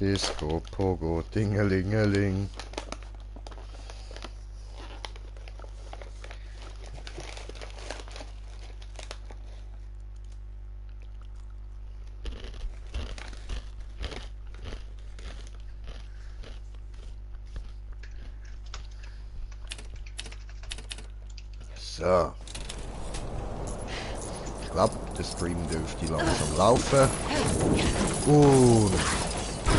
Disco, Pogo, Dingelingeling. So. Ich glaube, der Stream dürfte langsam laufen. Und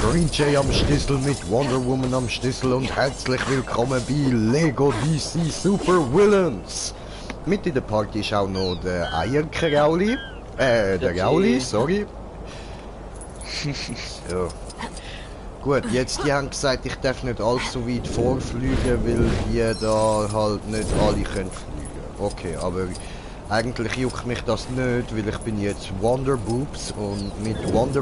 Green Jay am Schlüssel mit Wonder Woman am Schlüssel und herzlich willkommen bei Lego DC Super Villains. Mit in der Party ist auch noch der Eierkrauli. Der Gauli, sorry. So. Gut, jetzt die haben gesagt, ich darf nicht allzu weit vorfliegen, weil die da halt nicht alle können fliegen. Okay, aber eigentlich juckt mich das nicht, weil ich bin jetzt Wonder Boobs und mit Wonder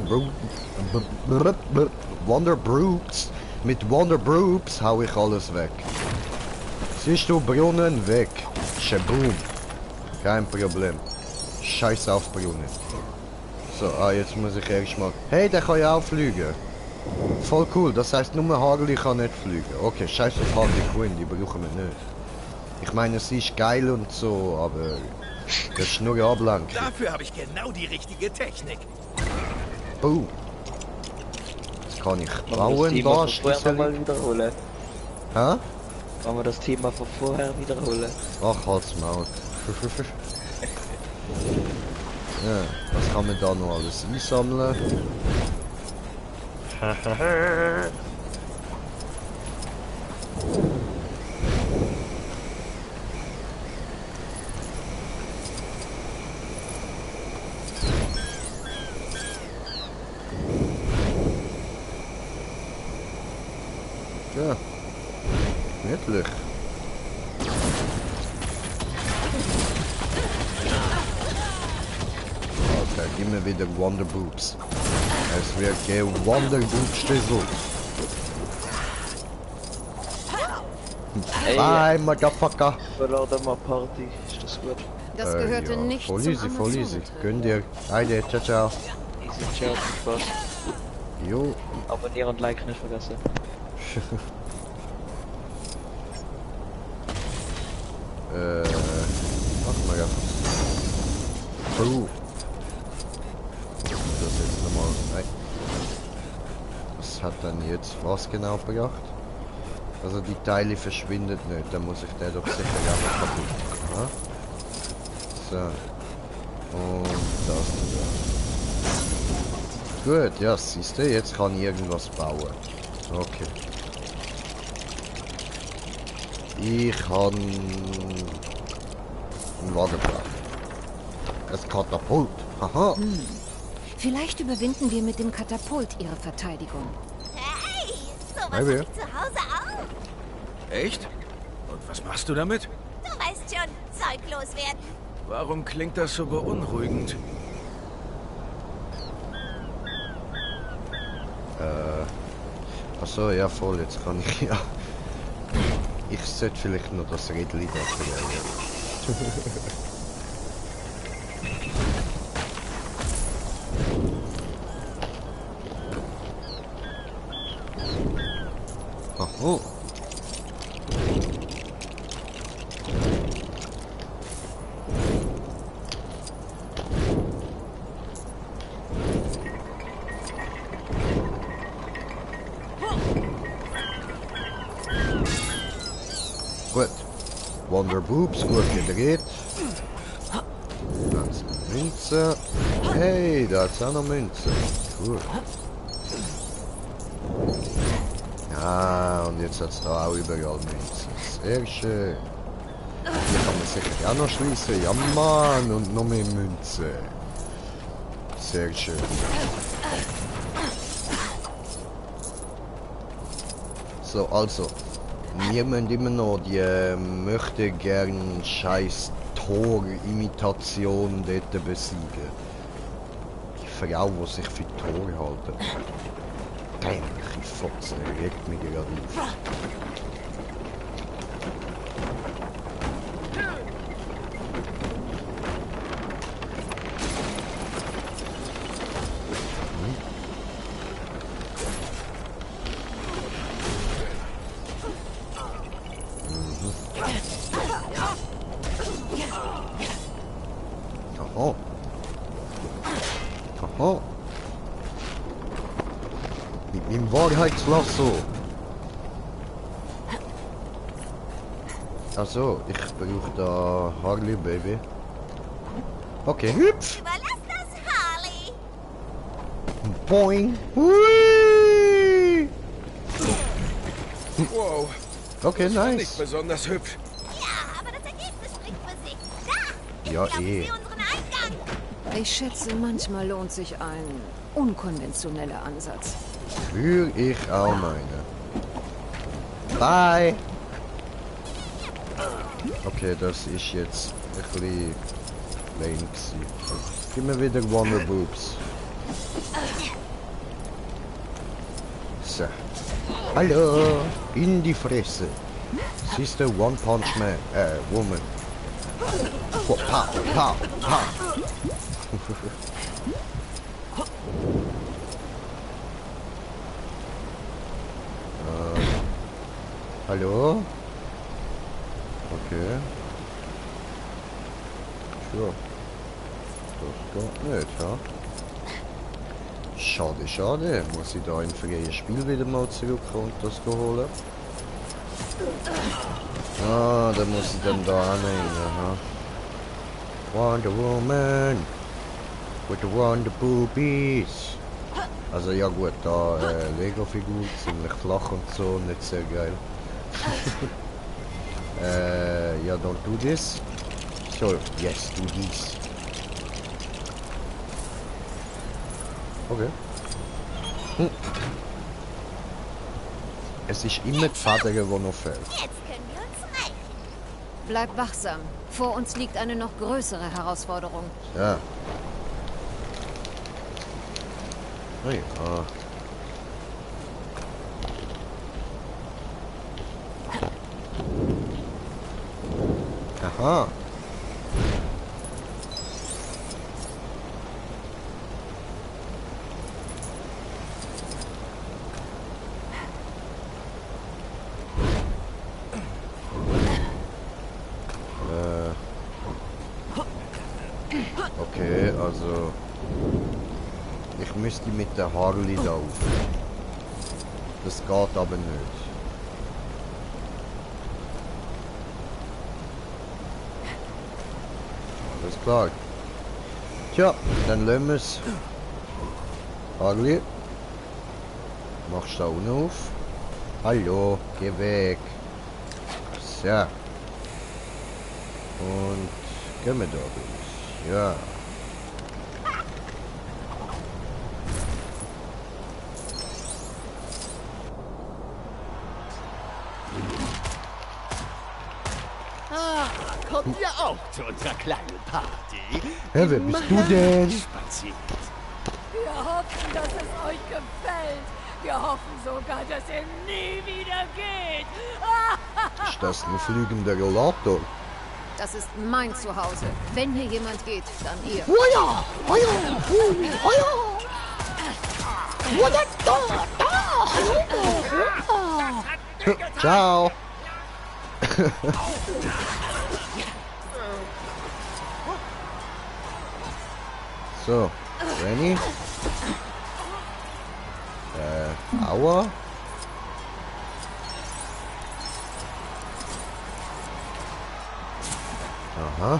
Boobs hau ich alles weg. Siehst du, Brunnen weg. Shaboom. Kein Problem. Scheiß auf Brunnen. So, jetzt muss ich erstmal... Hey, der kann ja auch fliegen. Voll cool, das heißt nur Harley kann nicht fliegen. Okay, scheiß auf Harley Quinn, die brauchen wir nicht. Ich meine, sie ist geil und so, aber das ist nur Ablenkung. Dafür habe ich genau die richtige Technik. Boom. Jetzt kann ich bauen, da Schlüssel. Mal wiederholen. Hä? Wollen wir das Thema von vorher wiederholen? Ach, halt's Maul. Ja, was kann man da noch alles einsammeln? Ja, gemütlich. Okay, gib mir wieder Wonder Boobs. Es wird Wonder Boobs Schlüssel. Bye, Motherfucker. Verladen mal Party, ist das gut? Das gehörte ja. nicht Voll zum easy, voll easy. Amazonen. Gönn dir. Heide, ciao, ciao. Easy, ciao, viel Spaß. Jo. Abonnieren und Like nicht vergessen. Mach mal ja. Das jetzt nochmal. Nein. Was hat dann jetzt was genau gebracht? Also die Teile verschwindet nicht, dann muss ich den doch sicher einfach kaputt machen. So. Und das da. Gut, ja, siehst du, jetzt kann ich irgendwas bauen. Okay. Ich habe einen Wagenplan. Das Katapult. Haha. Vielleicht überwinden wir mit dem Katapult ihre Verteidigung. Hey, sowas Hey, hab wer? ich zu Hause auch. Echt? Und was machst du damit? Du weißt schon, Zeug loswerden. Warum klingt das so beunruhigend? Achso, ja voll, jetzt kann ich ja. Ich sollte vielleicht noch das Rädchen da verlieren. Oh. Gut. Wonder Boobs, gut gedreht. Da ist eine Münze. Hey, da ist auch noch Münze. Cool. Ja, und jetzt hat es da auch überall Münzen. Sehr schön. Hier kann man sicher auch noch schließen. Ja, Mann, und noch mehr Münze. Sehr schön. So, also. Wir müssen immer noch die möchte gern scheiß Tor-Imitation dort besiegen. Die Frau, die sich für Tor halten. Dämliche Fotze, regt mich gerade auf. Im Wahrheitslasso. Also, ich brauche da Harley, Baby. Okay, hüpf! Überlass das Harley. Boing! Hui! Wow. Okay, Nicht nice. besonders hübsch. Ja, aber das Ergebnis spricht für sich. Da! Ja, Glauben eh. Sie unseren Eingang? Ich schätze, manchmal lohnt sich ein unkonventioneller Ansatz. Für ich auch meine. Bye! Okay, das ist jetzt ein bisschen lame gewesen. Gib mir wieder Wonder Boobs. So. Hallo! In die Fresse! Sister One Punch Man, Woman. Oh, pow, pow, pow. Hallo? Okay. Sure. Das geht nicht, ja? Schade, schade. Muss ich da im freien Spiel wieder mal zurückkommen und das holen? Ah, da muss ich dann da rein, aha. Wonder Woman! With the Wonder Boobies! Also ja gut, da Lego-Figur, ziemlich flach und so, nicht sehr geil. Ja, don't do this. So, yes, do this. Okay. Es ist immer die Feder, die noch fehlt. Jetzt können wir uns rächen. Bleib wachsam. Vor uns liegt eine noch größere Herausforderung. Ja. Oh ja. Aha. Okay, also ich müsste mit der Harley laufen. Das geht aber nicht. Alles klar. Tja, dann lassen wir es. Harley. Machst du da unten auf? Hallo, geh weg. So. Und gehen wir da durch. Ja. Kommt ihr auch zu unserer kleinen Party? Hä, wer bist du denn? Spaziert. Wir hoffen, dass es euch gefällt. Wir hoffen sogar, dass ihr nie wieder geht. Ist das ein fliegender Rollator? Das ist mein Zuhause. Wenn hier jemand geht, dann ihr. Ciao. So, Renny. Aua. Aha.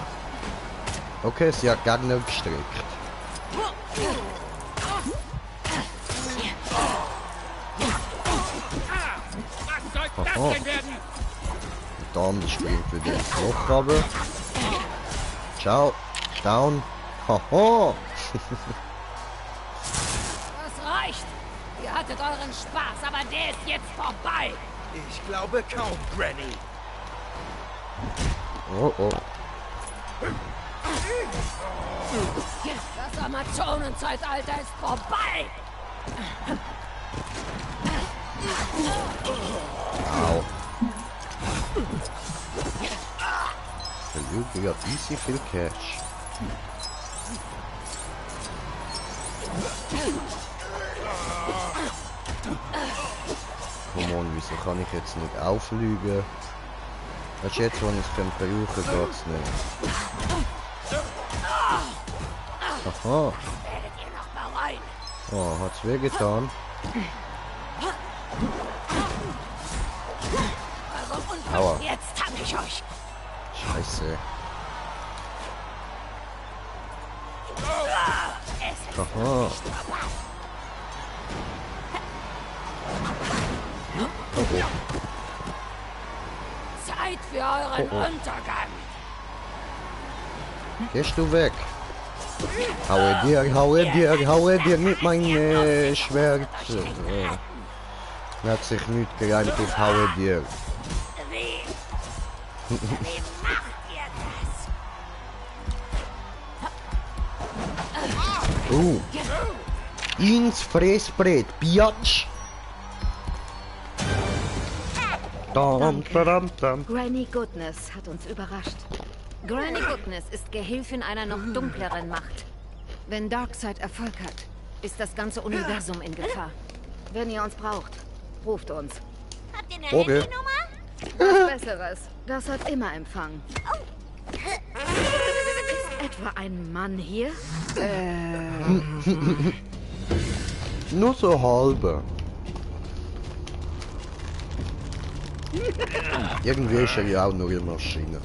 Okay, sie hat gar nicht gestreckt. Aha. Dann springt wieder ins Loch runter. Ciao. Down. Haha. Das reicht. Ihr hattet euren Spaß, aber der ist jetzt vorbei. Ich glaube kaum, Granny. Oh oh. Das Amazonenzeitalter ist vorbei. Au. Verliert ja easy viel Cash. Come on, wieso kann ich jetzt nicht auflügen? Weißt du, jetzt, wo ich es brauchen kann, geht's nicht. Aha. Werdet ihr noch mal rein? Oh, hat's wehgetan? Aua. Jetzt hab ich euch. Scheiße. Aha. Oh, oh. Zeit für euren Oh, oh. Untergang. Gehst du weg? Haue dir mit meinem Schwert. Hat sich nicht geeinigt auf Haue dir. Wie macht ihr das? Ins Fressbrett, Biatsch. Dam, dam, dam. Granny Goodness hat uns überrascht. Granny Goodness ist Gehilfin einer noch dunkleren Macht. Wenn Darkseid Erfolg hat, ist das ganze Universum in Gefahr. Wenn ihr uns braucht, ruft uns. Habt ihr eine Okay. Handynummer? Was Besseres. Das hat immer Empfang. Ist etwa ein Mann hier? Nur so halbe. Irgendwie ist er ja auch nur eine Maschine.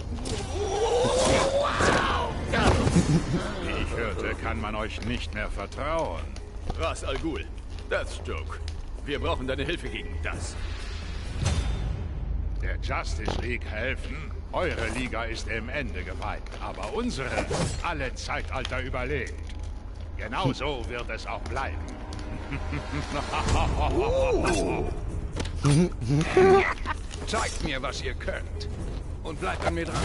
Wie ich hörte, kann man euch nicht mehr vertrauen. Ras Al Ghul, Deathstroke. Wir brauchen deine Hilfe gegen das. Der Justice League helfen? Eure Liga ist dem Ende geweiht, aber unsere alle Zeitalter überlebt. Genau so wird es auch bleiben. Zeigt mir, was ihr könnt. Und bleibt an mir dran.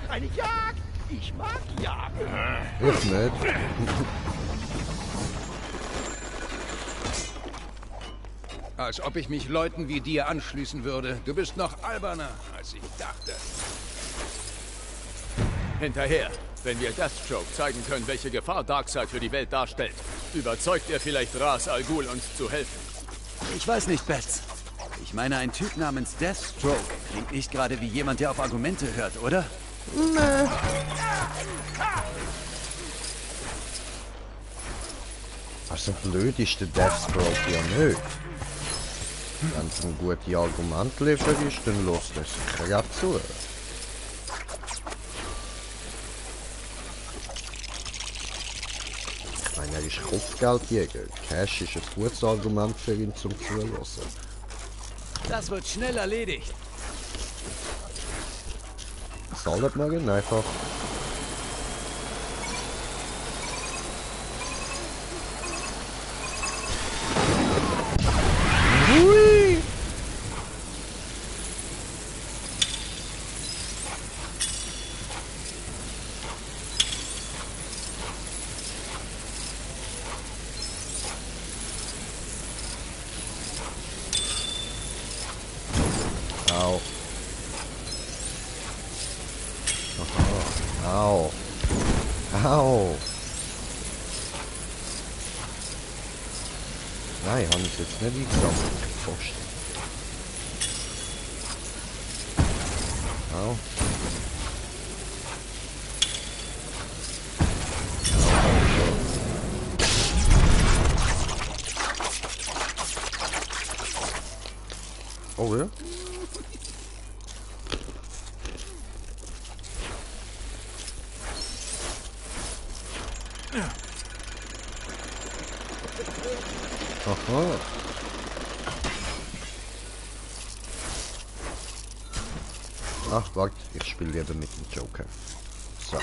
Eine Jagd! Ich mag Jagd! Ich nicht. Als ob ich mich Leuten wie dir anschließen würde. Du bist noch alberner, als ich dachte. Hinterher. Wenn wir Deathstroke zeigen können, welche Gefahr Darkseid für die Welt darstellt, überzeugt er vielleicht Ras Al Ghul, uns zu helfen. Ich weiß nicht, Bats. Ich meine, ein Typ namens Deathstroke klingt nicht gerade wie jemand, der auf Argumente hört, oder? Also blöd ist der Deathstroke ja nicht. Wenn es ein gutes Argument liefert ist, dann lässt er sicher ja zu. Ich meine, er ist Kopfgeldjäger. Cash ist ein gutes Argument für ihn zum Zulassen. Das wird schnell erledigt. Zahlt man ihn einfach. Hui! Au. Aha. Au. Au. Nein, habe ich jetzt nicht eingesammelt. Pfosten. Au. Oh ja? Aha. Ach, warte, ich spiele lieber mit dem Joker. So.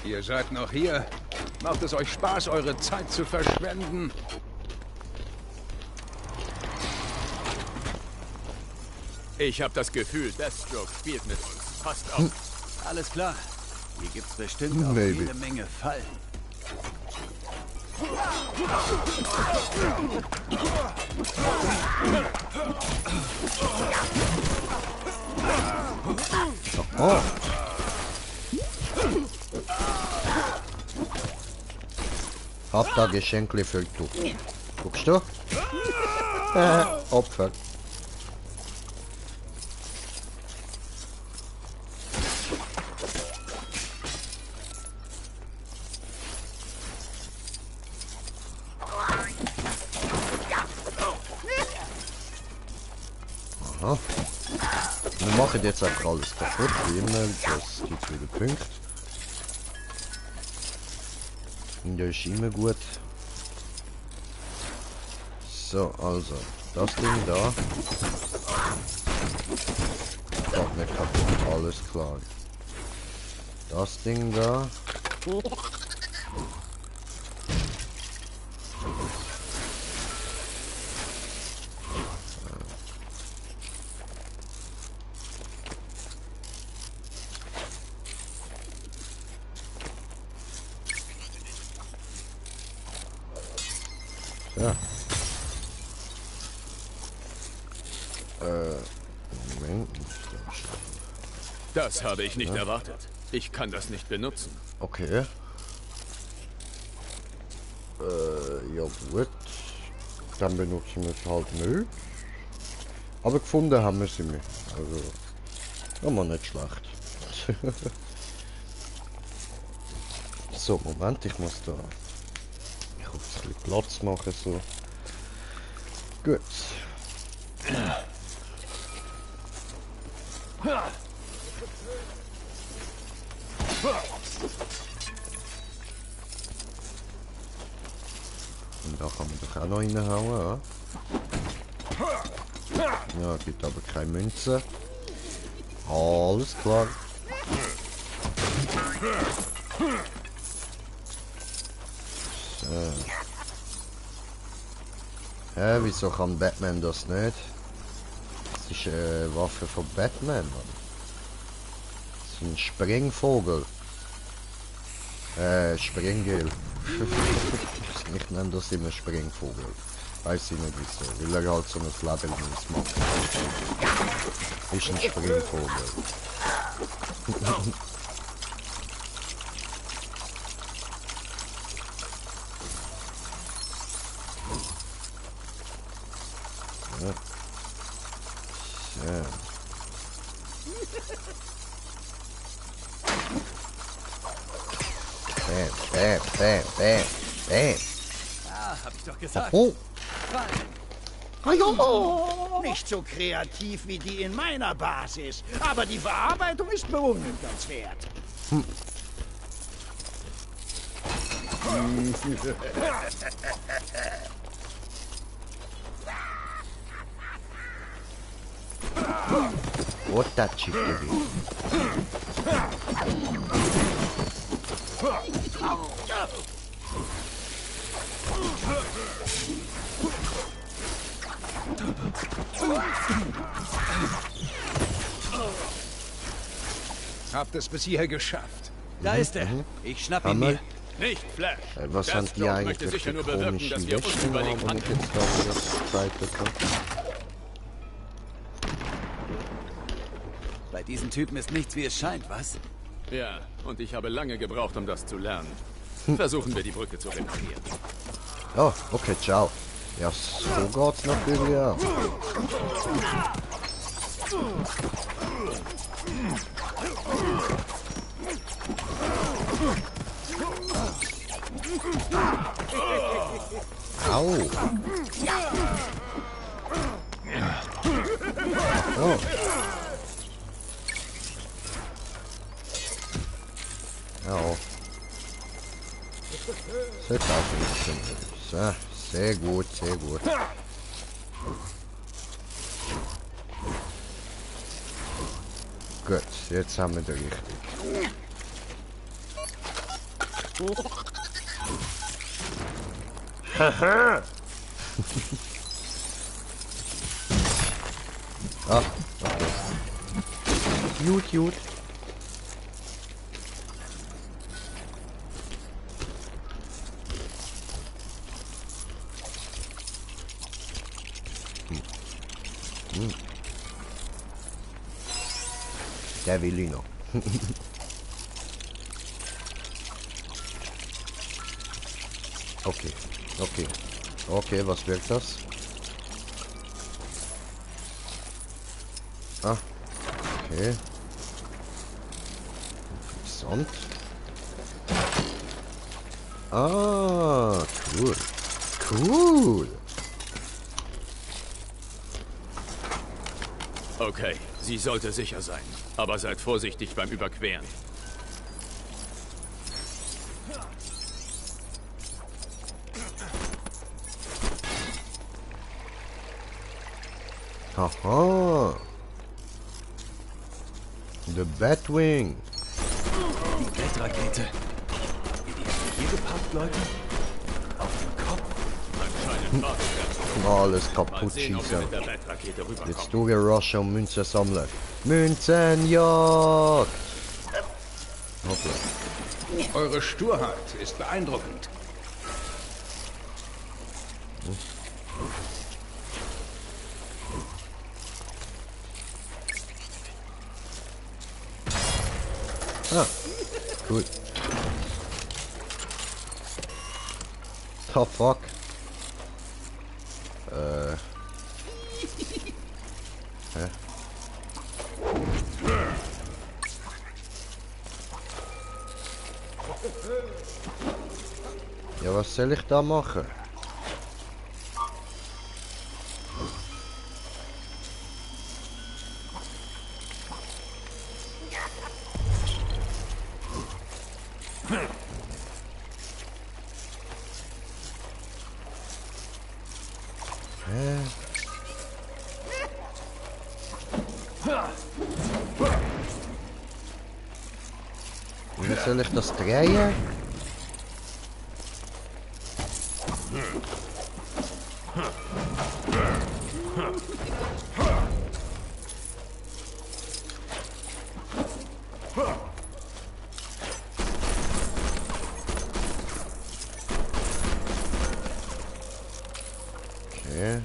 Ihr seid noch hier. Macht es euch Spaß, eure Zeit zu verschwenden? Ich habe das Gefühl, Deathstroke spielt mit uns. Passt auf. Alles klar. Hier gibt's bestimmt auch Maybe. jede Menge Fallen. Oh. Hab da Geschenkle für du. Guckst du? Opfer. Aha. Wir machen jetzt einfach alles kaputt, wie immer. Das gibt wieder Punkte. Und das ist immer gut. So, also. Das Ding da. Geht nicht kaputt, alles klar. Das Ding da. Ja. Moment. Das habe ich nicht erwartet. Ich kann das nicht benutzen. Okay. Ja gut. Dann benutzen wir es halt nicht. Aber gefunden haben wir sie mir. Also, aber nicht schlecht. So, Moment, ich muss da... Ich muss ein bisschen Platz machen, so. Gut. Und da kann man doch auch noch reinhauen, ja? Ja, gibt aber keine Münze. Alles klar. So. Hä, wieso kann Batman das nicht? Das ist eine Waffe von Batman, Mann. Das ist ein Springvogel. Springgel. Ich nenne das immer Springvogel. Weiß ich nicht wieso. Weil er halt so ein Fledermaus macht. Ist ein Springvogel. Ja. So. Bam, bam, bam, bam. Ah, hab ich doch gesagt. Oh. Nicht so kreativ wie die in meiner Basis, aber die Verarbeitung ist bewundernswert. What that chick gewesen? Habt es bis hierher geschafft. Da ist er. Ich schnapp ihn mir. Nicht Flash. Was haben die Deathstroke möchte eigentlich sicher für nur bewirken, dass komischen wir uns Wäschen überlegen haben, wenn ich handeln. jetzt da wieder Zeit bekomme? Bei diesen Typen ist nichts, wie es scheint, was? Ja, und ich habe lange gebraucht, um das zu lernen. Versuchen wir, die Brücke zu reparieren. Oh, okay, ciao. Ja, so geht's natürlich auch. Au. Oh. Ja. So, jetzt auch ein bisschen. So, sehr gut, sehr gut. Gut, jetzt haben wir den richtig. Haha! Ah, okay. Gut, gut. Der will ich noch. Okay, okay. Okay, was wirkt das? Ah, okay. Interessant. Ah, cool. Cool. Okay, sie sollte sicher sein. Aber seid vorsichtig beim Überqueren. Haha. The Batwing. Die Weltrakete. Wie die hier geparkt, Leute? Auf dem Kopf. Anscheinend war es Alles Mal kaputt sehen, ob wir schießen. mit der Weltrakete rüberkommen. Jetzt durchrushen und Münzen sammeln. Münzenjagd! Hoppla. Eure Sturheit ist beeindruckend. Ah, cool. The fuck? Hä? Ja, was soll ich da machen? Wie soll ich das drehen? Okay.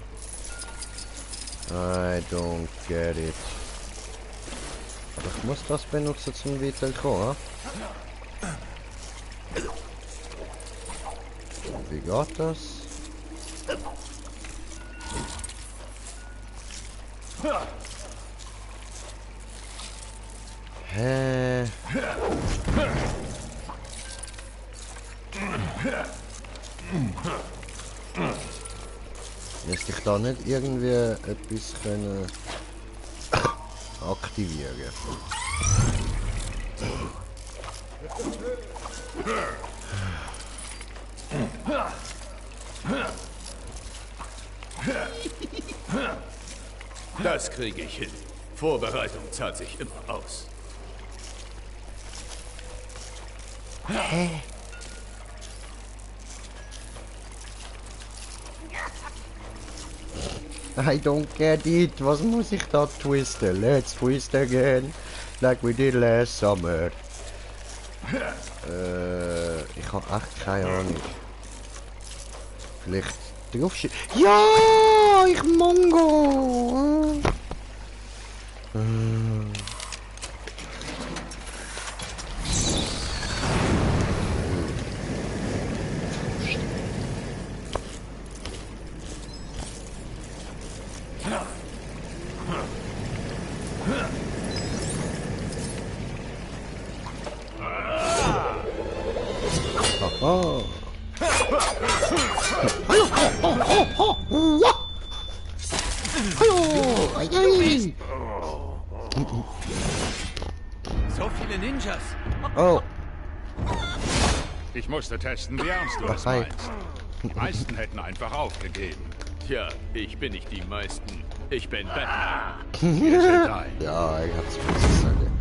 I don't get it. Aber ich muss das benutzen zum weiterkommen. Wie geht das? Hä? Lässt sich da nicht irgendwie etwas können aktivieren? Das kriege ich hin. Vorbereitung zahlt sich immer aus. Hä? I don't get it. Was muss ich da twisten? Let's twist again. Like we did last summer. Ich habe echt keine Ahnung. Vielleicht draufschieben. Ja, ich Mongo. Oh. So viele Ninjas. Oh. Ich musste testen, wie ernst du es Hi. meinst. Die meisten hätten einfach aufgegeben. Tja, ich bin nicht die meisten. Ich bin Batman. Wir sind ein. Ja, ich hab's was sagen.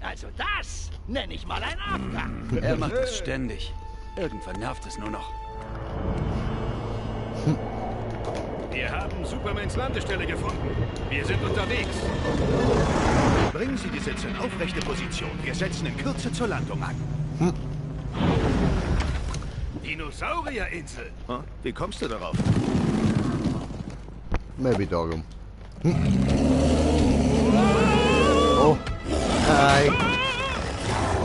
Also das nenne ich mal einen Abgang. Er macht es ständig. Irgendwann nervt es nur noch. Wir haben Supermans Landestelle gefunden. Wir sind unterwegs. Bringen Sie die Sitze in aufrechte Position. Wir setzen in Kürze zur Landung an. Dinosaurierinsel. Wie kommst du darauf? Maybe darum. Oh. Hi.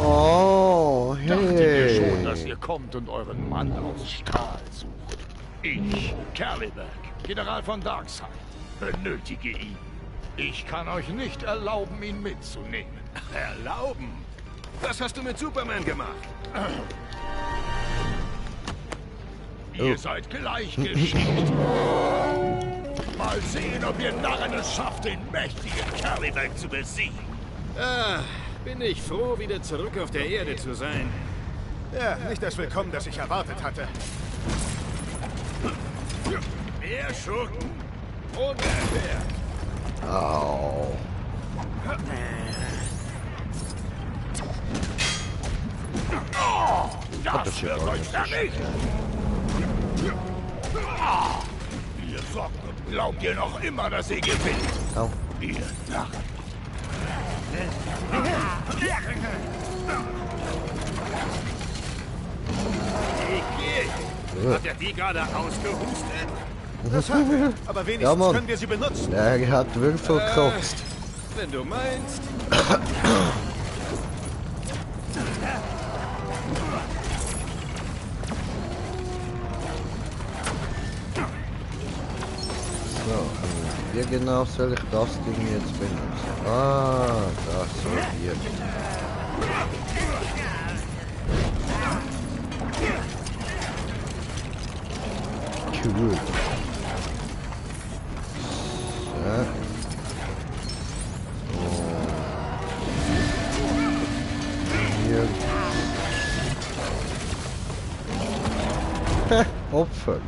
Oh, Dachtet ihr schon, dass hey. ihr kommt und euren Mann aus Stahl sucht? Ich, Caliban, General von Darkseid, benötige ihn. Ich kann euch nicht erlauben, ihn mitzunehmen. Erlauben? Was hast du mit Superman gemacht? Ihr seid gleichgeschickt. Mal sehen, ob ihr Narren es schafft, den mächtigen Kerlivac zu besiegen. Ah, bin ich froh, wieder zurück auf der Erde zu sein. Ja, nicht das Willkommen, das ich erwartet hatte. Mehr Schurken? Unerhört. Au. Das wird euch vernichten! Ihr Socken, glaubt ihr noch immer, dass ihr gewinnt? Au. Ihr Narren. Hat er die gerade ausgehustet? Das haben wir, aber wenigstens Ja, Mann. können wir sie benutzen. Er hat Würfel gekotzt. Wenn du meinst. So, wie genau soll ich das Ding jetzt benutzen? Ah, das so hier. Cool. So. Hier. Opfer.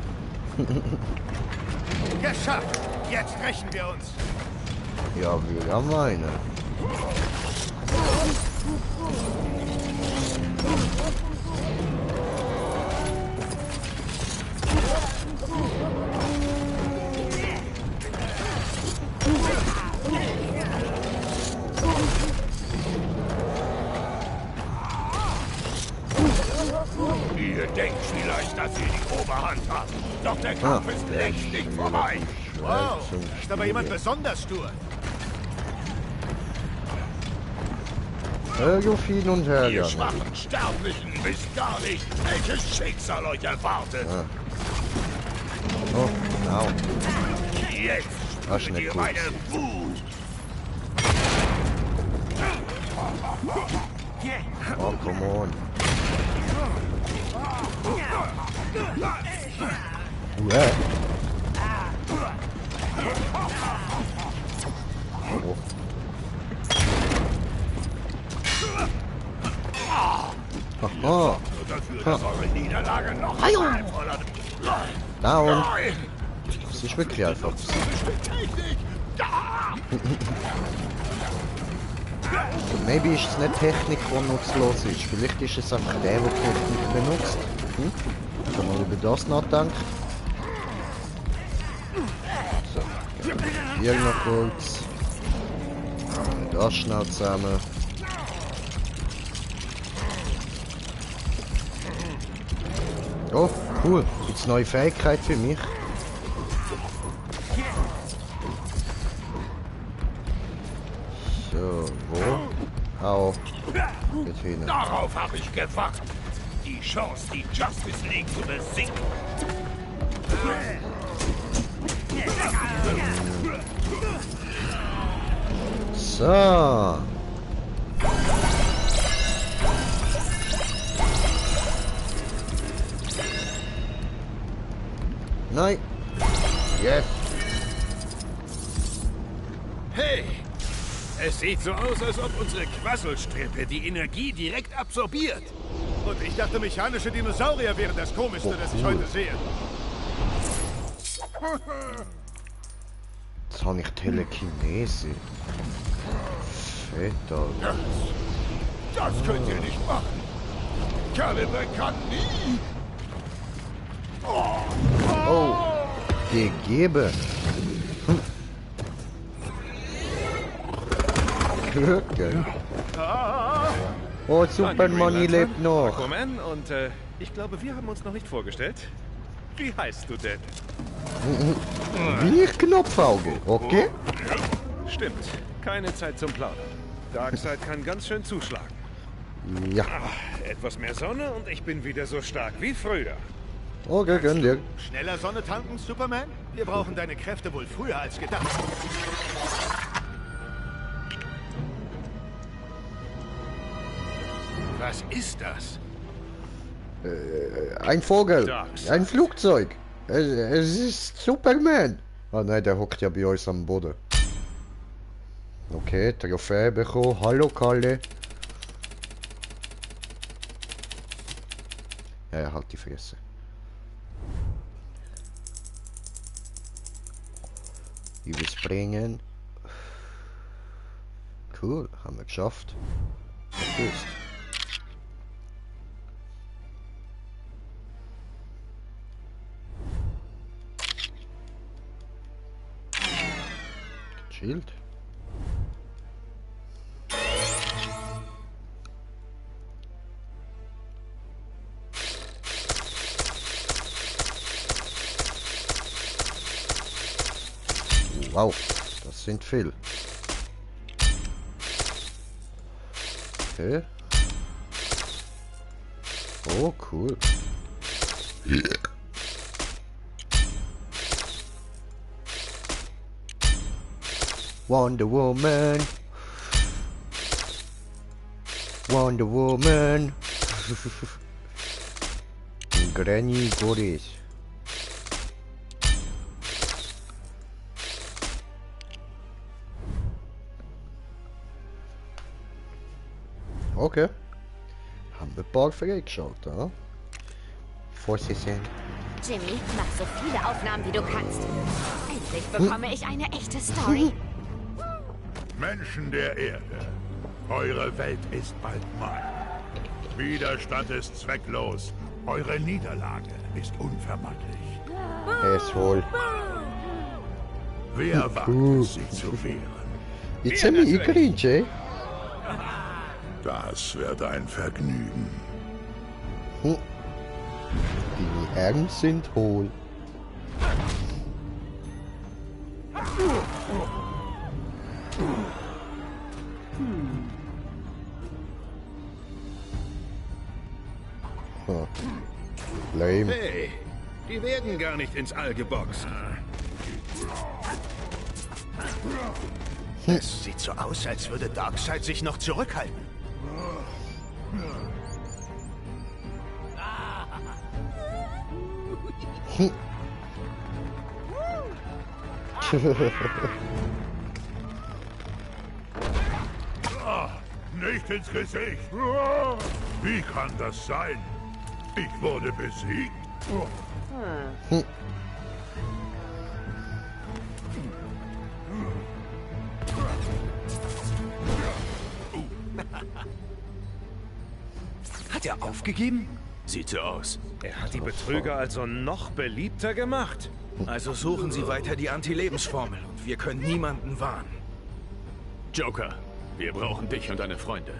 Geschafft! Jetzt rächen wir uns. Ja, wir haben eine. Ihr denkt vielleicht, dass ihr die Oberhand habt. Doch der Kampf ist längst nicht vorbei. Wow, ist aber jemand besonders stur. Auf hin und her, Ihr ja. schwachen Sterblichen wisst gar nicht, welches Schicksal euch erwartet. Ja. Oh, genau. Jetzt Das ist spürt nicht ihr gut. meine Wut. Oh, come on. Yeah. Oh. Aha. Nur dafür, dass eure Niederlage noch einmal voller Down. Das ist wirklich einfach. Technik. Maybe ist es nicht Technik, die nutzlos ist. Vielleicht ist es einfach der Technik benutzt. Hm? Ich habe mal über das nachgedacht. So, hier noch kurz. Das schnell zusammen. Oh, cool. Gibt's neue Fähigkeit für mich? So, wo? Au. Jetzt hin. Darauf habe ich gewartet. Die Chance, die Justice League zu besiegen. So. Nein. Yes. Hey! Es sieht so aus, als ob unsere Quasselstrippe die Energie direkt absorbiert. Und ich dachte, mechanische Dinosaurier wären das Komischste, das ich heute sehe. Jetzt habe ich Telekinese. Fett, Alter. Das könnt ihr nicht machen. Caliber kann nie. Oh. Gegeben. Glück. Oh, Superman lebt noch. Aquaman und ich glaube, wir haben uns noch nicht vorgestellt. Wie heißt du denn? Wie ich Knopfauge, okay? Stimmt. Keine Zeit zum Plaudern. Darkseid kann ganz schön zuschlagen. Ja. Etwas mehr Sonne und ich bin wieder so stark wie früher. Okay, gönn dir. Schneller Sonne tanken, Superman? Wir brauchen deine Kräfte wohl früher als gedacht. Was ist das? Ein Vogel. Darkseid. Ein Flugzeug. Es ist Superman. Ah nein, der hockt ja bei uns am Boden. Okay, Trophäe bekommen. Hallo Kalle. Ja, halt die Fresse. Überspringen. Cool, haben wir geschafft. Gelöst. Schild. Wow, das sind viel. Okay. Oh, cool. Wonder Woman. Wonder Woman. Granny Goris. Okay. Haben wir bald freigeschaut, ja? Vorsehen. Jimmy, mach so viele Aufnahmen, wie du kannst. Endlich bekomme ich eine echte Story. Menschen der Erde, eure Welt ist bald mein. Widerstand ist zwecklos. Eure Niederlage ist unvermeidlich. Asshole. Wer wagt es, sie zu wehren? Jetzt sind wir cringe, Das wird ein Vergnügen. Die Herren sind hohl. Lame. Hey, die werden gar nicht ins All geboxt. Es sieht so aus, als würde Darkseid sich noch zurückhalten. Nicht ins Gesicht! Wie kann das sein? Ich wurde besiegt. Hat er aufgegeben? Sieht so aus. Er hat die Betrüger also noch beliebter gemacht. Also suchen Sie weiter die Anti-Lebensformel und wir können niemanden warnen. Joker, wir brauchen dich und deine Freunde.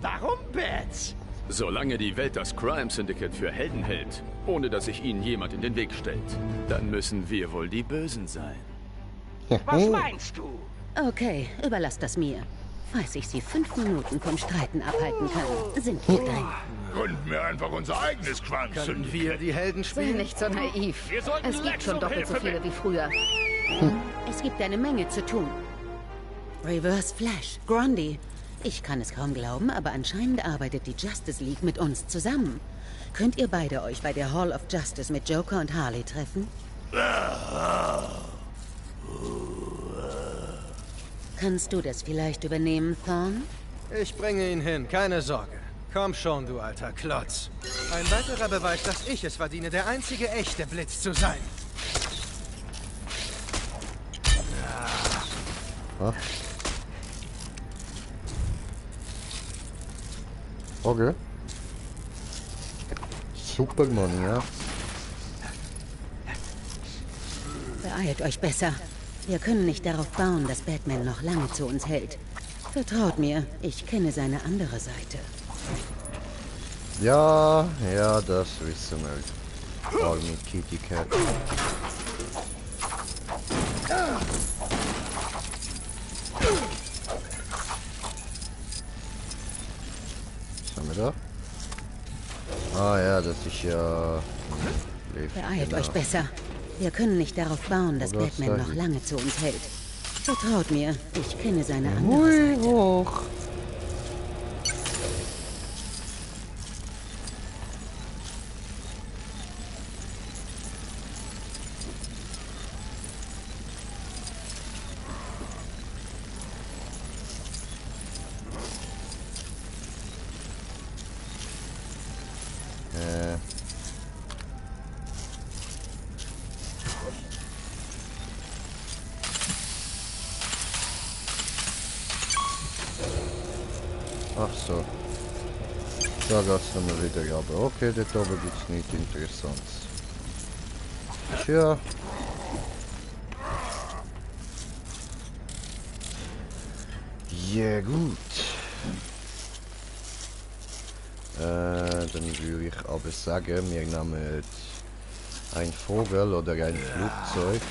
Warum, Bats? Solange die Welt das Crime Syndicate für Helden hält, ohne dass sich ihnen jemand in den Weg stellt, dann müssen wir wohl die Bösen sein. Was meinst du? Okay, überlass das mir. Falls ich Sie 5 Minuten vom Streiten abhalten kann, sind wir drin. Gründen wir einfach unser eigenes Quanz. Können wir die Helden Sei spielen? nicht so naiv. Es gibt schon doppelt so viele wie früher. Es gibt eine Menge zu tun. Reverse Flash, Grundy. Ich kann es kaum glauben, aber anscheinend arbeitet die Justice League mit uns zusammen. Könnt ihr beide euch bei der Hall of Justice mit Joker und Harley treffen? Kannst du das vielleicht übernehmen, Thorn? Ich bringe ihn hin, keine Sorge. Komm schon, du alter Klotz. Ein weiterer Beweis, dass ich es verdiene, der einzige echte Blitz zu sein. Ah. Okay. Superman, ja. Beeilt euch besser. Wir können nicht darauf bauen, dass Batman noch lange zu uns hält. Vertraut mir, ich kenne seine andere Seite. Ja, ja, das wissen wir. All mit Kitty Cat. Was haben wir da? Ah ja, das ist ja... Beeilt euch besser. Wir können nicht darauf bauen, dass Batman noch lange zu uns hält. Vertraut mir, ich kenne seine andere Seite. Hoch. Ach so. Da geht's nochmal wieder, aber okay, dort oben gibt's nichts Interessantes. Tja. Ja gut. Dann würde ich aber sagen, wir nehmen ein Vogel oder ein Flugzeug.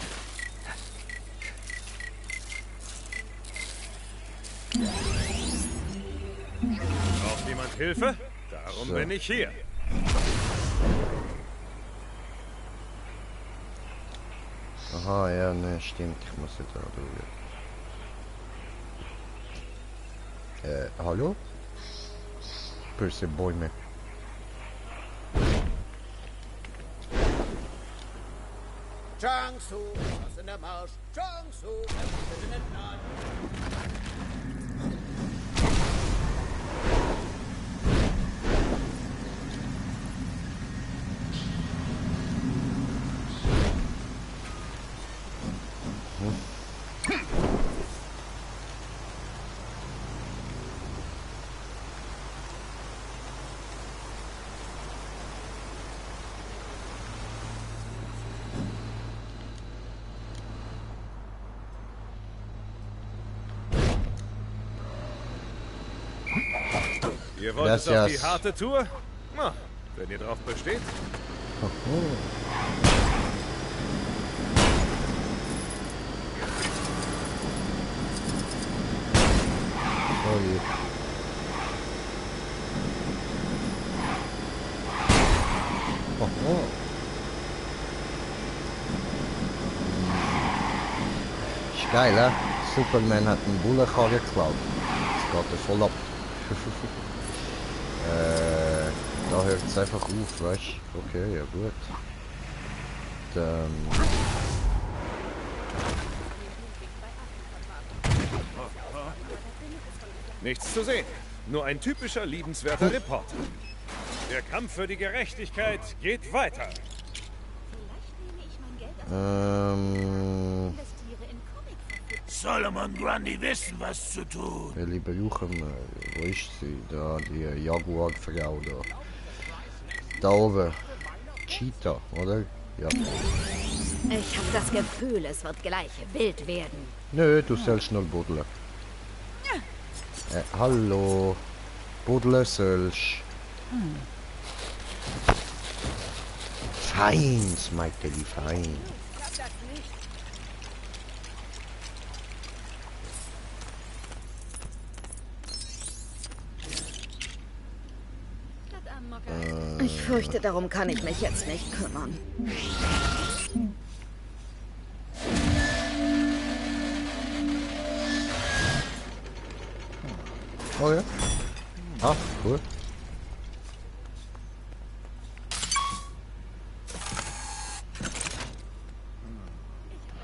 Braucht jemand Hilfe? Darum So. bin ich hier. Aha, ja, ne, stimmt, ich muss jetzt auch drüber. Hallo? Böse Bäume. Changsu, was in der Marsch. Changsu, in den Plan. Ihr wollt Das es auf die yes. harte Tour? Na, wenn ihr drauf besteht. Sorry. Ist geil, hè? Superman hat einen Bullenkarren geklaut. Das geht er voll ab. Da hört es einfach auf, weißt du? Okay, ja gut. Dann... Nichts zu sehen. Nur ein typischer liebenswerter Reporter. Der Kampf für die Gerechtigkeit geht weiter. Solomon Grundy wissen, was zu tun. Ja, lieber Juchem, wo ist sie? Da, die Jaguar-Frau da. Da oben. Cheetah, oder? Ja. Ich habe das Gefühl, es wird gleich wild werden. Nö, du sollst nur buddeln. Hallo. Buddeln sollst. Fein, Smikey, fein. Ich fürchte, darum kann ich mich jetzt nicht kümmern. Oh ja? Ah, cool.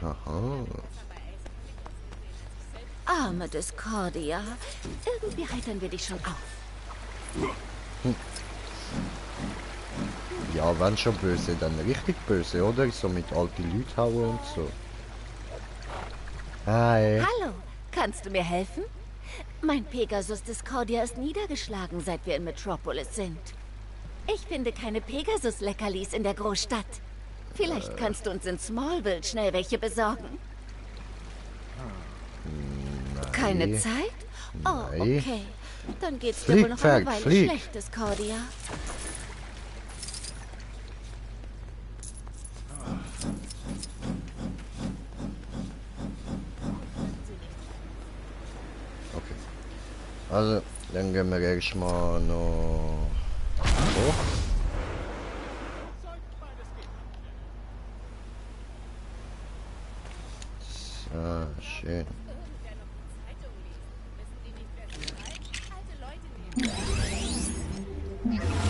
Aha. Arme Discordia. Irgendwie heitern wir dich schon auf. Ja, wenn schon böse, dann richtig böse, oder? So mit alten Leuten hauen und so. Hi. Hallo, kannst du mir helfen? Mein Pegasus Discordia ist niedergeschlagen, seit wir in Metropolis sind. Ich finde keine Pegasus-Leckerlis in der Großstadt. Vielleicht kannst du uns in Smallville schnell welche besorgen. Keine Zeit? Oh, okay. Dann geht's dir wohl noch eine Weile schlecht, Discordia. Okay. Also, dann gehen wir erstmal noch hoch. So, schön.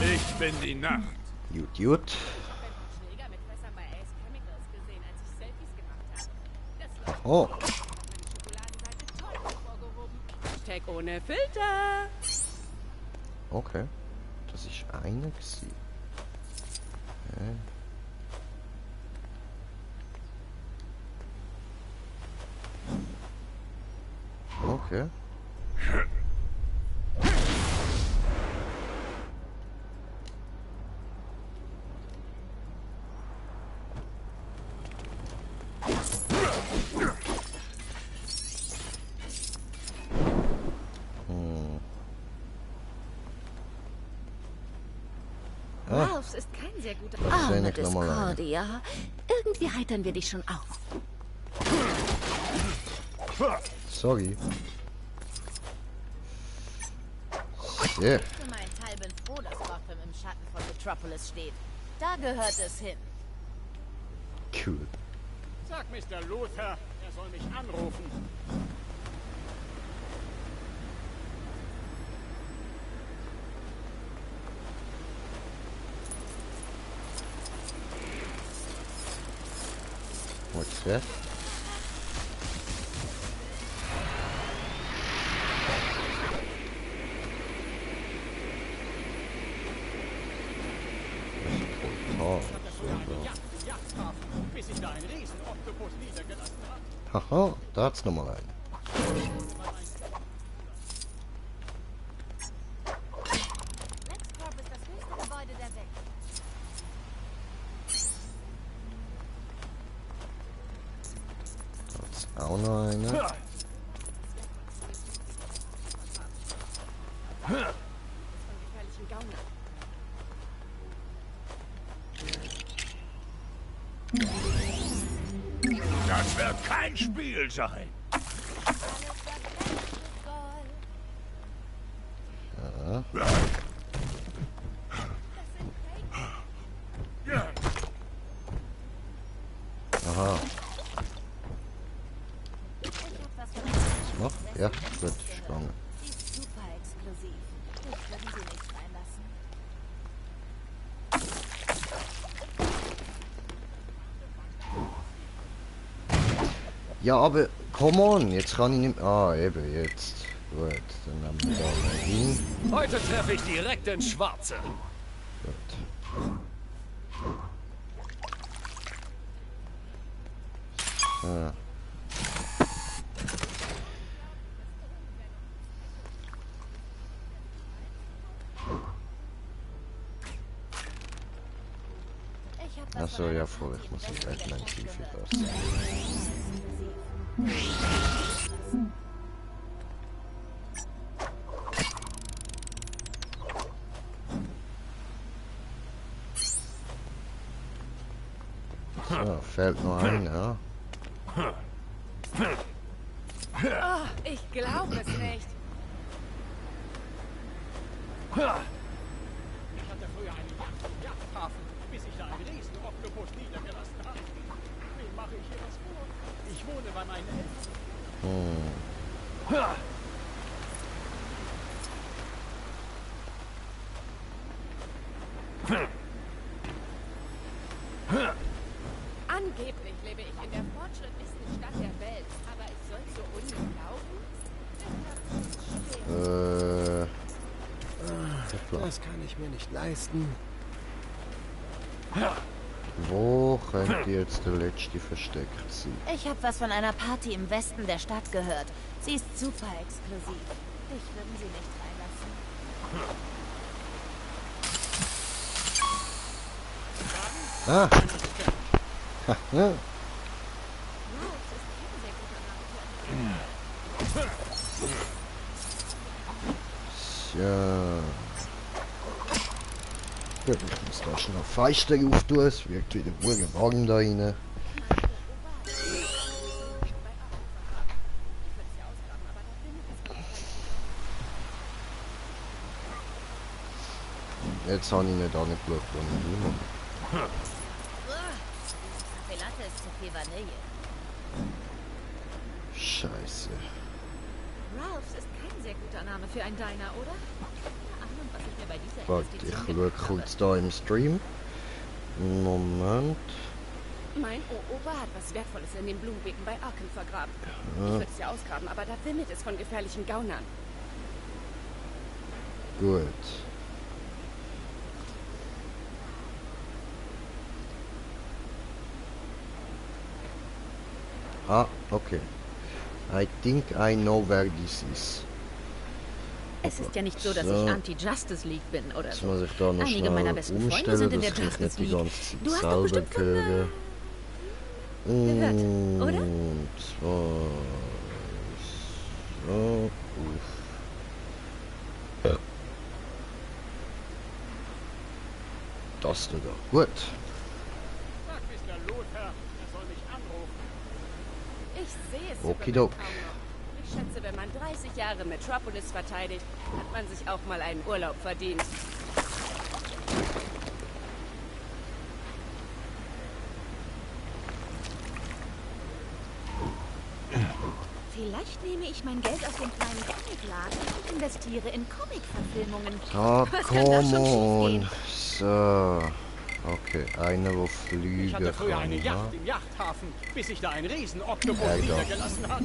Ich bin die Nacht. Gut, gut. Oh. Tag ohne Filter. Okay. Das ist eine gewesen. Okay. Ralphs ist kein sehr guter... Arme Discordia. Irgendwie heitern wir dich schon auf. Sorry. Yeah. Ich für meinen Teil bin froh, dass Gotham im Schatten von Metropolis steht. Da gehört es hin. Cool. Sag Mr. Luther, er soll mich anrufen. What's that? Bis sich da ein Riesen-Oktopus niedergelassen hat. Haha, da hat's nochmal einen. LexCorp ist das höchste Gebäude der Welt. Da hat's auch noch eine. Das wird kein Spiel sein. Ja. Aha. Was noch? Ja, gut, Spange. Sie ist super exklusiv. Ich würde sie nicht reinlassen. Ja, aber, come on, jetzt kann ich nicht... Ah, eben, jetzt. Gut, dann nehmen wir da mal hin. Heute treffe ich direkt ins Schwarze. Gut. Ah. Achso, ja, voll, ich muss das Batman tiefer lassen. So, fällt nur ein, ja. Oh, ich glaube es nicht. Ich hatte früher einen Yachthafen, bis sich da ein Riesen-Oktopus niedergelassen hat. Wie mache ich hier was vor? Ich wohne bei meinen Eltern. Angeblich lebe ich in der fortschrittlichsten Stadt der Welt, aber ich soll zur Uni laufen? Das kann ich mir nicht leisten. Wo könnte jetzt der letzte versteckt sein? Ich habe was von einer Party im Westen der Stadt gehört. Sie ist super exklusiv. Dich würden sie nicht reinlassen. Ah! Ha, ja. Tja. Gut, ich muss da schon noch Fenster auftun, es wirkt wieder warm da rein. Jetzt habe ich nicht angeschaut, wo ich hin muss. Latte ist zu viel Vanille. Scheiße. Ralphs ist kein sehr guter Name für ein Diner, oder? Keine Ahnung, was ich mir bei dieser Warte, ich Investition schaue kurz da im Stream. Moment. Mein Opa hat was Wertvolles in den Blumenbeeten bei Arkham vergraben. Ja. Ich würde es ja ausgraben, aber da wimmelt es von gefährlichen Gaunern. Gut. Ah, okay. I think I know where this is. Es ist ja nicht so, dass ich Anti-Justice League bin oder Jetzt so. muss ich da noch Einige meiner schnell besten Freunde umstellen, sind in der dass ich nicht Justice die League. ganze Zeit Du hast doch selber bestimmt von, höre. gehört, oder? Und zwar so. Ja. Das da. Gut. Sag Mr. Lothar, er soll mich anrufen. Ich sehe es. Okidok. Ich schätze, wenn man 30 Jahre Metropolis verteidigt, hat man sich auch mal einen Urlaub verdient. Vielleicht nehme ich mein Geld aus dem kleinen Comicladen und investiere in Comic-Verfilmungen. Ah, Was kann da schon come on. schiefgehen? So. Okay, einer, wo Ich fliegen hatte früher eine kann. Yacht im Yachthafen, bis sich da ein Riesen-Oktopus Ja, doch. niedergelassen hat.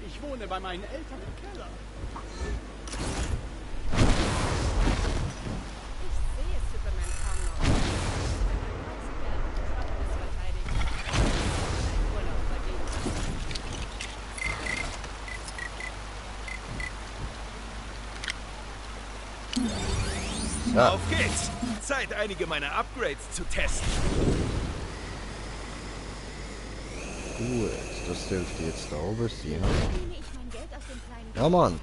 Ich wohne bei meinen Eltern im Keller. Ich sehe Superman kaum noch. Wenn man 30 Jahre Metropolis verteidigt, hat man sich einen Urlaub verdient. Ja. Auf geht's! Zeit, einige meiner Upgrades zu testen. Gut, das dürfte jetzt da oben sein. Nehme ich mein Geld aus dem kleinen Ja, Mann.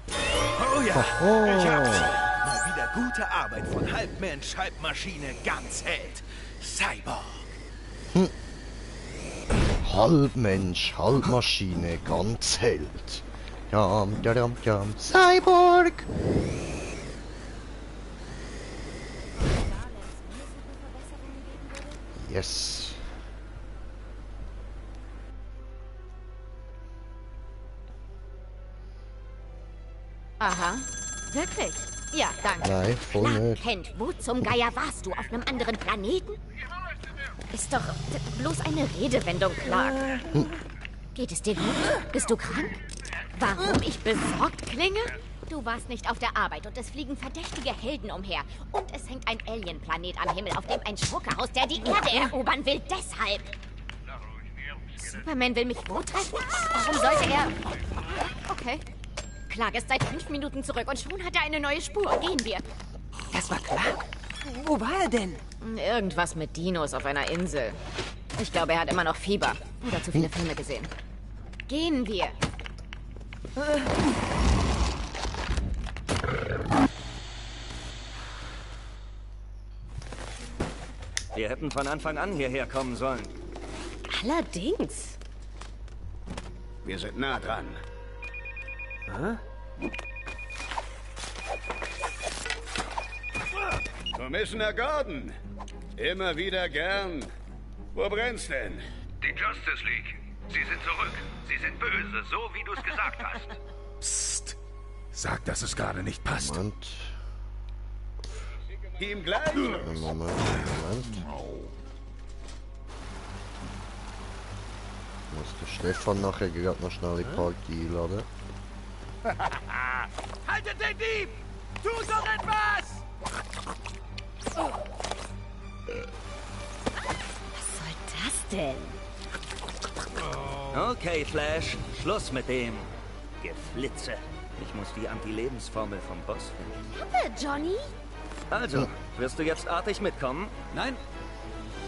Oh ja, Oh. ich hab's. Mal wieder gute Arbeit von Halbmensch, Halbmaschine, ganz Held. Cyborg. Halb Mensch, halb Maschine, ganz Held. Jam, jam, jam, Cyborg! Yes. Aha. Wirklich? Ja, danke. Nein, voll Clark nicht. Kent, wo zum Geier warst du? Auf einem anderen Planeten? Ist doch bloß eine Redewendung, Clark. Geht es dir gut? Bist du krank? Warum ich besorgt klinge? Du warst nicht auf der Arbeit und es fliegen verdächtige Helden umher. Und es hängt ein Alien-Planet am Himmel, auf dem ein Schurke haust, der die Erde erobern will. Deshalb. Superman will mich wo treffen? Warum sollte er... Okay. Clark ist seit 5 Minuten zurück und schon hat er eine neue Spur. Gehen wir. Das war Clark? Wo war er denn? Irgendwas mit Dinos auf einer Insel. Ich glaube, er hat immer noch Fieber. Oder zu viele Filme gesehen. Gehen wir. Wir hätten von Anfang an hierher kommen sollen. Allerdings. Wir sind nah dran. Commissioner Gordon. Immer wieder gern. Wo brennt's denn? Die Justice League. Sie sind zurück. Sie sind böse, so wie du es gesagt hast. Psst. Sag, dass es gerade nicht passt. Moment. Ihm gleich. Moment. Muss der Stefan nachher gerade noch schnell die Party einladen. Haltet den Dieb! Tut doch etwas! Was soll das denn? Okay, Flash, Schluss mit dem Geflitze. Ich muss die Anti-Lebensformel vom Boss finden. Haben wir, Johnny? Also, wirst du jetzt artig mitkommen? Nein?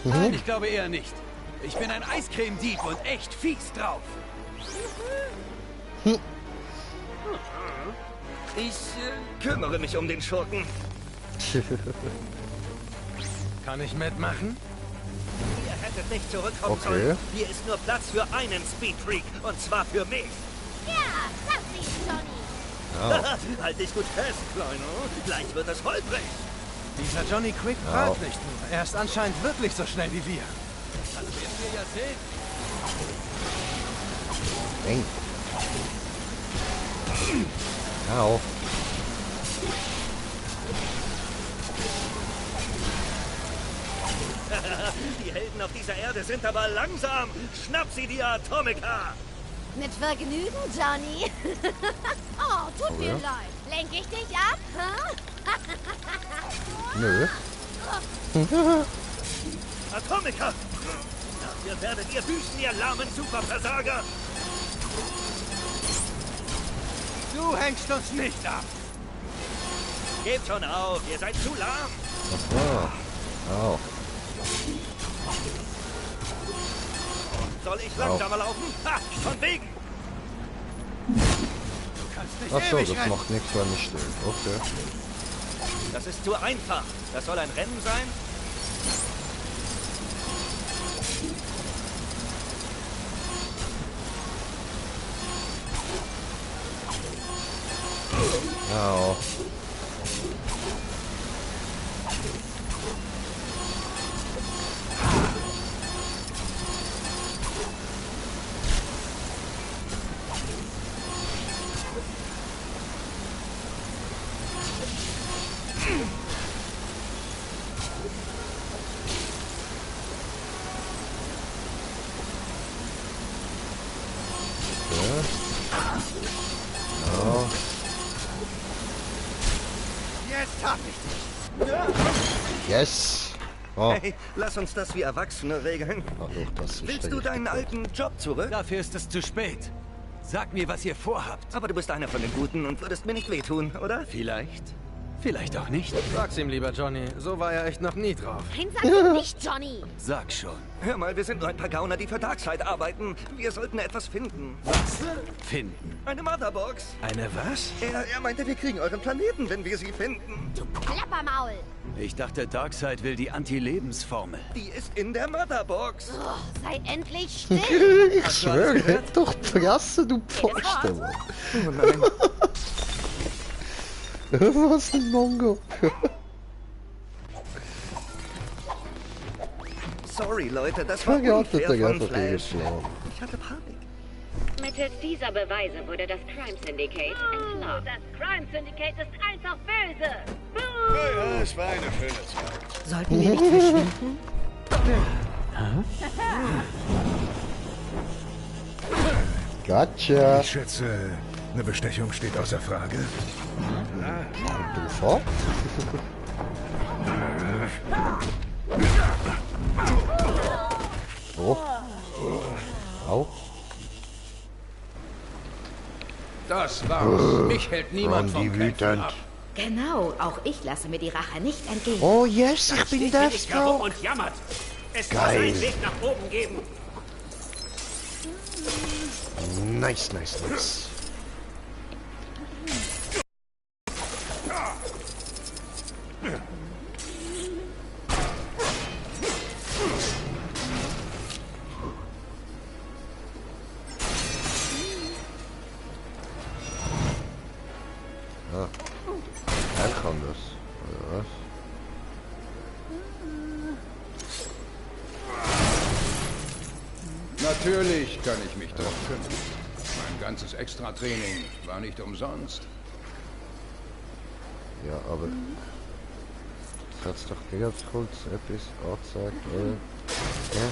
Nein, ich glaube eher nicht. Ich bin ein Eiscreme-Dieb und echt fies drauf. Ich kümmere mich um den Schurken. Kann ich mitmachen? Ihr hättet nicht zurückkommen sollen. Hier ist nur Platz für einen Speedfreak. Und zwar für mich. Ja, sag sie, Johnny. Halt dich gut fest, Kleiner. Gleich wird es holprig. Dieser Johnny Quick prahlt nicht nur. Er ist anscheinend wirklich so schnell wie wir. Das werden wir ja sehen. Eng. Au. Die Helden auf dieser Erde sind aber langsam. Schnapp sie dir, Atomica. Mit Vergnügen, Johnny. Oh, tut mir leid. Lenk ich dich ab? Hä? Nö. Atomica! Dafür werdet ihr büßen, ihr lahmen Superversager! Du hängst uns nicht ab! Gebt schon auf, ihr seid zu lahm! Aha. Au. Soll ich langsamer laufen? Ha, von wegen! Achso, das macht nichts, wenn ich stehe. Okay. Das ist zu einfach. Das soll ein Rennen sein? Au. Jetzt hab ich dich! Yes! Oh. Hey, lass uns das wie Erwachsene regeln. Hallo, das Willst du deinen alten Job zurück? Dafür ist es zu spät. Sag mir, was ihr vorhabt. Aber du bist einer von den Guten und würdest mir nicht wehtun, oder? Vielleicht. Vielleicht auch nicht. Sag's ihm lieber, Johnny. So war er echt noch nie drauf. Nein, sag ihm nicht, Johnny! Sag schon. Hör mal, wir sind nur ein paar Gauner, die für Darkseid arbeiten. Wir sollten etwas finden. Was? Finden. Eine Motherbox. Eine was? Er meinte, wir kriegen euren Planeten, wenn wir sie finden. Plappermaul! Ich dachte, Darkseid will die Anti-Lebensformel. Die ist in der Motherbox. Oh, sei endlich still! Ich schwöre, hätt doch die Fresse, du Pfosten, Mann. Oh nein. Was ein Mongo. Sorry, Leute, das war unfair von Flash. Ich hatte Panik. Mittels dieser Beweise wurde das Crime Syndicate entlarvt. Das Crime Syndicate ist einfach böse. Ja, es war eine schöne Zeit. Sollten wir nicht verschwinden? Gotcha. Ich schätze, eine Bestechung steht außer Frage. Du vor? Oh. Au. Das war's. Mich hält niemand vom Kämpfen ab. Genau, auch ich lasse mir die Rache nicht entgehen. Oh yes, ich bin Steht hier nicht herum Deathstroke. und jammert. Es Geil. muss einen Weg nach oben geben. Nice, nice, nice. Ah, er kann das, oder was? Natürlich kann ich mich drum kümmern. Mein ganzes Extra-Training war nicht umsonst. Ja, aber... Das hat's doch ganz kurz etwas angezeigt, oder? Ja.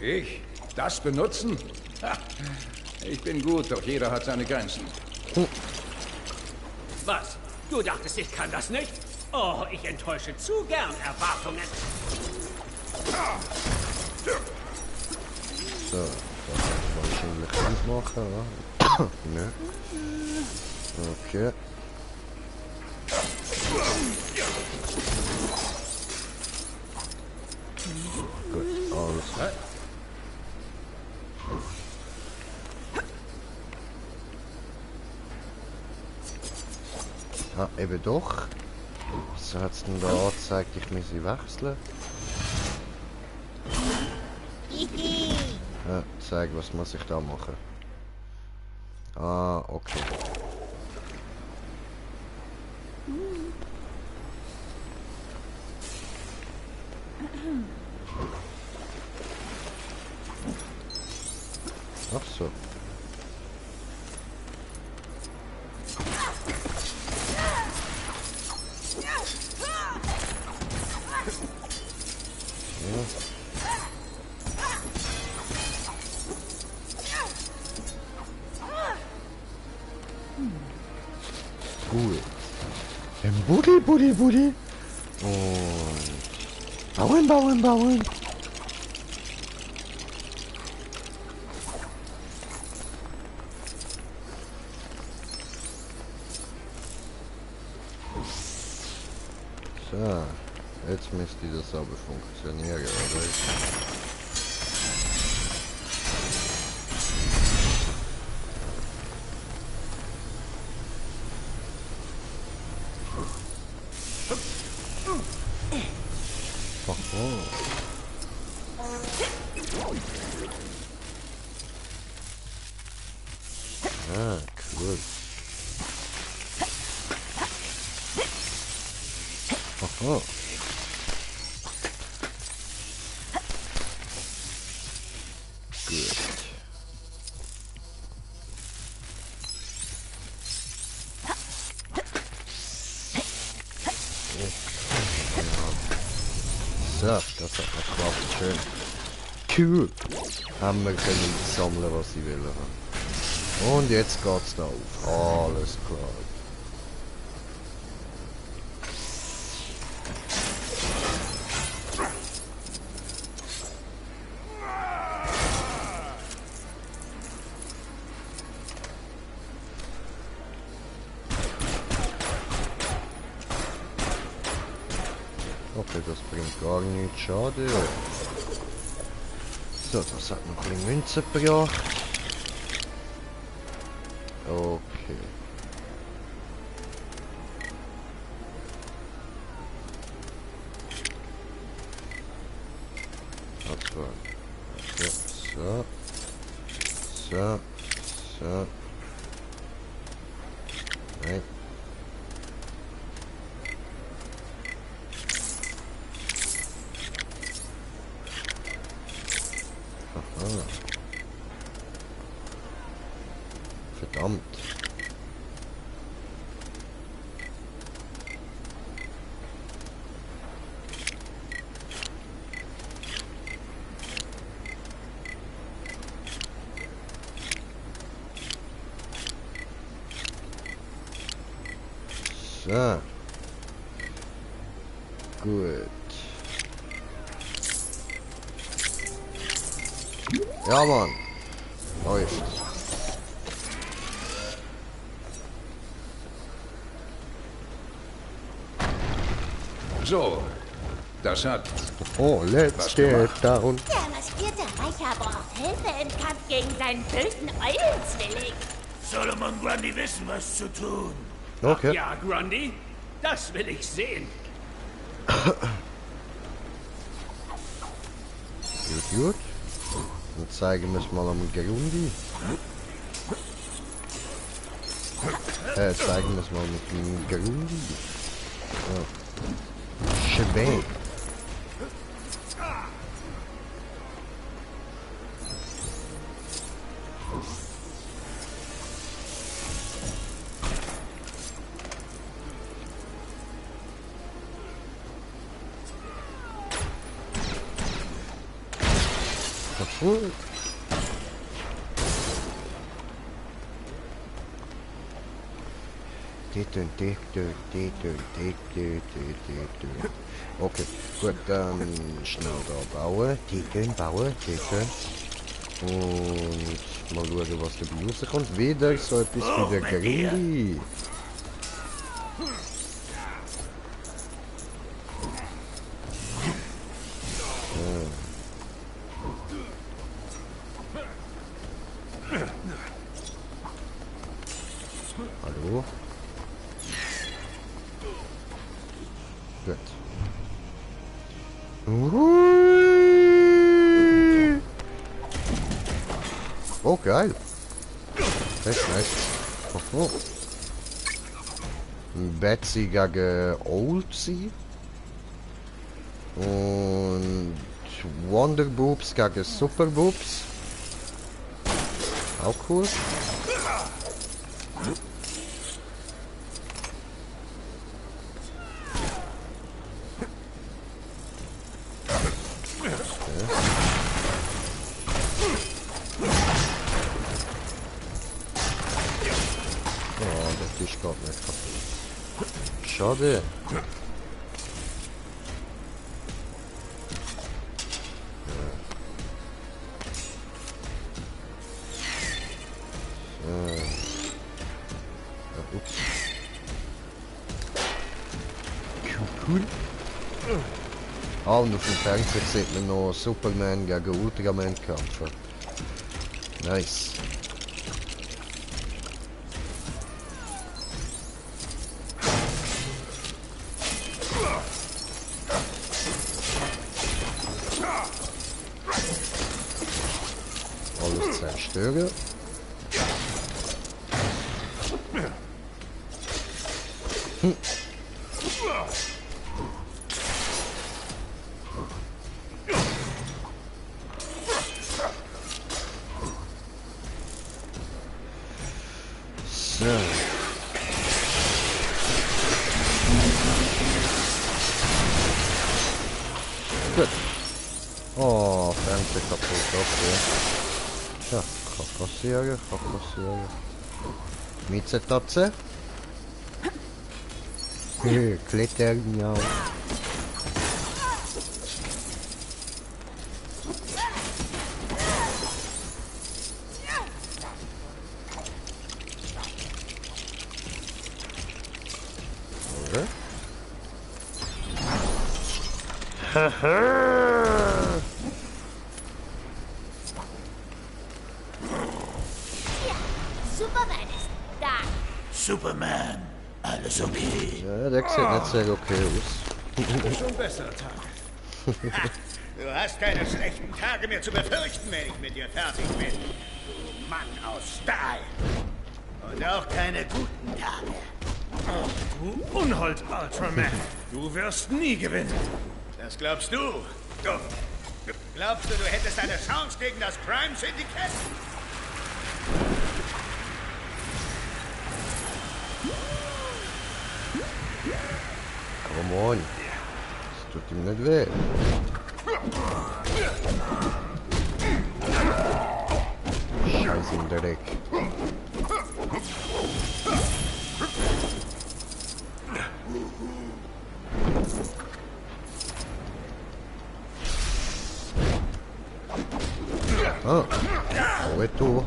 Ich? Das benutzen? Ha, ich bin gut, doch jeder hat seine Grenzen. Was? Du dachtest, ich kann das nicht? Oh, ich enttäusche zu gern Erwartungen. So, das kann ich wahrscheinlich nicht machen, oder? Ne. Okay. Gut, alles. Ah, eben doch. So hat es denn da angezeigt, ich muss sie wechseln. Ja, zeig, was muss ich da machen? Ah, okay. Ach so. Gut. Buddy. Und bauen. So, jetzt müsste das aber funktionieren, oder? Ah, cool. Oh. Gut. So, das hat noch geklappt, schön. Cool. Haben wir können sammeln, was sie wollen. Und jetzt geht's da auf. Alles klar. Okay, das bringt gar nichts, schade. So, das hat noch ein bisschen Münzen gebracht. Okay. So. Nein. Aha. Verdammt. So. Gut. Ja, Mann. Läuft. So, das hat... Oh, let's get down. Der maskierte Rächer braucht Hilfe im Kampf gegen seinen bösen Eulenzwilling. Solomon Grundy wissen, was zu tun. Okay. Ach ja, Grundy, das will ich sehen. Gut. Dann zeigen wir es mal am Grundy. Zeigen wir es mal mit dem Grundy. So. Schön. Okay, gut, dann schnell da bauen. Bauen. Und mal schauen, was dabei rauskommt. Wieder so etwas wie der Grundy. Hallo? Gut. Oh, geil. Echt nice. Oh. Betsy gegen Oldsy. Und Wonder Boobs gegen Super Boobs. Auch cool. geht nicht kaputt. Schade. Ups. Cool. Ah, und auf dem Fernseher sieht man noch Superman gegen Ultraman kämpfen. Nice. Alles zerstören. So. Gut. Oh, Fernseher kaputt, okay. Tja, kassieren. Mietzertatze. Klettern, ja. Superman ist da. Superman, alles okay? Ja, der sieht nicht sehr okay aus. Schon besser, Tag. Du hast keine schlechten Tage mehr zu befürchten, wenn ich mit dir fertig bin. Du Mann aus Stahl. Und auch keine guten Tage. Oh, du Unhold, Ultraman. Du wirst nie gewinnen. Das glaubst du? Glaubst du, du hättest eine Chance gegen das Crime Syndicate? Come on. Das tut ihm nicht weh. Scheiße im Dreck. Ah,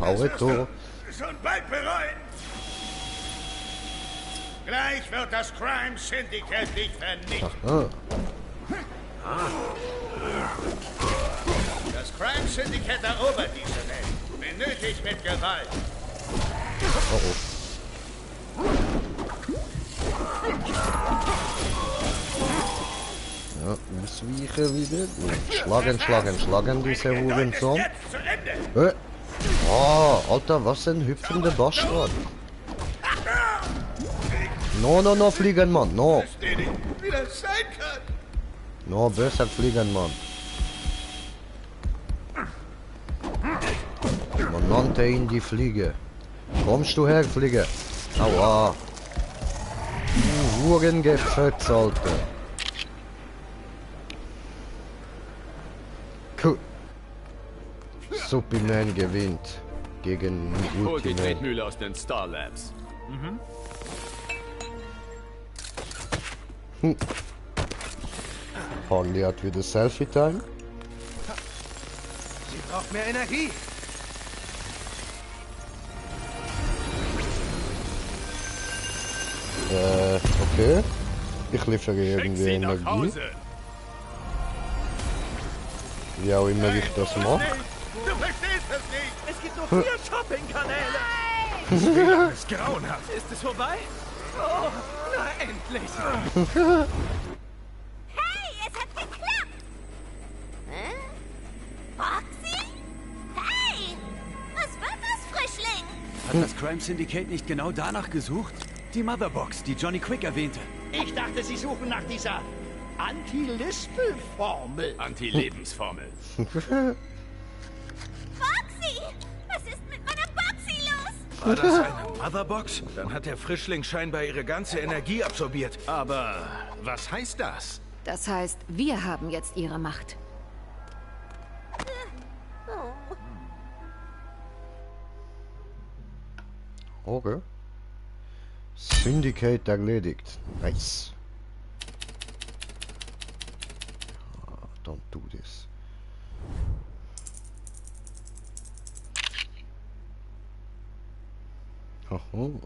hau du. Schon bald bereuen. Gleich wird das Crime Syndicate dich vernichten. Das Crime Syndicate erobert diese Welt. Benötigt mit Gewalt. Ja, ausweichen wieder. Schlagen, diese Hurensohn. Oh, Alter, was ein hüpfender Bastard. No, Fliegenmann, no. Wie das sein kann. No, besser Fliegenmann. Man nannte ihn die Fliege. Kommst du her, Fliege? Aua. Du Hurengefötz, Alter. Cool. Superman gewinnt gegen Holt die Ultimate. Tretmühle aus den Star Labs. Harley hat wieder Selfie-Time. Sie braucht mehr Energie. Okay. Ich liefere irgendwie Energie. Wie auch immer ich das mache. Du verstehst es nicht. Es gibt nur 4 Shopping-Kanäle. Das ist grauenhaft. Ist es vorbei? Oh, na endlich. Hey, es hat geklappt. Hä? Foxy? Hey, was wird das, Frischling? Hat das Crime Syndicate nicht genau danach gesucht? Die Motherbox, die Johnny Quick erwähnte. Ich dachte, sie suchen nach dieser Anti-Lispel-Formel. Anti-Lebensformel. Foxy, was ist mit meiner Boxy los? War das eine Motherbox? Dann hat der Frischling scheinbar ihre ganze Energie absorbiert. Aber was heißt das? Das heißt, wir haben jetzt ihre Macht. Okay. Syndicate erledigt. Nice. Don't do this. Hoho.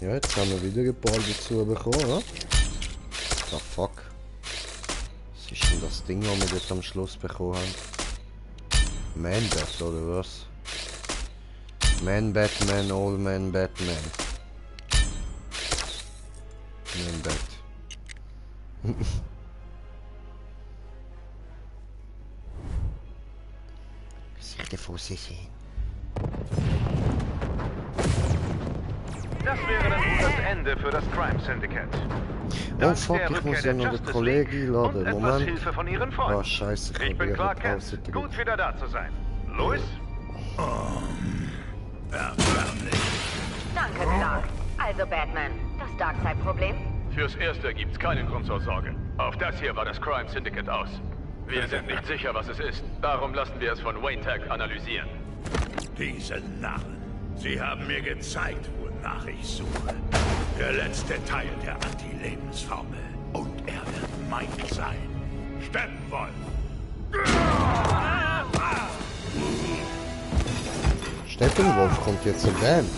Ja, jetzt haben wir wieder ein paar dazu bekommen, ne? Ah, fuck. Was ist denn das Ding, was wir jetzt am Schluss bekommen haben? Man-Bat, oder was? Man-Batman, All-Man, Batman. Man-Bat. Sicher vor sich hin. Das wäre dann das Ende für das Crime Syndicate. Oh fuck, ich muss ja noch den Kollegen laden. Moment. Hilfe von Ihren Freunden. Oh scheiße, ich bin Clark Kent. Gut wieder da zu sein. Louis? Erbärmlich. Danke, Clark. Also, Batman, das Darkseid-Problem? Fürs Erste gibt's keinen Grund zur Sorge. Auf das hier war das Crime Syndicate aus. Wir sind nicht sicher, was es ist. Darum lassen wir es von Wayne Tech analysieren. Diese Narren. Sie haben mir gezeigt, wonach ich suche. Der letzte Teil der Anti-Lebensformel. Und er wird mein sein. Steppenwolf. Steppenwolf kommt jetzt in Band.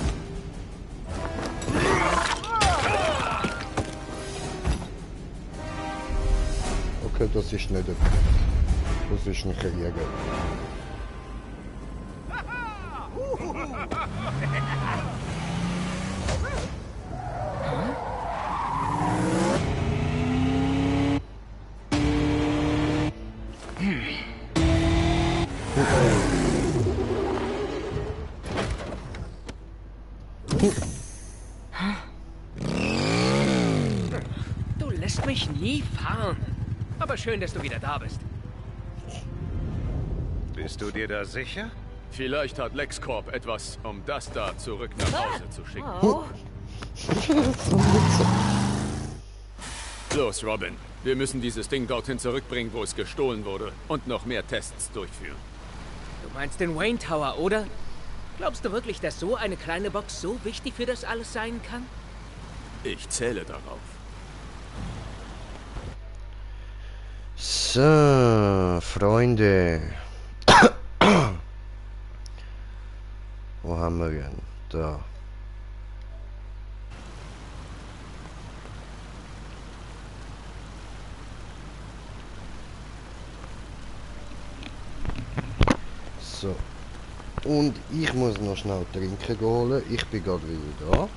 Okay, das ist nicht. Das ist ein Jäger. Du lässt mich nie fahren. Aber schön, dass du wieder da bist. Bist du dir da sicher? Vielleicht hat LexCorp etwas, um das da zurück nach Hause zu schicken. Oh. Los, Robin. Wir müssen dieses Ding dorthin zurückbringen, wo es gestohlen wurde. Und noch mehr Tests durchführen. Du meinst den Wayne Tower, oder? Glaubst du wirklich, dass so eine kleine Box so wichtig für das alles sein kann? Ich zähle darauf. So, Freunde. Wo haben wir ihn? Da. So. Und ich muss noch schnell trinken holen. Ich bin gerade wieder da.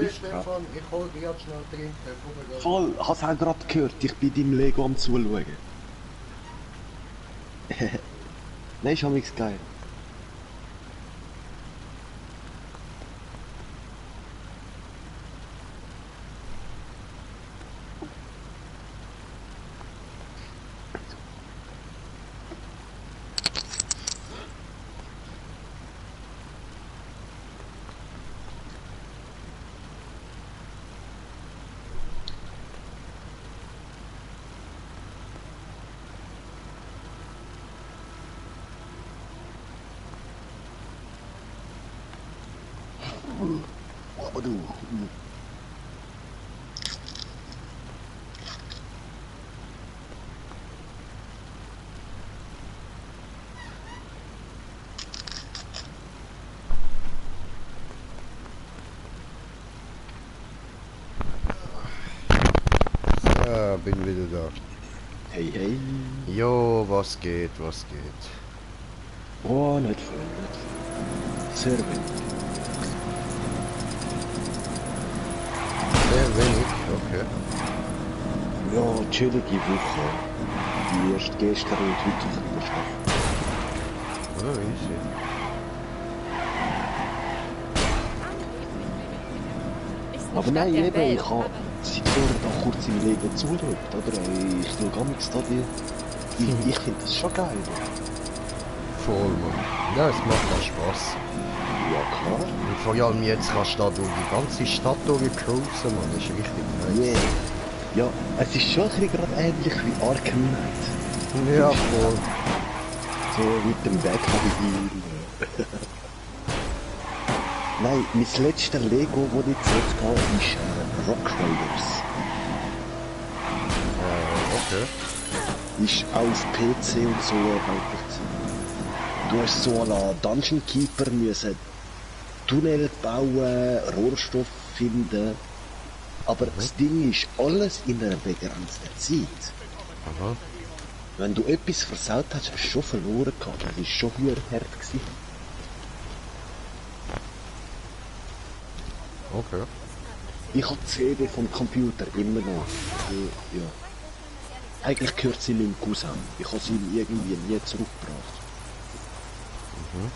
Stefan, ich hol dir jetzt schnell trinken. Voll, hast auch gerade gehört, ich bin deinem Lego am Zuschauen. Nein, ist amigs geil. Aduh. Ja, bin wieder da. Hey, hey. Jo, was geht, was geht? Oh, nicht viel, nicht viel. Sehr wenig. Sehr wenig, okay. Ja, chillige Woche. Die erst gestern und heute ein bisschen geschafft. Oh, easy. schönsten Aber Stadt nein, der eben, Welt. ich habe seit vorher da kurz im Lego zugeschaut, oder? Ich schaue gar nichts da die. Ich finde das schon geil. Voll, Mann. Ja, es macht auch Spaß. Ja, klar. Und vor allem jetzt kannst du da durch die ganze Stadt durchcruisen, Mann. Das ist richtig nice. Yeah. Ja, es ist schon ein bisschen gerade ähnlich wie Arkham Knight. Ja, voll. So mit dem Backhabi. Nein, mein letztes Lego, das ich gezählt habe, ist Rock Raiders. Okay. Ist auch auf PC und so erhältlich. Du hast so à la Dungeon Keeper müssen Tunnel bauen, Rohrstoff finden. Aber das Ding ist, alles in einer begrenzten Zeit. Aha. Wenn du etwas versaut hast, hast du schon verloren gehabt. Das war schon höher hart gewesen. Okay. Ich habe die CD vom Computer immer noch. Ja. Eigentlich gehört sie meinem Cousin. Ich habe sie ihm irgendwie nie zurückgebracht. Mhm.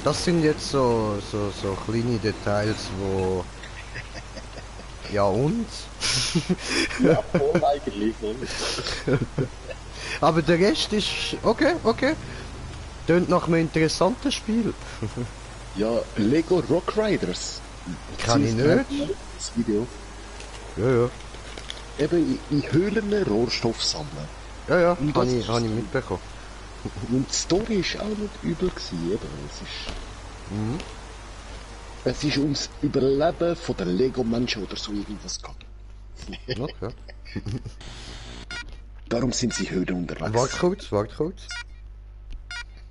Das sind jetzt so kleine Details, wo... Ja und? Ja, voll eigentlich. Aber der Rest ist... Okay. Tönt nach einem interessanten Spiel. Ja, Lego Rock Riders. Kann ich nicht. Das Video. Ja. Eben in Höhlen Rohrstoff sammeln. Ja, habe ich mitbekommen. Und die Story ist auch nicht übel gewesen, eben. Es ist ums Überleben von den Lego-Menschen oder so irgendwas gegangen. Okay. Darum sind sie Höhlen unterwegs. Warte kurz.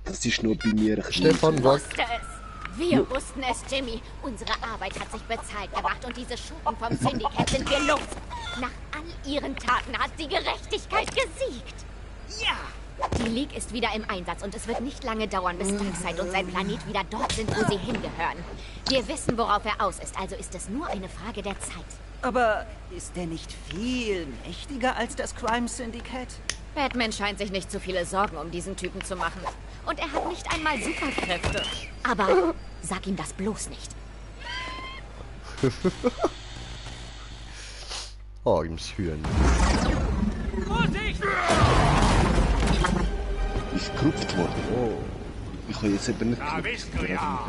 Das ist nur bei mir ein Stefan, warte. Wir wussten es, Jimmy. Unsere Arbeit hat sich bezahlt gemacht und diese Schurken vom Syndicate sind wir los. Nach all ihren Taten hat die Gerechtigkeit gesiegt. Ja! Die League ist wieder im Einsatz und es wird nicht lange dauern, bis Darkseid und sein Planet wieder dort sind, wo sie hingehören. Wir wissen, worauf er aus ist, also ist es nur eine Frage der Zeit. Aber ist der nicht viel mächtiger als das Crime Syndicate? Batman scheint sich nicht zu viele Sorgen um diesen Typen zu machen. Und er hat nicht einmal Superkräfte. Aber sag ihm das bloß nicht. Armes Hühn. Vorsicht! Ist gerupft worden. Oh. Ich habe jetzt eben nicht Da bist du ja.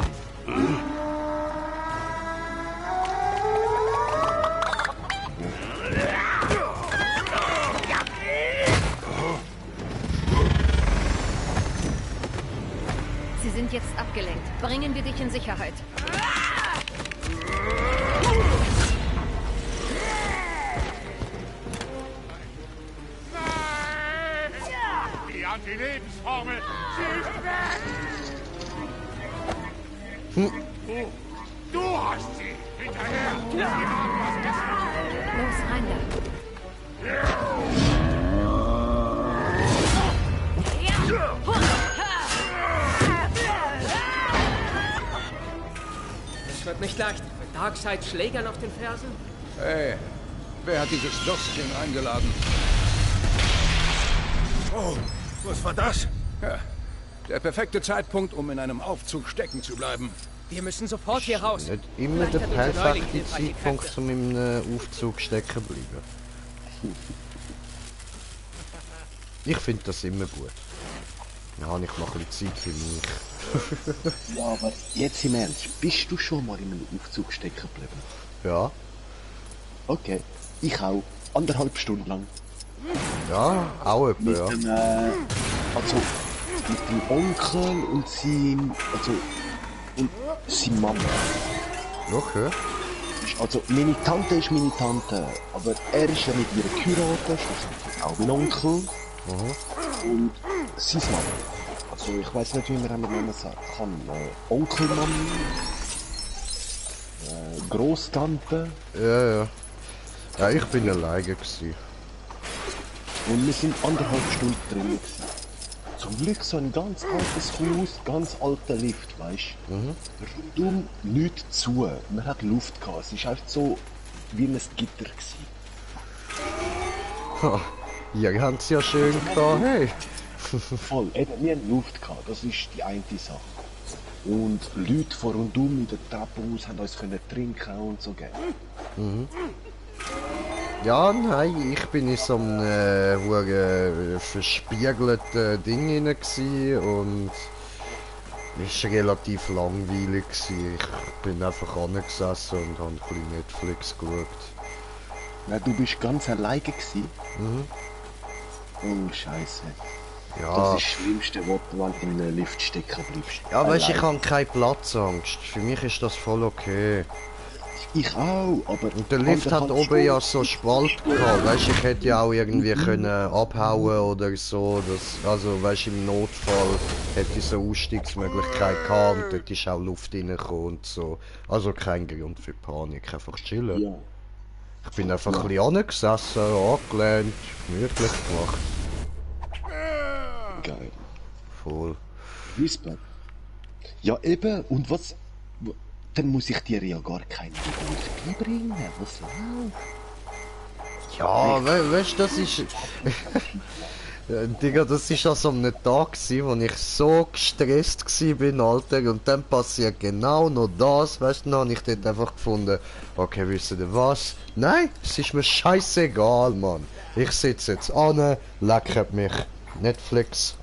Sie sind jetzt abgelenkt. Bringen wir dich in Sicherheit. Die Anti-Lebensformel. Sie ist weg. Du hast sie. Hinterher. Sie haben was gesagt. Los, rein Es wird nicht leicht. Darkseid Schlägern auf den Fersen? Hey, wer hat dieses Würstchen eingeladen? Oh, was war das? Ja, der perfekte Zeitpunkt, um in einem Aufzug stecken zu bleiben. Wir müssen sofort hier raus. Nicht immer der Vielleicht hat unser Neuling perfekte hilfreiche Zeitpunkt, Kräfte. um in einem Aufzug stecken bleiben. Ich finde das immer gut. Dann habe ich noch ein bisschen Zeit für mich. Ja, aber jetzt im Ernst, bist du schon mal in einem Aufzug stecken geblieben? Ja. Okay, ich auch. 1,5 Stunden lang. Ja, auch etwa, Mit ja. dem, also, mit dem Onkel und seinem, und seine Mama. Okay. Also, meine Tante ist meine Tante, aber er ist ja mit ihr geheiratet, schlussendlich auch mein Onkel. Und seine Mama. Also, ich weiß nicht, wie man mit Namen sagen kann. Onkelmami, Grosstante. Ja. Ja, ich bin alleine gewesen. Und wir sind 1,5 Stunden drin gewesen. Zum Glück so ein ganz altes Haus, ganz alter Lift, weißt du? Rundum nichts zu. Man hat Luft gehabt. Es war einfach so wie ein Gitter gewesen. Ha, ihr habt es ja schön gehabt, hey. Voll, eben, wir haben Luft gehabt, das ist die eine Sache. Und Leute von rundum in der Treppenhaus haben uns können trinken und so, gell? Mhm. Ja, nein, ich bin in so einem verspiegelten Ding hinein gsi und es war relativ langweilig gsi. Ich bin einfach angesessen und habe ein bisschen Netflix geschaut. Ja, du bist ganz alleine gsi? Mhm. Oh, Scheiße. Ja. Das ist das Schlimmste, was du, wenn du in einem Lift stecken bleibst. Ja, weißt du, ich habe keine Platzangst. Für mich ist das voll okay. Ich auch, aber... Und der Lift hat oben ja so Spalt gehabt, weißt du, ich hätte ja auch irgendwie können abhauen oder so, das, also weißt du, im Notfall hätte ich so Ausstiegsmöglichkeit gehabt und dort ist auch Luft reingekommen und so. Also kein Grund für Panik, einfach chillen. Ja. Ich bin einfach ein bisschen angesessen, angelehnt, gemütlich gemacht. Geil. Voll. Whisper. Ja eben, und was... Dann muss ich dir ja gar keine Whisky bringen, was läuft? Ja, weißt du, das ist... Digga, das ist an so einem Tag gsi, wo ich so gestresst bin, Alter, und dann passiert genau noch das, weißt du, dann habe ich dort einfach gefunden, okay, wisst ihr was? Nein, es ist mir scheißegal, Mann. Ich sitze jetzt an, leckert mich. Netflix.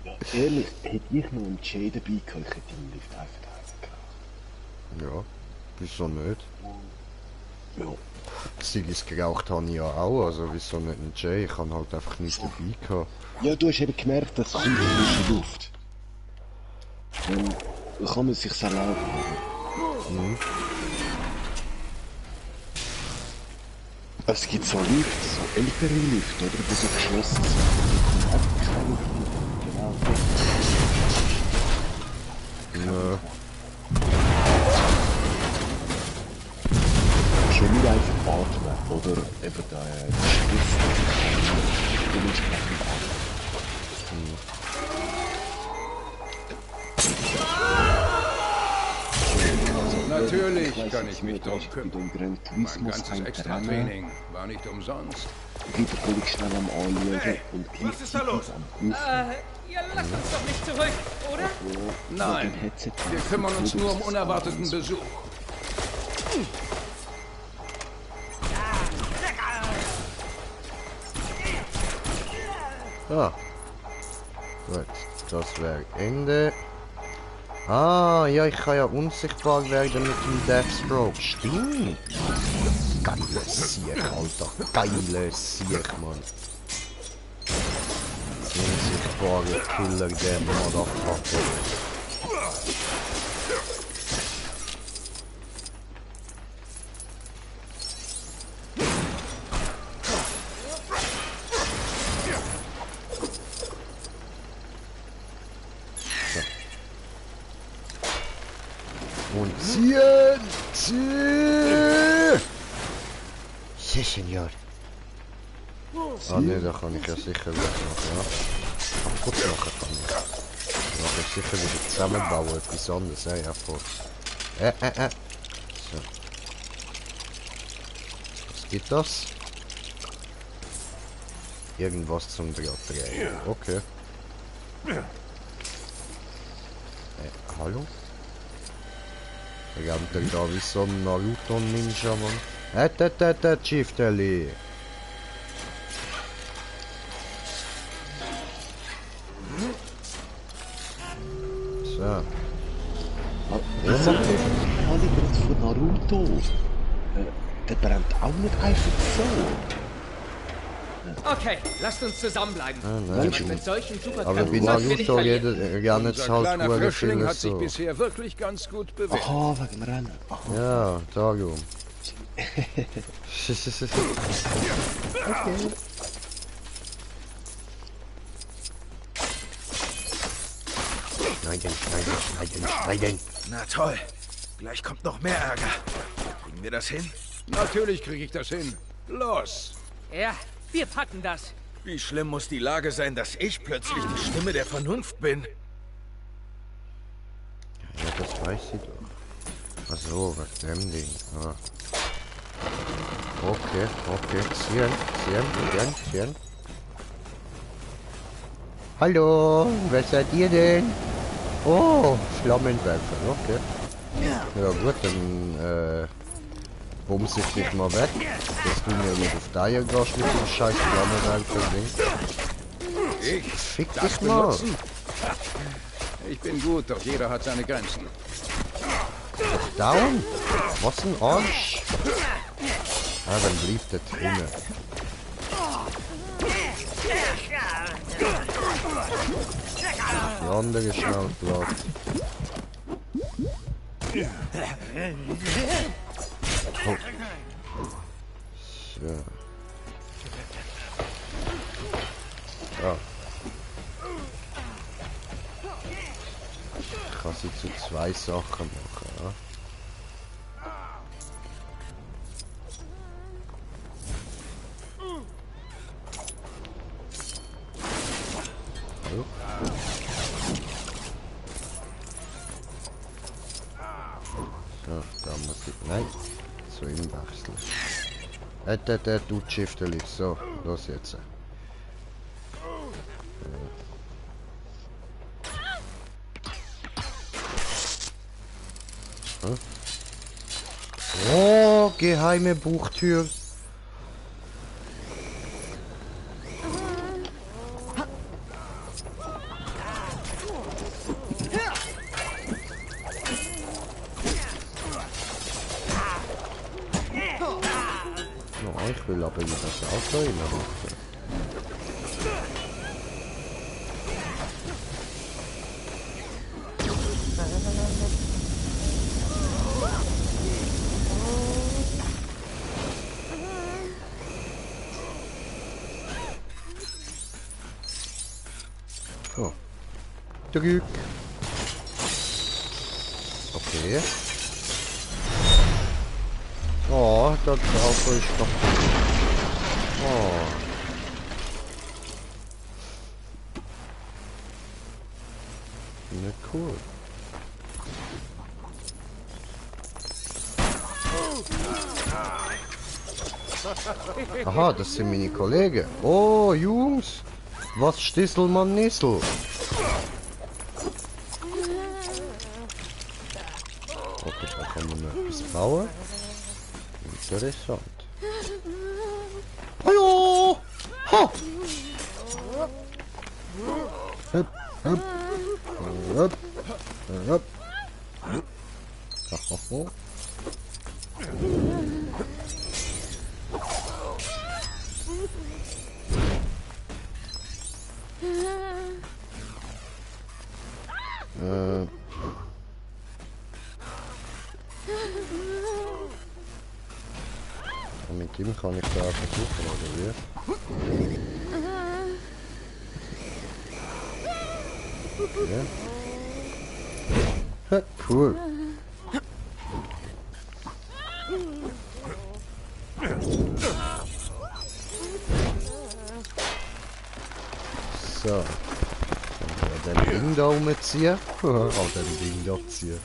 Ja, ehrlich, hätte ich noch einen Jay dabei gehabt, ich hätte ihn Lift einfach reingegangen. Ja, wieso nicht? Ja. Ziggis geraucht habe ich ja auch, also wieso nicht ein Jay? Ich habe halt einfach nicht dabei gehabt. Ja, du hast eben gemerkt, dass kommt frische Luft. Dann kann man sich's erlauben. Mhm. Es gibt so Lifts, so ältere Lifte, oder? Die so geschlossen sind. Die kommen einfach keine Luft rein. Genau. Ja. Schon nicht einfach atmen, oder eben der Schrift dementsprechend atmen. Natürlich kann ich mich drum kümmern. Mein ganzes Extra-Training war nicht umsonst. Lieber völlig schnell am Anschauen und gleichzeitig am Rufen. Ihr lasst uns doch nicht zurück, oder? Nein, wir kümmern uns nur um unerwarteten Besuch. Ah. Gut, das wäre Ende. Ah, ja, ich kann ja unsichtbar werden mit dem Deathstroke. Stimmt. Geiles Sieg, Alter. Geiles Sieg, Mann. Unsichtbare Killer, der Motherfucker. Und ziehen! Ziehen! Sí, señor. Ah ne, da kann ich ja sicher was machen, ja. Kaputt machen kann ich. Da kann ich sicher wieder zusammenbauen, etwas anderes, ja, voll. So. Was gibt das? Irgendwas zum Drehen. Okay. Hallo? Rennt er da wie so ein Naruto-Ninja, Mann? Chieftainly! So. Was sagt der gerade von Naruto? Der brennt auch nicht einfach so. Okay, lasst uns zusammenbleiben. Nein, mit solchen aber bei Naruto redet Unser halt kleiner viele Frischling hat sich so. bisher wirklich ganz gut bewegt. Aha, wegen dem Rennen. Aha. Ja, darum. Okay. Schneiden. Na toll. Gleich kommt noch mehr Ärger. Kriegen wir das hin? Natürlich kriege ich das hin. Los! Ja, wir packen das. Wie schlimm muss die Lage sein, dass ich plötzlich die Stimme der Vernunft bin? Ja, das weiß ich doch. Ach so, was dem Ding. Ah. Okay. Ziehen. Hallo, wer seid ihr denn? Oh, Flammenwerfer, okay. Ja gut, dann bumse ich dich mal weg, dass du mir nicht auf Deier gehst mit dem scheiß Flammenwerfer-Ding. Fick dich mal. Ich bin gut, doch jeder hat seine Grenzen. Down? Was ein Arsch. Ah, dann blieb der drinnen. Die andere schnell platt. Oh. So. Ja. Ich kann sie zu zwei Sachen machen. Ja. So, da muss ich... Nein, zu ihm wechseln. Der tut Shifterlich. So, los jetzt. Oh, geheime Buchtür. Ich will aber wieder das Auto reinmachen. Oh. Zurück. Okay. Oh, das Auto ist kaputt. Oh. Nicht cool. Aha, das sind meine Kollegen. Oh, Jungs. Was Stisselmann Nissel? Okay, da kann man noch etwas bauen. Interessant. Hallo! Ha! Hup, hup. Hup, hup. Hahaha. Mit ihm kann ich da versuchen, oder wie? Ja. Cool. So. Dann den Ding da umziehen. Oh, den Ding da ziehen.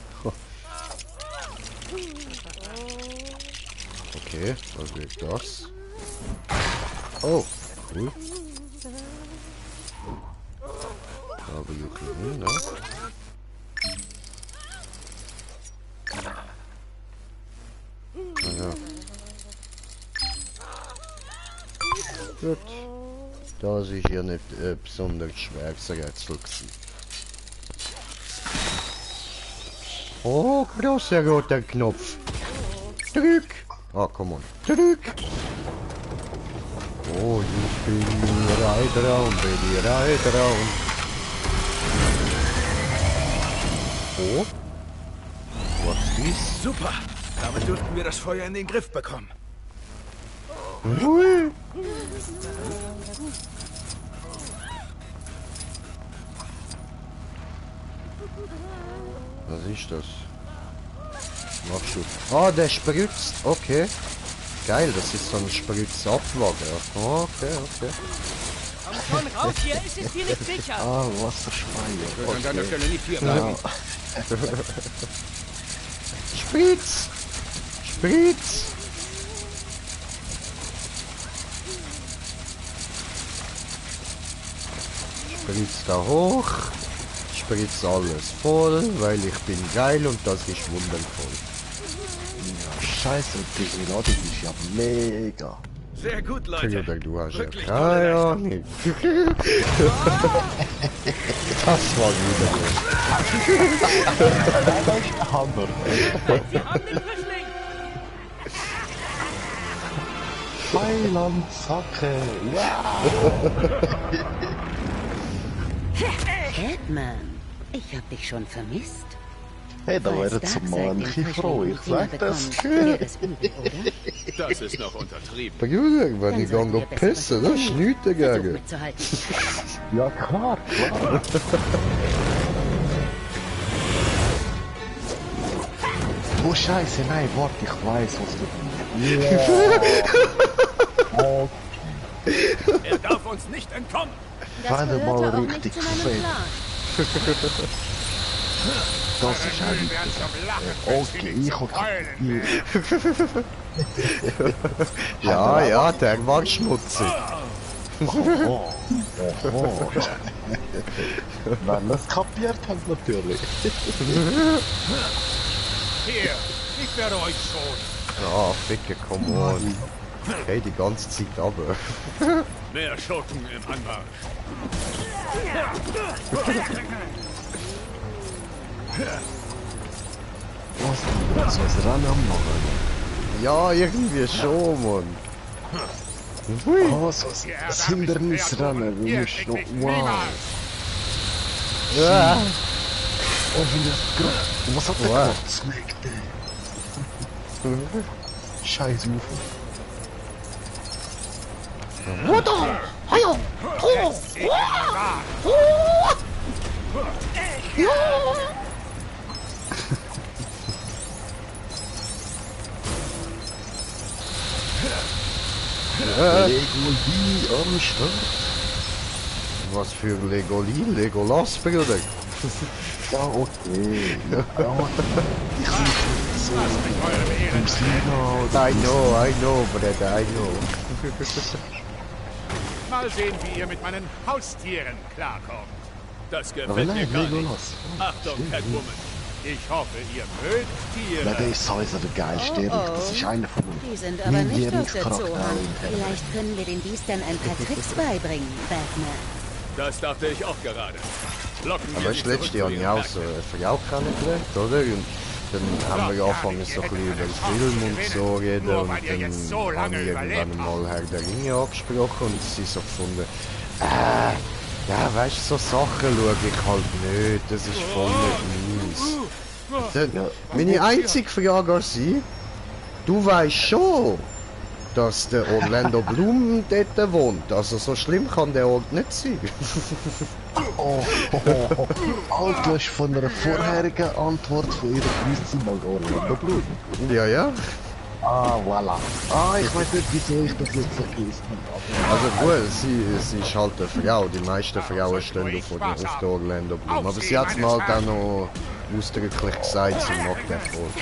Okay, was wird das? Oh, cool. Da will ich hin, ne? Ja. Gut. Das ist ja nicht besonders schweres Rätsel gewesen. Oh, großer roter Knopf. Drück! Oh, come on. Drück! Oh, you spin me right around, baby, right around. Oh? What's this? Super! Damit dürften wir das Feuer in den Griff bekommen. Ui. Was ist das? Nachschub. Ah, der spritzt. Okay. Geil, das ist so ein Spritzabwagen. Okay, okay. Komm schon raus, hier ist es hier nicht sicher. Ah, Wasserspeier. Ich würde an deiner Stelle nicht hier bleiben. Spritz! Spritz! spritz da hoch, spritz alles voll, weil ich bin geil und das ist wundervoll. Ja, scheiße, die Ladung ist ja mega. Sehr gut, Leute. Theodor, du hast ja Wirklich keine tolle Ahnung. Das war wieder Das ist der Hammer. Sie haben den Frischling! Mailand Sacke. Wow. Batman, ich hab dich schon vermisst. Hey, da Falls wäre zum Darkseid manche den froh, ich Finger sag das. bekommt, wäre es übel, oder? Das ist noch untertrieben. Bruder, wenn Dann ich sollten gehe wir besser pissen, das ist nichts Versuch dagegen. mitzuhalten. Ja, klar, klar. Oh, Scheiße, nein, warte, ich weiß, was du... Ja. Er darf uns nicht entkommen. Wenn du mal richtig fett. Das ist ein okay, ich hab Ja, ja, der war schmutzig. Oho. Wenn er es kapiert hat, natürlich. Hier, ich werde euch schon. Ja, Ficke, come on. Hey, die ganze Zeit aber. Mehr Schurken im Anmarsch. Was Rennen am Machen? Ja, irgendwie schon, Mann. Oh, so das Hindernisrennen, wie wir schon... Wow. Ja. Oh, wie das gerade... Was hat der Wow. gerade gesmeckt, ey? Scheiß Ufo. What the? Hallo! Oh! Legoli am Start. Was für Legoli? Legolas, Bruder. Ja, okay. Ja, ich bin so... I know, Bruder, I know. Mal sehen, wie ihr mit meinen Haustieren klarkommt. Das Aber gefällt mir nein, gar nicht. Legolas. Achtung, Catwoman. Ich hoffe, ihr mögt Tiere. Ja, der ist sowieso der geilste, Erik. Das ist einer von uns. Die sind aber nicht auf der Lieblingscharaktere Zoohand. im Fernsehen. Vielleicht können wir den Biestern ein paar Tricks beibringen, Batman. Das dachte ich auch gerade. Locken wir Aber sie das letzte Jahr zurück zu ja ihren auch so eine Frau kennengelernt, oder? Und dann haben wir angefangen so ein bisschen über den Film und so reden und dann haben wir irgendwann mal Herr der Ringe angesprochen und sie so gefunden, ja, weißt du, so Sachen schaue ich halt nicht, das ist voll nicht meins. Dann, meine einzige Frage an Sie, du weißt schon, dass der Orlando Bloom dort wohnt, also so schlimm kann der Ort nicht sein. Alt, du hast von einer vorherigen Antwort von ihr gewusst, mal Orlando Bloom. Ja, ja. Ah, voilà. Ah, ich weiß nicht, wieso ich das jetzt vergessen habe. Also gut, sie ist halt eine Frau, die meisten Frauen stehen auf der Orlando Bloom, aber sie hat es mal dann noch ausdrücklich gesagt, sie mag den voll.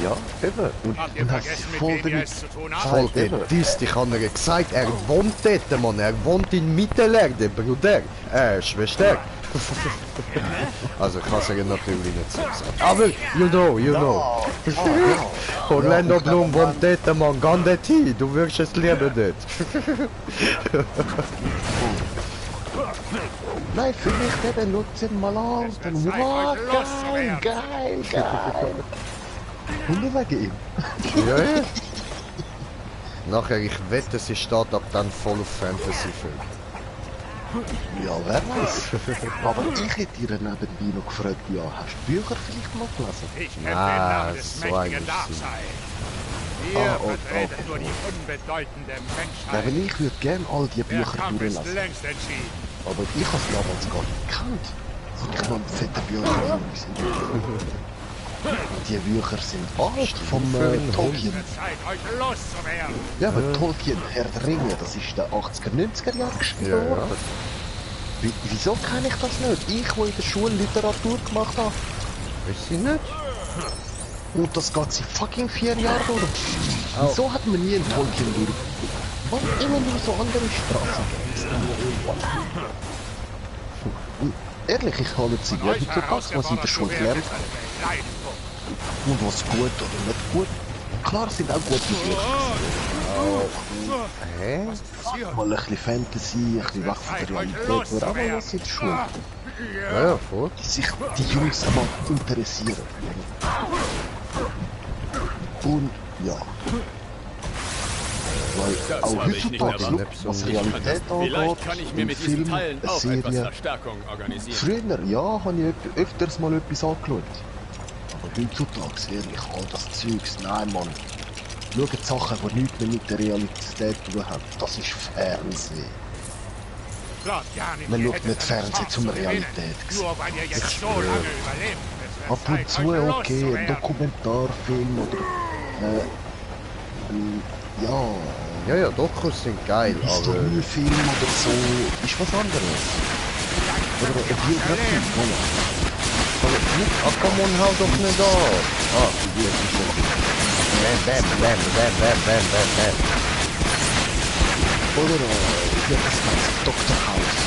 Ja, eben. Und dann hast du voll den Disst, ich habe ihr gesagt, er wohnt dort, Mann, er wohnt in Mittelerde, Bruder, Schwester. Also ich kann es ihr natürlich nicht so sagen. Aber, you know. Orlando Bloom wohnt dort, Mann, geh dort hin, du wirst es lieben dort. Nein, vielleicht eben, schaut sie mal an. Dann, wow, geil. Und nur wegen ihm. Ja. Nachher, ich wette, sie steht ab dann voll auf Fantasy-Film. Ja, wer weiß. Aber ich hätte ihr nebenbei noch gefragt, ja, hast du Bücher vielleicht mal gelesen? Nein, so ein Sinn. Ihr vertretet nur die unbedeutende Menschheit. Nein, weil ich würde gerne all die Der Bücher Kampf ist durchlesen. längst entschieden. Aber ich habe es damals gar nicht gekannt. Und ich noch ein fetter Bücher gesehen. Die Bücher sind alt vom Tolkien. Zeit, euch loszuwerden. Ja, aber Tolkien, Herr der Ringe, das ist der 80er, 90er Jahre geschrieben Ja, ja. worden. Wieso kenne ich das nicht? Ich, der in der Schule Literatur gemacht habe. Ist sie nicht? Und das geht seit fucking 4 Jahren durch. Wieso hat man nie einen Tolkien durch? Und immer nur so andere Straßen. Ehrlich, ich habe jetzt irgendwie das, was ich in der Schule gelernt habe. Und was gut oder nicht gut. Klar sind auch gute Bücher. Mal ein bisschen Fantasy, ein bisschen weg von der Realität, aber was in der Schule. Ja, voll. Dass sich die Jungs einmal interessieren. Und ja. Weil auch heutzutage, was Realität angeht, im Film, eine Serie. Früher, ja, habe ich öfters mal etwas angeschaut. Aber heutzutage, ehrlich, all das Zeugs, nein, Mann. Schaut Sachen, die nichts mehr mit der Realität zu tun haben. Das ist Fernsehen. Man schaut nicht Fernsehen zum Realität. Ich schwöre. Ab und zu okay, ein Dokumentarfilm oder ja, Dokus sind geil, aber Historiefilm oder so ist was anderes. Oder ein Biografie, aber Aquaman haut doch nicht auf. Ah, die ist schon. Bam. Oder wie das heißt, Dr. House.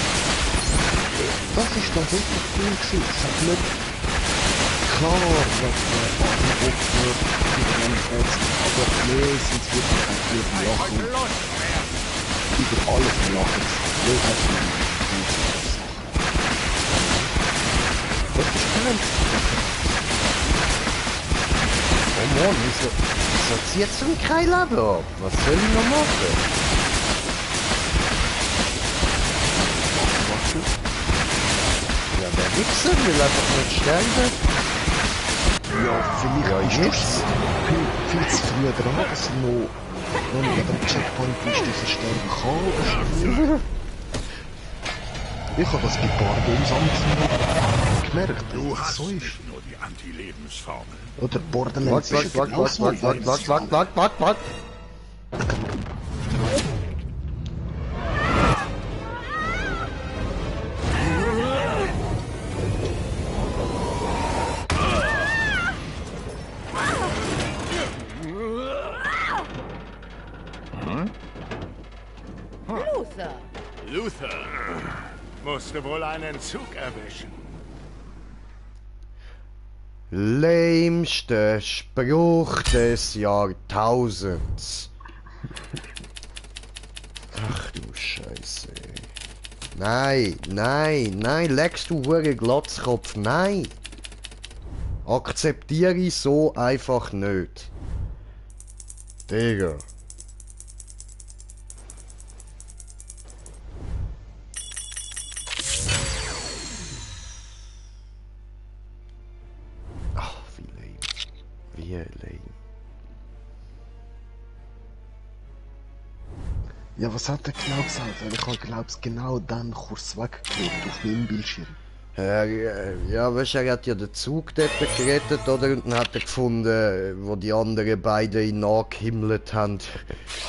Das ist doch wirklich cool gewesen. Es hat nicht klar, was der Opfer aber nee, sind es wirklich ein guter Lachen. Über alles lachen. Nee, hat man nicht. Das ist geil. Oh Mann, wieso zieht es denn kein Leben ab? Was soll ich noch machen? Ja, der Wichser will einfach nicht sterben. Ja, vielleicht ist das viel zu früh dran, dass er noch, wenn er am Checkpoint ist, dass er sterben kann. Ich habe das bei Borderlands anders gemerkt, dass es so ist. Nur die Anti-Lebensformel. Oder Borderlands ist Wart. Luther musste wohl einen Zug erwischen. Lämster Spruch des Jahrtausends. Ach du Scheiße. Nein, leckst du hure Glatzkopf, nein. Akzeptiere ich so einfach nicht. Digga. Ja, was hat er genau gesagt? Ich habe, glaube ich, genau dann kurz weggeklickt auf meinem Bildschirm. Ja, weißt du, er hat ja den Zug dort gerettet, oder? Und dann hat er gefunden, wo die anderen beiden ihn angehimmelt haben.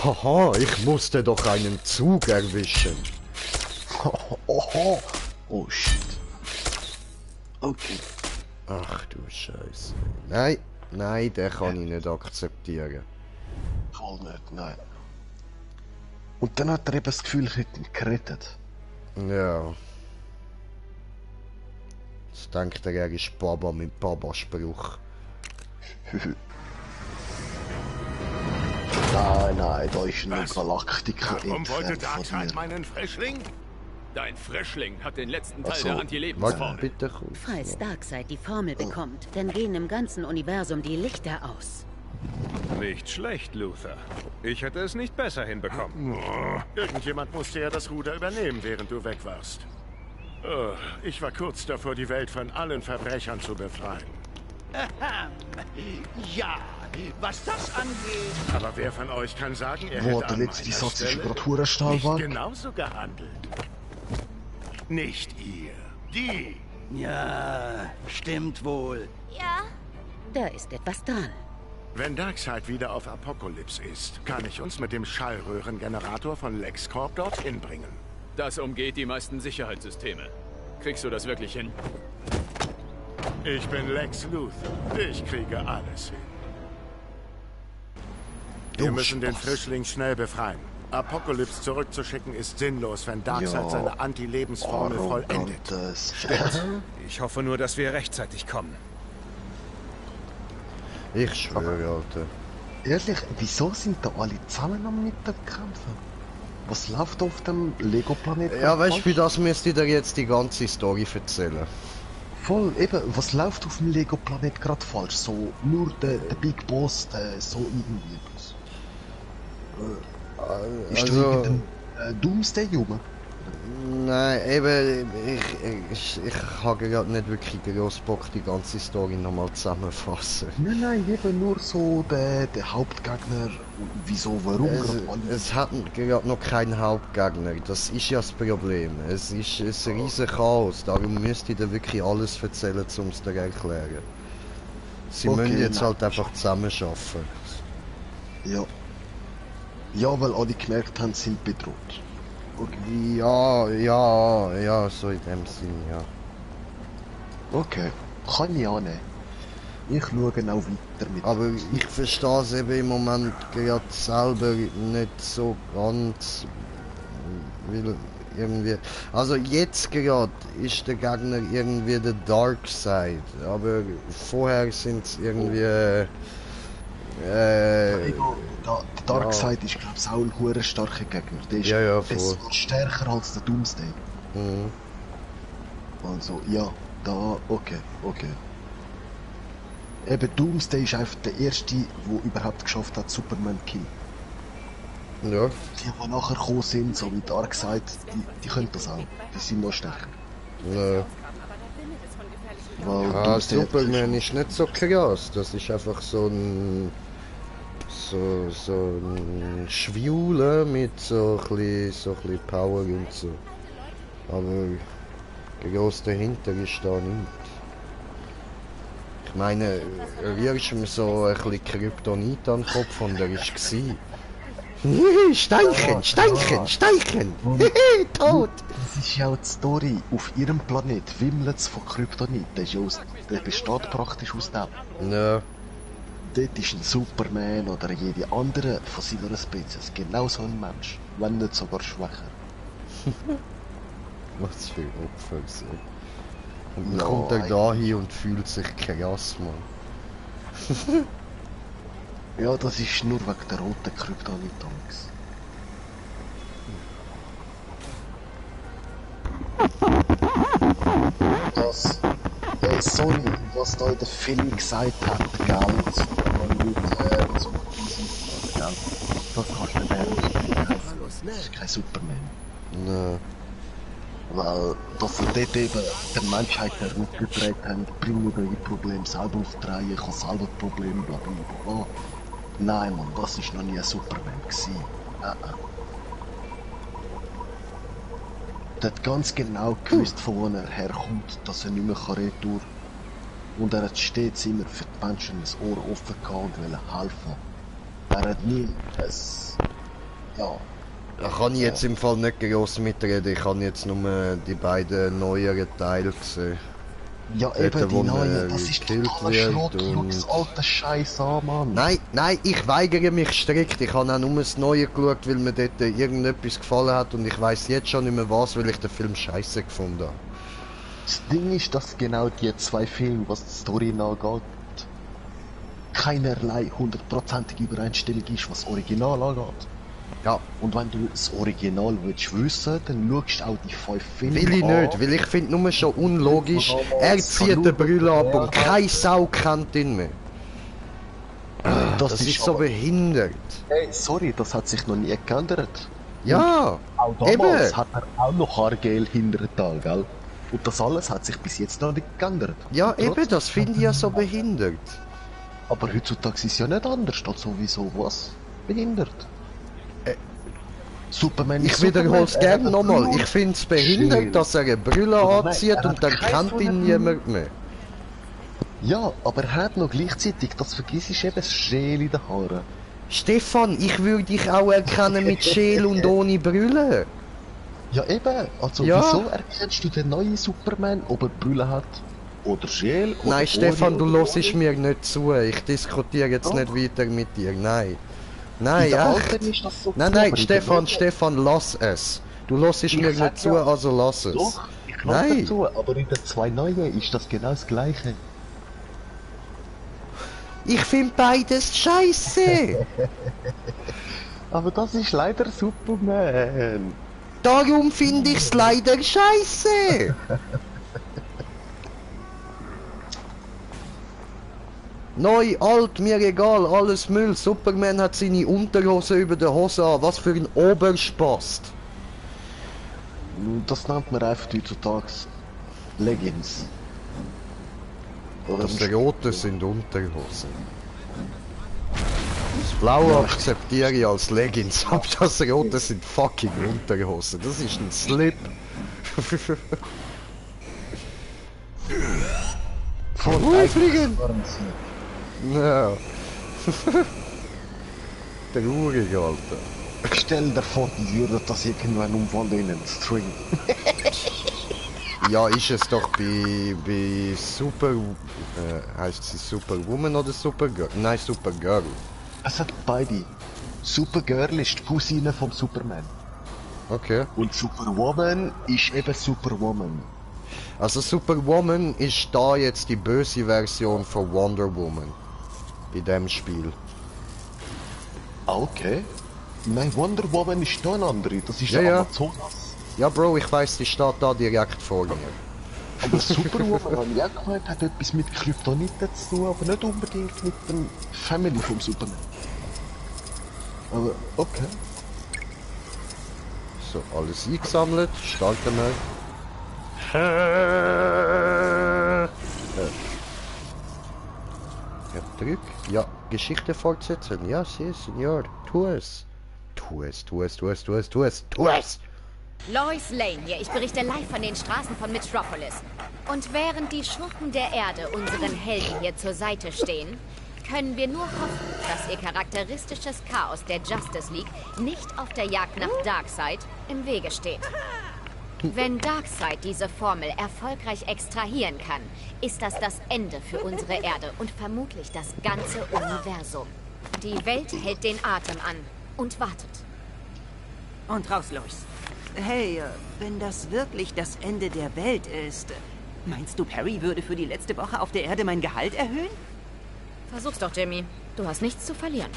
Haha, ich musste doch einen Zug erwischen. Oho. Oh, shit. Okay. Ach du Scheiße. Nein, den kann ich nicht akzeptieren. Voll nicht, nein. Und dann hat er eben das Gefühl, ich hätte ihn gerettet. Ja. Jetzt denkt er ist Baba mit Baba-Spruch. Nein, da ist ein Galaktiker Warum wollte Darkseid meinen Frischling? Dein Frischling hat den letzten Teil der Anti-Lebensformel. Bitte gut. Falls Darkseid die Formel bekommt, dann gehen im ganzen Universum die Lichter aus. Nicht schlecht, Luther. Ich hätte es nicht besser hinbekommen. Irgendjemand musste ja das Ruder übernehmen, während du weg warst. Oh, ich war kurz davor, die Welt von allen Verbrechern zu befreien. Ja, was das angeht. Aber wer von euch kann sagen, er Wo hätte der an letzte meiner Satz ist Stelle gerade hure steil war? nicht genauso gehandelt? Nicht ihr. Die. Ja, stimmt wohl. Ja? Da ist etwas dran. Wenn Darkseid wieder auf Apokalypse ist, kann ich uns mit dem Schallröhrengenerator von LexCorp dorthin bringen. Das umgeht die meisten Sicherheitssysteme. Kriegst du das wirklich hin? Ich bin Lex Luthor. Ich kriege alles hin. Wir müssen den Frischling schnell befreien. Apocalypse zurückzuschicken ist sinnlos, wenn Darkseid Ja. seine Anti-Lebensformel vollendet. Stimmt. Ich hoffe nur, dass wir rechtzeitig kommen. Ich schwöre, Alter. Ehrlich, wieso sind da alle zusammen am Mitkämpfen? Was läuft auf dem Lego-Planet? Ja, weißt du, für das müsst ihr dir jetzt die ganze Story erzählen. Voll, eben, was läuft auf dem Lego-Planet gerade falsch? So, nur der Big Boss, so irgendwie etwas. Ist da Also- irgendein Doomsday rum? Nein, eben, ich habe gerade nicht wirklich groß Bock, die ganze Story nochmal zusammenfassen. Nein, eben nur so der Hauptgegner. Wieso, warum? Es hat gerade noch keinen Hauptgegner, das ist ja das Problem. Es ist ein riesen Chaos, darum müsst ihr dir wirklich alles erzählen, um es dir zu erklären. Sie Okay, müssen jetzt nein. halt einfach zusammen arbeiten. Ja. Ja, weil alle gemerkt haben, sie sind bedroht. Okay. Ja, so in dem Sinn, ja. Okay, kann ich annehmen. Ich schaue genau weiter mit. Aber ich verstehe es eben im Moment gerade selber nicht so ganz, weil irgendwie... Also jetzt gerade ist der Gegner irgendwie der Darkseid, aber vorher sind es irgendwie... Der Darkseid ist, glaube ich, auch ein hure starker Gegner. Der ist Ja, voll. besser, stärker als der Doomsday. Mhm. Also, ja, okay. Eben, Doomsday ist einfach der erste, der überhaupt geschafft hat, Superman zu killen. Ja. Die nachher gekommen sind, so wie Darkseid, die können das auch. Die sind noch stärker. Ja. Weil Ah, Doomsday hat- Superman ist nicht so krass, das ist einfach so ein... So ein Schwule mit so ein bisschen Power und so. Aber groß dahinter ist da nichts. Ich meine, wirst ihm so ein bisschen Kryptonit an den Kopf und er ist gsi. Steinchen! Tot! Das ist ja auch die Story. Auf ihrem Planet wimmelt es von Kryptonit. Der besteht praktisch aus dem. Ja. Dort ist ein Superman oder jede andere von seiner Spezies genauso ein Mensch, wenn nicht sogar schwächer. Was für Opfer so. Und dann Ja, kommt er da hin und fühlt sich krass, Mann. Ja, das ist nur wegen der roten Kryptonit-Tanks. Das... sorry, was da in der Film gesagt hat, gell? So, gell? Das kannst du nicht ernst. Das ist kein Superman. Nein. Weil, dass sie dort eben der Menschheit den Rücken gedreht haben, bringen wir ihr Problem selber auf die Reihe, ich habe selber das Problem, bla bla bla. Nein, Mann, das ist noch nie ein Superman gewesen. Der hat ganz genau gewusst, von wo er herkommt, dass er nicht mehr retour kann. Und er hat stets immer für die Menschen das Ohr offen gehabt und wollte helfen. Er hat nie ja... Da kann ich jetzt im Fall nicht groß mitreden, ich habe jetzt nur die beiden neueren Teile gesehen. Ja, Dort, eben, die wo neue, er das ist gekillt totaler wird Schrott, schau und- das alte Scheiß an, Mann. Nein, ich weigere mich strikt. Ich habe auch nur das Neue geschaut, weil mir dort irgendetwas gefallen hat und ich weiß jetzt schon nicht mehr was, weil ich den Film scheiße gefunden habe. Das Ding ist, dass genau die zwei Filme, was die Story angeht, keinerlei 100%ige Übereinstimmung ist, was das Original angeht. Ja. Und wenn du das Original willst wissen, dann schaust du auch die 5 Filme Will ich an. nicht, weil ich finde nur schon unlogisch, er zieht den Brille ab und keine Sau kennt ihn mehr. Das ist so aber- behindert. Hey, sorry, das hat sich noch nie geändert. Ja, Auch damals eben. hat er auch noch Haargel hinter den gell? Und das alles hat sich bis jetzt noch nicht geändert. Ja, Und eben, trotzdem- das finde ich ja so behindert. Aber heutzutage ist es ja nicht anders, statt sowieso was behindert. Superman Ich ist Superman, wiederhole es er gerne hat nochmal. nur Ich finde es behindert, Schild. dass er eine Brille Aber nein, anzieht er und hat dann keinen kennt ihn von den- niemand mehr. Ja, aber er hat noch gleichzeitig, das vergiss ich eben, das Schäl in den Haaren. Stefan, ich würde dich auch erkennen mit Schäl und ohne Brille. Ja eben, also Ja. wieso erkennst du den neuen Superman, ob er Brille hat oder Schäl? Oder Nein, Stefan, ohne du oder hörst mir nicht zu. Ich diskutiere jetzt Doch. nicht weiter mit dir. Nein. Nein, In der echt? Alten ist das so Nein, gewesen, nein, aber in der Stefan, Neuen- Stefan, lass es. Du lässt mir sag nicht zu, ja, also lass es. Doch, ich höre Nein. dazu, aber in den 2 Neuen ist das genau das Gleiche. Ich finde beides scheiße. Aber das ist leider Superman. Darum finde ich's leider scheiße. Neu, alt, mir egal, alles Müll. Superman hat seine Unterhose über der Hose an. Was für ein Oberspast. Das nennt man einfach heutzutage Leggings. Oder Das Rote sind Unterhosen. Das Blaue akzeptiere ich als Leggings, aber das Rote sind fucking Unterhosen. Das ist ein Slip. Fliegen! Ja. Traurig, Alter. Stell dir vor, die würden das irgendwann umwandeln in einen String. Ja, ist es doch bei Super... heißt sie Superwoman oder Supergirl? Nein, Supergirl. Es hat beide. Supergirl ist die Cousine vom Superman. Okay. Und Superwoman ist eben Superwoman. Also Superwoman ist da jetzt die böse Version von Wonder Woman. Bei dem Spiel. Okay. Nein, Wonder Woman ist da eine andere. Das ist Ja, der ja. Amazonas. Ja, Bro, ich weiß, die steht da direkt vor mir. Aber Superwoman, habe ich auch gemeint, hat etwas mit Kryptoniten zu tun, aber nicht unbedingt mit dem Family vom Superman. Aber okay. So, alles eingesammelt. Starten wir. Ja, drück. Ja, Geschichte fortsetzen. Ja, sie, Senior. Tu es. Tu es, tu es, tu es, tu es, tu es, tu es! Lois Lane hier. Ich berichte live von den Straßen von Metropolis. Und während die Schurken der Erde unseren Helden hier zur Seite stehen, können wir nur hoffen, dass ihr charakteristisches Chaos der Justice League nicht auf der Jagd nach Darkseid im Wege steht. Wenn Darkseid diese Formel erfolgreich extrahieren kann, ist das das Ende für unsere Erde und vermutlich das ganze Universum. Die Welt hält den Atem an und wartet. Und raus, Lois. Hey, wenn das wirklich das Ende der Welt ist, meinst du, Perry würde für die letzte Woche auf der Erde mein Gehalt erhöhen? Versuch's doch, Jimmy. Du hast nichts zu verlieren.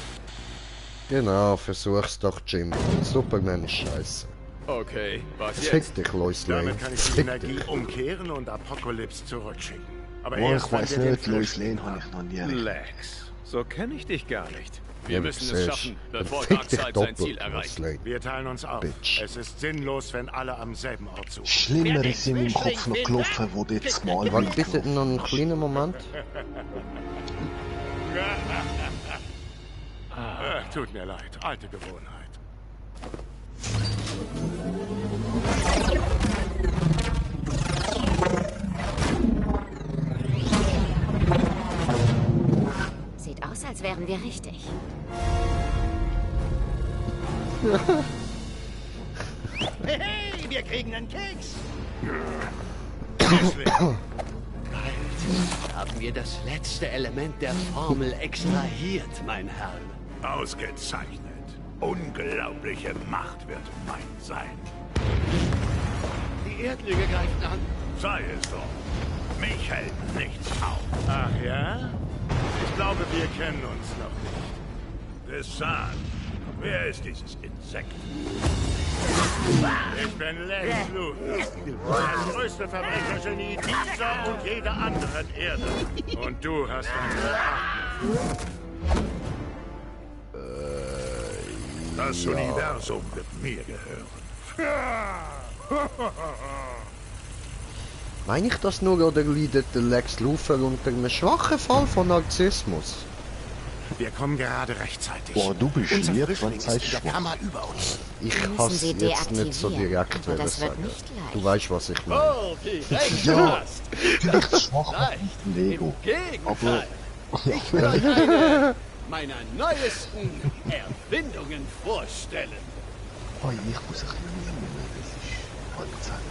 Genau, versuch's doch, Jim. Superman ist scheiße. Okay, was Fick jetzt? dich, Lois Lane. Damit kann ich die Fick Energie dich. umkehren und Apocalypse zurückschicken. Aber Boah, erst, ich wenn weiß wir den nicht, Lois Flüchtling Lane habe ich noch nie. Lex, so kenne ich dich gar nicht. Wir Ja, müssen siehst, es schaffen, dann bevor fick dich Darkseid sein doppelt, Ziel Lois erreicht. Lane. Wir teilen uns auf. Bitch. Es ist sinnlos, wenn alle am selben Ort suchen. Schlimmer ist in meinem Kopf noch gelaufen, wo du jetzt mal Warte bitte noch einen kleinen Moment. Tut mir leid, alte Gewohnheit. Sieht aus, als wären wir richtig. Hey, wir kriegen einen Keks. Haben wir das letzte Element der Formel extrahiert, mein Herr? Ausgezeichnet. Unglaubliche Macht wird mein sein. Die Erdlinge greifen an. Sei es doch. Mich hält nichts auf. Ach ja? Ich glaube, wir kennen uns noch nicht. Desan, wer ist dieses Insekt? Ich bin Lex Luthor. Das größte Verbrechergenie dieser und jeder anderen Erde. Und du hast unsere Acht. Das Universum wird mir gehören. Meine ich das nur oder leidet der Lex Luthor unter einem schwachen Fall von Narzissmus? Wir kommen gerade rechtzeitig. Boah, du bist Unser lieb, Frischling wann ist zeigst wieder du Kammer über uns. Ich Wir kann müssen es sie jetzt nicht so deaktivieren, direkt aber das wird sagen. nicht leicht. Du weißt, was ich meine. Oh, wie recht Ja. du hast. Vielleicht schwach Leicht. Lego. Gegenteil. Aber Ich will euch eine meiner neuesten Erfindungen vorstellen. oh, ich muss ein bisschen Mühe nehmen. Das ist Halbzeit.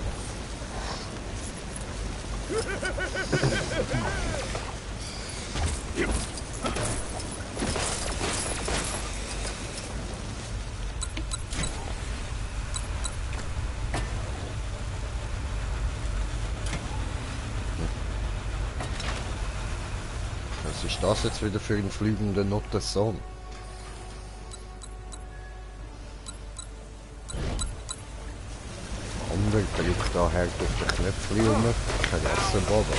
ist das jetzt wieder für einen fliegenden Notenson? Ander drückt da her auf den Knöpfchen rum. Krasse Baba.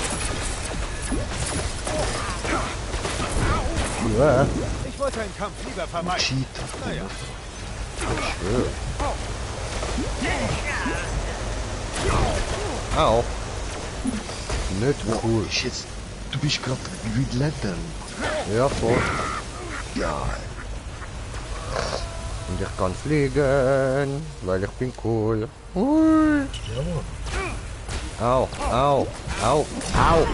Ja. Ich wollte einen Kampf lieber vermeiden. Naja. Ich schwöre. Au. Nicht cool. Du bist gerade Green Lantern. Ja, voll. Ja. Und ich kann fliegen, weil ich bin cool. Hui. Au, au, au, au.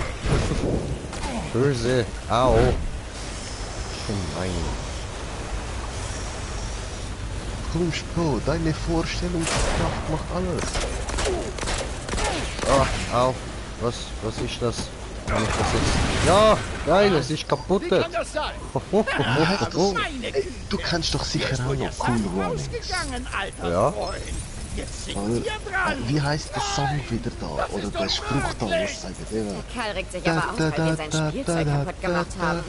Böse, au. Nein. Komm, Bro, deine Vorstellungskraft macht alles. Ah, au. Was ist das? Kann ich das jetzt? Ja, geil, es ist kaputt. Wie kann das sein? Ey, du kannst doch sicher auch noch cool Runnings. Ja. Jetzt sind wir dran. Wie heißt der Song wieder da? Oder der Spruch da, was sagen der? Karl regt sich aber auf, weil wir sein Spielzeug kaputt gemacht haben.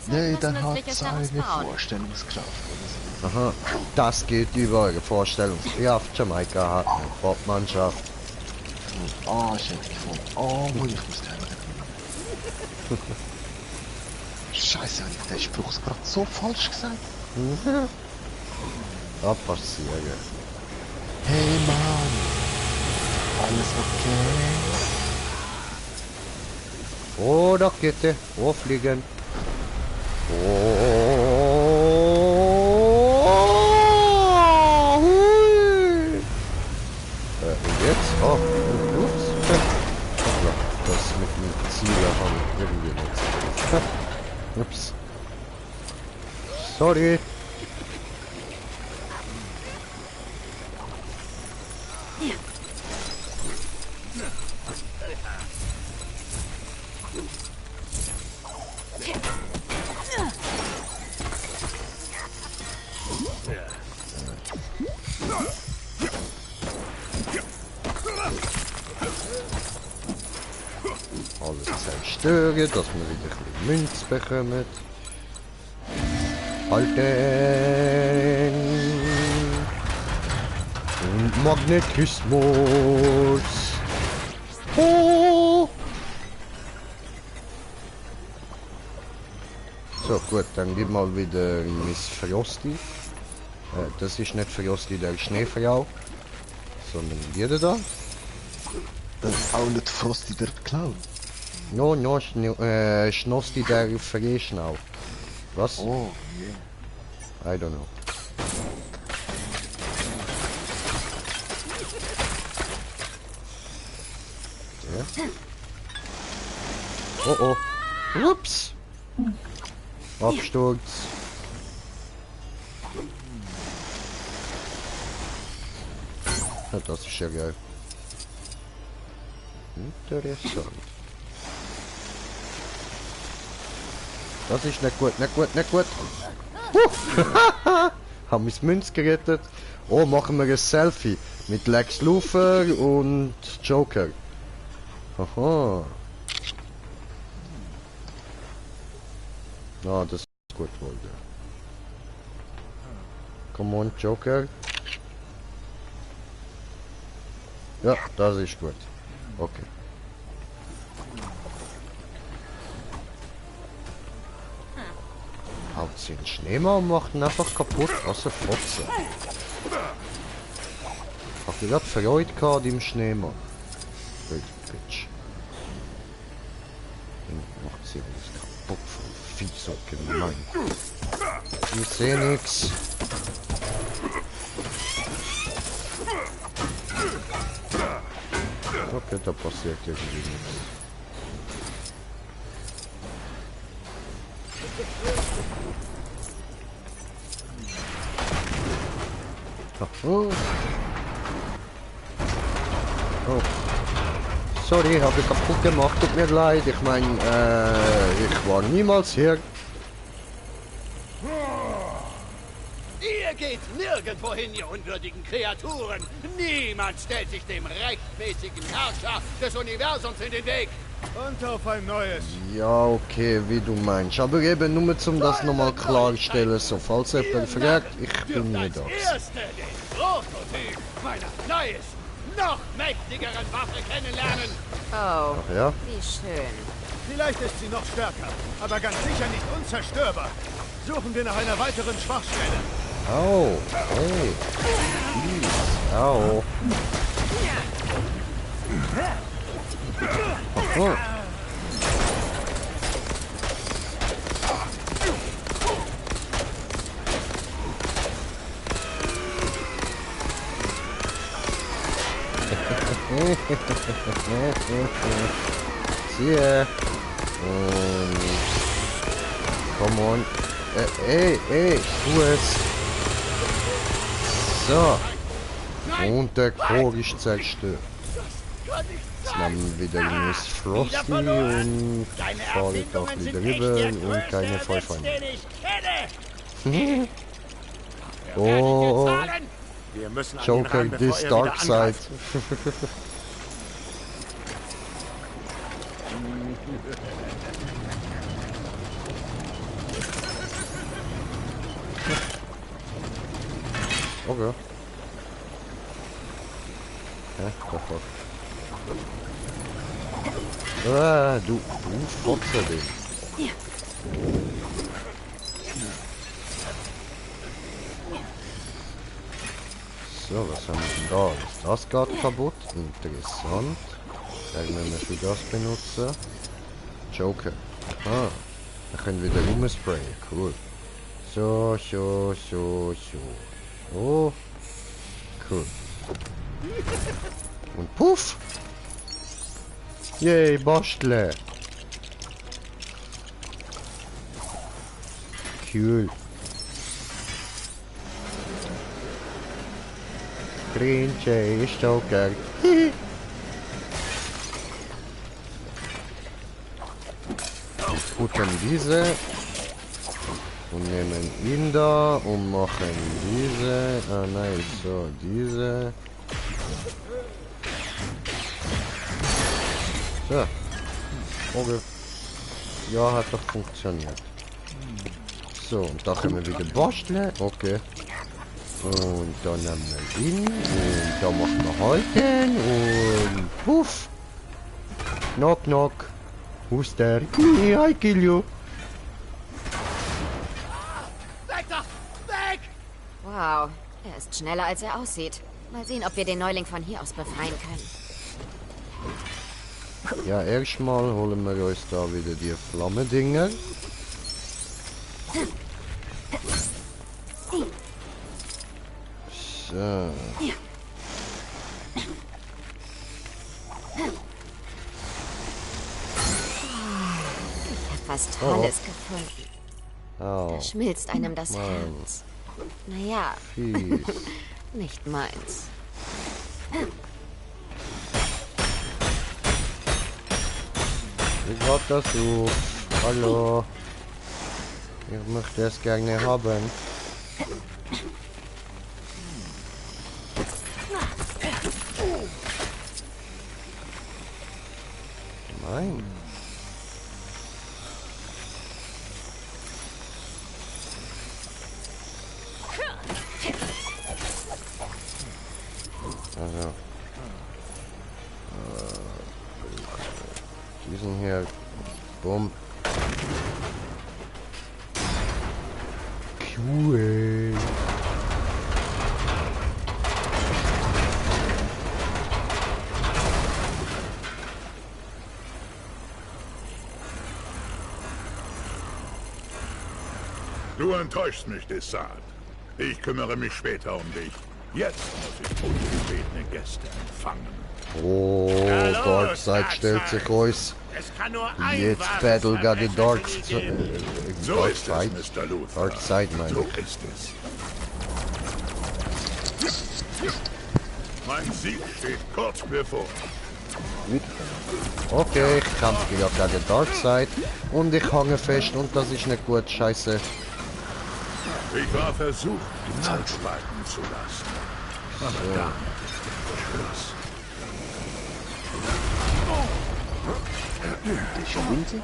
Nee, der hat seine Vorstellungskraft. Aha, das geht über eure Vorstellungskraft. Jamaika hat eine Popmannschaft. Ah, ich hätte gefunden. Oh, Mann, ich muss den. Scheiße, habe ich den Spruch gerade so falsch gesagt? Da passiert. Hey Mann, alles okay? Oh, da geht er. Oh, fliegen. Oh. Und jetzt? Oh, ups. Das mit dem Ziel haben wir irgendwie nicht. Ups. Sorry. Alles zerstören, dass wir wieder ein bisschen Münz bekommen. Halten! Und Magnetismus! Oh! So gut, dann gib mal wieder Miss Frosty. Das ist nicht Frosty der Schneefrau, sondern jeder da. Das ist auch nicht Frosty der Clown. No, Schnosti der Vergeschnau. Was? Oh, yeah. I don't know. Ja. Oh oh. Ups. Absturz. Ja, das ist ja geil. Interessant. Das ist nicht gut, nicht gut, nicht gut. Haben wir das Münz gerettet. Oh, machen wir ein Selfie mit Lex Luthor und Joker. Aha. Ah, das ist gut wohl. Come on, Joker. Ja, das ist gut. Okay. Haut sie den Schneemann und macht ihn einfach kaputt. Was eine Fotze. Hab ich gerade Freude gehabt im Schneemann. Blöd, Bitch. Und macht sie alles kaputt vom Vieh, so gemein. Ich seh nix. Okay, da passiert irgendwie nichts. Oh. Oh. Sorry, habe ich kaputt gemacht, tut mir leid. Ich meine, ich war niemals hier. Ihr geht nirgendwo hin, ihr unwürdigen Kreaturen. Niemand stellt sich dem rechtmäßigen Herrscher des Universums in den Weg. Und auf ein neues. Ja, okay, wie du meinst. Aber eben nur zum das nochmal klarstellen, so falls jemand fragt, ich bin nicht das. Erste den Prototyp meiner neuesten, noch mächtigeren Waffe kennenlernen. Oh, Ach ja? wie schön. Vielleicht ist sie noch stärker, aber ganz sicher nicht unzerstörbar. Suchen wir nach einer weiteren Schwachstelle. Au, hey. Please. Au. Oh. Siehe. Come on. Ey, tu es. So. Und der Chor ist zerstört. Jetzt nehmen wir wieder Miss Frosty und fahren doch wieder rüber und keine Vollfeinde. Oh. Joker, this dark side. Okay. Ja, doch. Ah, du Fotze, den. So, was haben wir denn da? Ist das gerade kaputt? Interessant. Werden wir mal für das benutzen. Joker. Ah, da können wir wieder rumsprayen. Cool. So. Oh. Cool. Und puff! Yay, Bastle! Cool. Green Jay ist Joker. Futtern diese. Und nehmen ihn da und machen diese. Ah nein, so, diese. So. Okay. Ja, hat doch funktioniert. So, und da können wir wieder basteln. Okay. Und dann nehmen wir ihn. Und da machen wir halten. Und puff. Knock, knock. Who's there? Me, I kill you. Weg doch! Weg! Wow, er ist schneller als er aussieht. Mal sehen, ob wir den Neuling von hier aus befreien können. Ja, erstmal holen wir uns da wieder die Flammedinger. So. Was Tolles gefunden. Oh. Da schmilzt einem das Mann. Herz. Naja, Fies. nicht meins. Wie geht das so? Hallo. Ich möchte es gerne haben. Nein. Also. Diesen hier. Bumm. Cool. Du enttäuschst mich, Desart. Ich kümmere mich später um dich. Jetzt muss ich ungebetene Gäste empfangen. Oh, Darkseid stellt sich raus. Jetzt Battle got the Darkseid. So ist es, Mr. Luther. Darkseid, meine So ich. ist es. Mein Sieg steht kurz bevor. Okay, ich kämpfe ja gegen Darkseid. Und ich hange fest und das ist nicht gut, scheiße. Ich war versucht, die Zeit schreiten zu lassen. Aber dann Schluss. Das ist ja winzig.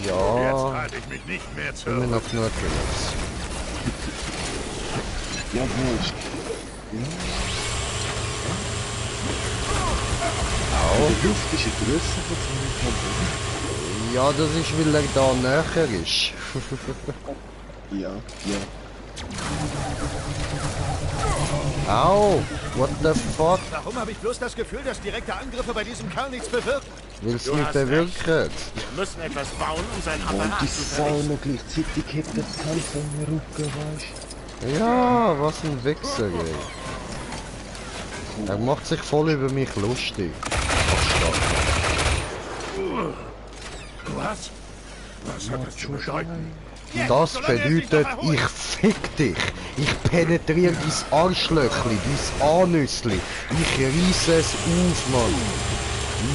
Ja. Jetzt halte ich mich nicht mehr Immer zurück. noch Knurkelos. Ja, wurscht. Au. Die Luft ist grösser von so Ja, das ist, weil er da näher ist. Ja, ja. Au! What the fuck? Warum habe ich bloß das Gefühl, dass direkte Angriffe bei diesem Kerl nichts bewirken? Will's Du nicht hast bewirken? Wir müssen etwas bauen, um sein Und Apparat die zu Sau verrichten. noch gleichzeitig hebt das Kämpfer im Rücken, weißt Ja, was ein Wichser, ey. Er macht sich voll über mich lustig. Was? Was hat das zu bedeuten? Das bedeutet, ich fick dich. Ich penetriere dein Arschlöchli, dein Anüssli. Ich reisse es auf, Mann.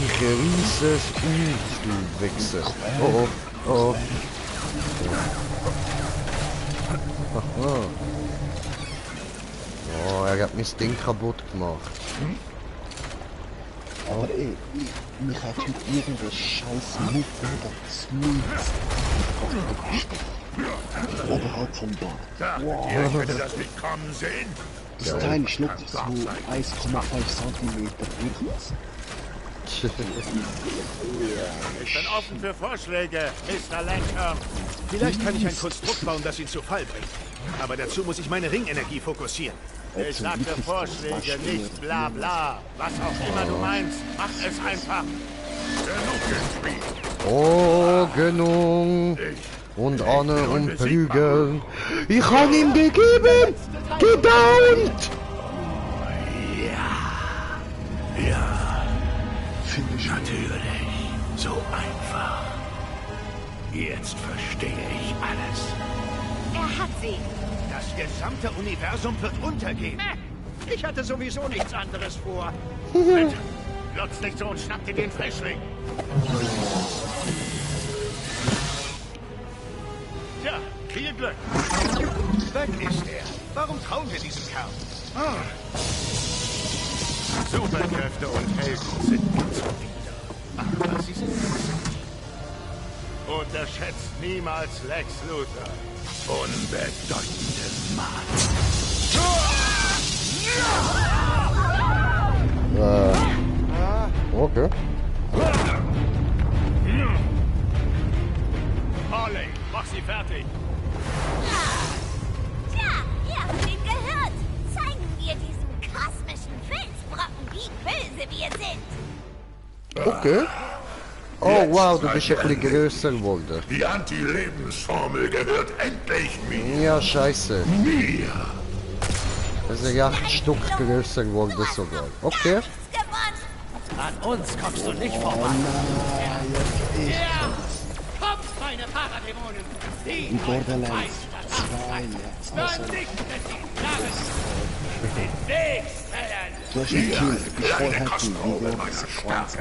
Ich reisse es auf, du Wichser. Oh, oh, oh. Aha. Oh, er hat mein Ding kaputt gemacht. Aber ey, mich hat heute irgendein scheiß Mutter oder Smooth oberhalb vom Dach. Dachtet ihr, ich hätte das nicht kommen sehen? Das Teil ist noch so 1,5 cm rückwärts. Ich bin offen für Vorschläge, Mr. Langhorn. Vielleicht kann ich ein Konstrukt bauen, das ihn zu Fall bringt. Aber dazu muss ich meine Ringenergie fokussieren. Ich sagte Vorschläge, nicht bla bla. Was auch immer du meinst, mach es einfach. Oh, genug. Und Anne und Prügel. Ich hab ihm gegeben! Gedownt! Ja, finde ich natürlich. So einfach. Jetzt verstehe ich alles. Er hat sie. Das gesamte Universum wird untergehen. Ich hatte sowieso nichts anderes vor. Bitte, glotzt nicht so und schnapp dir den Frischling. Tja, viel Glück. Weg ist er. Warum trauen wir diesem Kerl? Superkräfte und Helden sind mir zuwider. Aber sie sind unterschätzt niemals Lex Luthor. Unbedeutende Macht. Okay. Harley, mach sie fertig. Tja, ihr habt ihm gehört. Zeigen wir diesem kosmischen Filzbrocken, wie böse wir sind. Okay. Oh wow, du bist ein bisschen größer geworden. Die Anti-Lebensformel gehört endlich mir. Ja, scheiße. Mir. Das ist ja 8 Stück größer geworden sogar. Okay. An uns kommst du nicht vorbei. Kommt, meine Paradämonen! Die In Borderlands 2 jetzt. vernichtet die Narren! Den Weg stellen! Du hast einen Kill, du bist voll happy, wie der Sequenz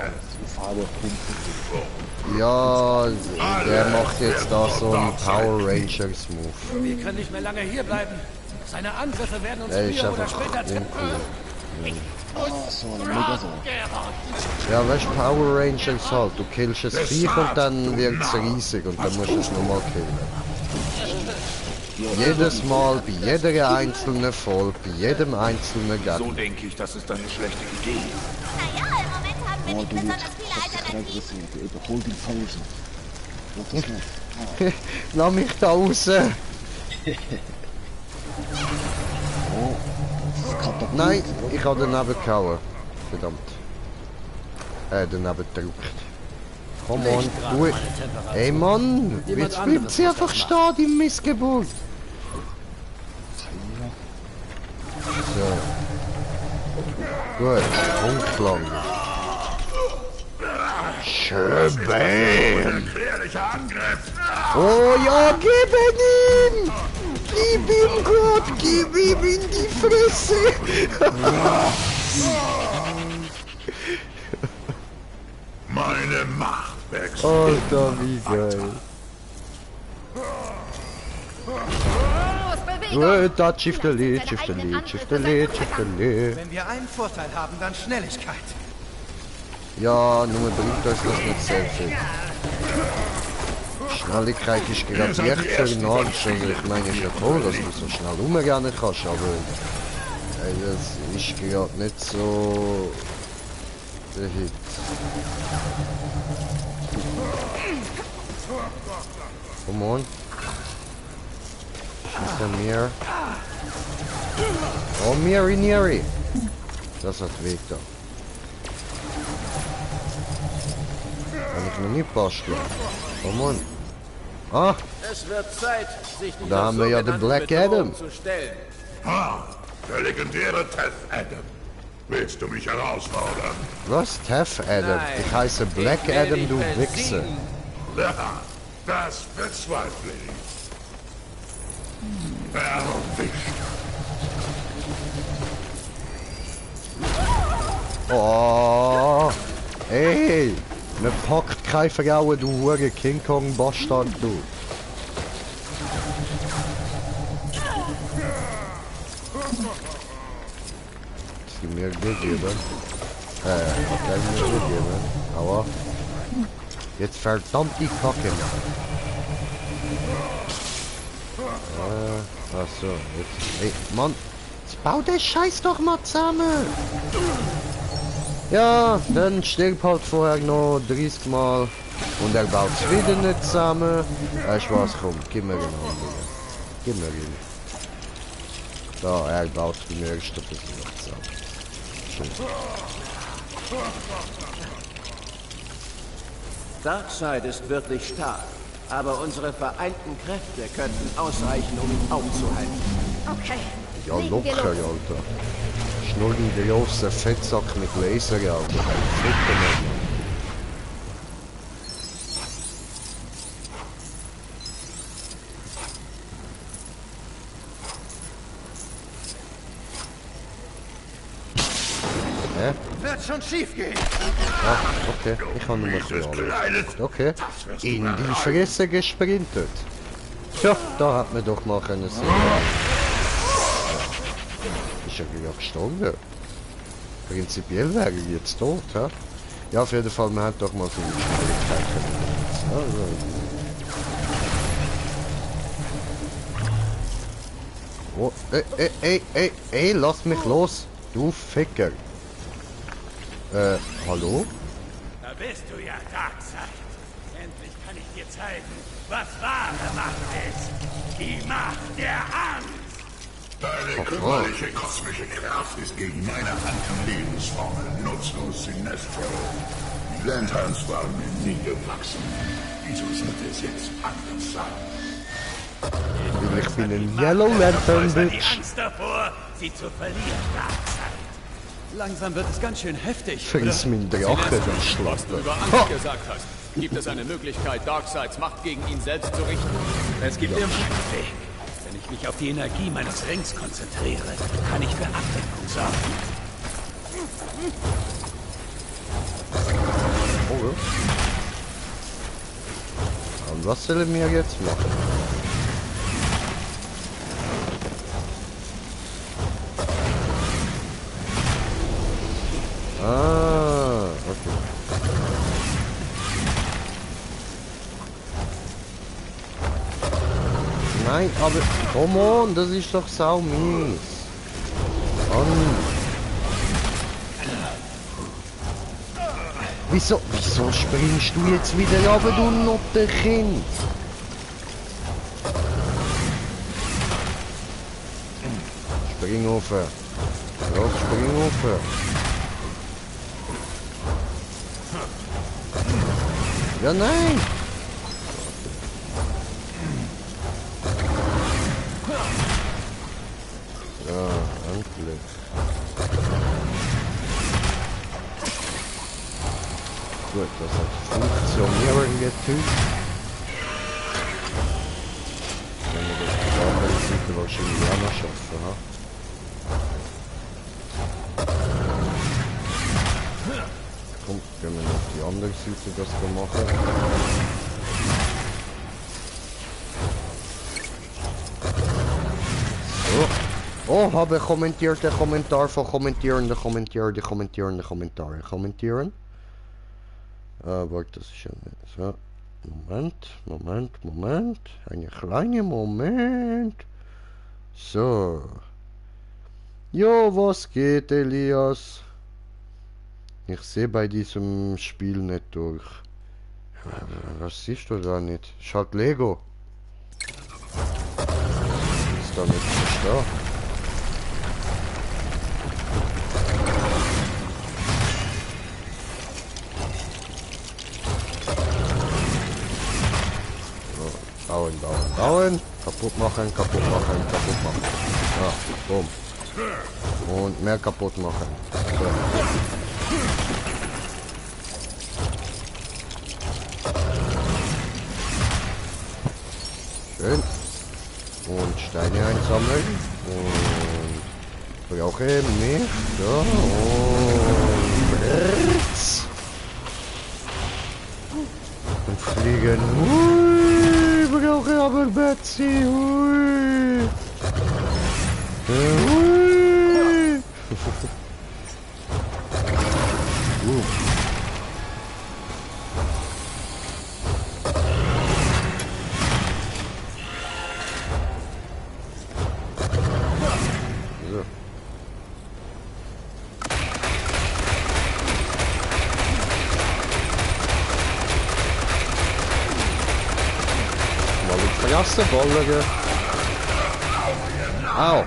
auf alle Ja, der macht jetzt da so einen Power Rangers Move. Wir können nicht mehr lange hier bleiben. Seine Angriffe werden uns Der ist früher oder einfach später treffen. uncool. So eine Megason. Ja, weißt du, Power Rangers halt. Du killst es Viech und dann wird es riesig und dann musst du es nochmal killen. Jedes Mal, bei jeder einzelnen Folge, bei jedem einzelnen Gegner. So denke ich, das ist eine schlechte Idee. Naja, im Moment haben wir Oh, nicht du besonders willst viele das Alternativen. regressieren, du überhol den Felsen. Mach das nicht. Lass mich da raus! Oh, das ist Katapult. Nein, ich habe daneben gehauen. Verdammt. Daneben gedrückt. Komm on, du. Ey Mann, jetzt bleibt sie einfach stehen, die Missgeburt. So. Gut, Punktlang. Schön, bam. Gefährlicher Angriff. Oh ja, gib ihn! Gib ihm Gott, gib ihm in die Fresse! Meine Macht wächst. Alter, wie geil. Gut, da Shift Delete, Shift Delete, Shift Delete, Shift Delete. Wenn wir einen Vorteil haben, dann Schnelligkeit. Ja, nur bringt uns das nicht sehr viel. Schnelligkeit ist gerade echt für den Arsch. Also ich meine, es ist ja toll, dass du so schnell rumrennen kannst, aber das ist gerade nicht so der Hit. Come on. Schießt er mir. Oh, Miri. Das hat Weg da. Kann ich noch nicht basteln. Come on. Ah! Es wird Zeit, sich Da haben wir ja den Black Adam. zu stellen. Ah, der legendäre Teth Adam. Willst du mich herausfordern? Was? Teth Adam? Nein, ich heiße Black ich will Adam, dich du Wichse. besiegen. Ja, das bezweifle ich. Erwischt. Oh! Ey! Ne packt keine Frauen, du Hure King Kong Bastard, du. Sie mir gegeben. Hat er mir gegeben. Aber jetzt verdammt die Kacke. Achso, jetzt. Ey, Mann! Jetzt bau den Scheiß doch mal zusammen! Ja, dann stirbt halt vorher noch 30 Mal und er baut es wieder nicht zusammen. Spaß, komm, gib mir den Hand. Gib mir ihn. Da, er baut den nächsten bisschen noch zusammen. Schön. Darkseid ist wirklich stark, aber unsere vereinten Kräfte könnten ausreichen, um ihn aufzuhalten. Okay. Ja, locker, Alter. Schnurren der große Fettsack mit Laser, Alter. Ficken, Hä? Wird schon schief gehen. Ah, okay. Ich habe nur mal so alles. Okay. In die Fresse gesprintet. Tja, da hat man doch mal können sehen. Ist ja wieder gestorben. Prinzipiell wäre ich jetzt tot, hä? Ja, auf jeden Fall, man hat doch mal so eine Schwierigkeit. Oh, ey, lass mich los, du Ficker. Hallo? Da bist du ja, Darkseid. Endlich kann ich dir zeigen, was wahre Macht ist. Die Macht der Angst. Deine kümmerliche kosmische Kraft ist gegen meine Anti-Lebensformel nutzlos, Sinestro. Die Lanterns waren mir nie gewachsen. Wieso sollte es jetzt anders sein? Ich bin ein Yellow Lantern, Die Bitch. Angst davor, sie zu verlieren, Darkseid. Langsam wird es ganz schön heftig. Friss mein Drache, den Was du über Angst gesagt hast. Gibt es eine Möglichkeit, Darkseids Macht gegen ihn selbst zu richten? Es gibt immer einen Weg. Wenn ich mich auf die Energie meines Rings konzentriere, kann ich für Ablenkung sorgen. Oh, und was sollen wir jetzt machen? Ah, okay. Nein, aber come on, das ist doch sau mies. Wieso springst du jetzt wieder runter, du Nottenkind? Spring auf. Los, spring auf. Ja, nein! Ja, endlich. Gut, das hat funktionieren getan. Wenn wir das auf der anderen Seite wahrscheinlich auch noch schaffen, ha? Komm, gehen wir auf die andere Seite das machen. So. Oh, habe kommentiert der Kommentar von Kommentierende. Kommentieren. Aber das ist ja nicht so. Moment. Einen kleinen Moment. So. Jo, was geht, Elias? Ich sehe bei diesem Spiel nicht durch. Was siehst du da nicht? Ist halt Lego. Ist da nicht da? Bauen. Kaputt machen. Ja, boom. Und mehr kaputt machen. So. Schön. Und Steine einsammeln. Und brauche mehr. So. Und Erz. Und fliegen. Hui, brauche aber Betsy. Hui. Hui. Ballen. Au.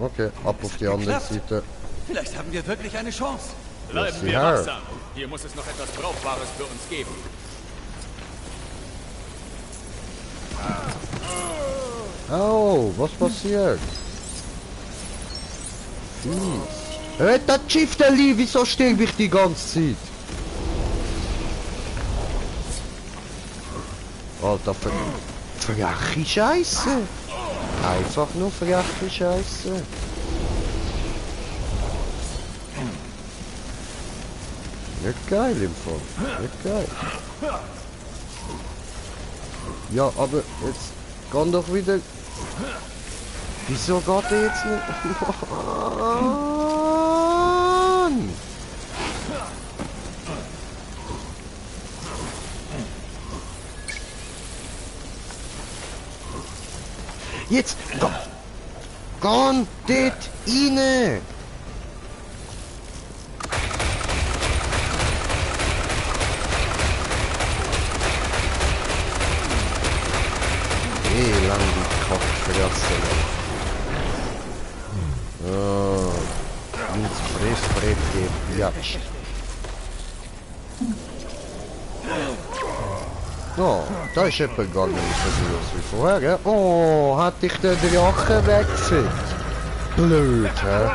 Okay, ab auf die andere Seite. Vielleicht haben wir wirklich eine Chance. Bleiben wir wachsam. Hier muss es noch etwas Brauchbares für uns geben. Au, was passiert? Fies. Das Schiff, der Lee, wieso sterbe ich die ganze Zeit? Alter, freche Scheiße. Einfach nur freche Scheiße. Nicht geil im Fall. Nicht geil. Ja, aber jetzt kann doch wieder... Wieso geht er jetzt nicht? Mann! Jetzt komm dort rein! Wie lang die Kopfverlassen. Oh, ins Fressbrett geben. Ja. Oh, da ist jemand gar nicht so groß wie vorher, gell? Oh, hat dich der Drache weggefickt. Blöd, hä?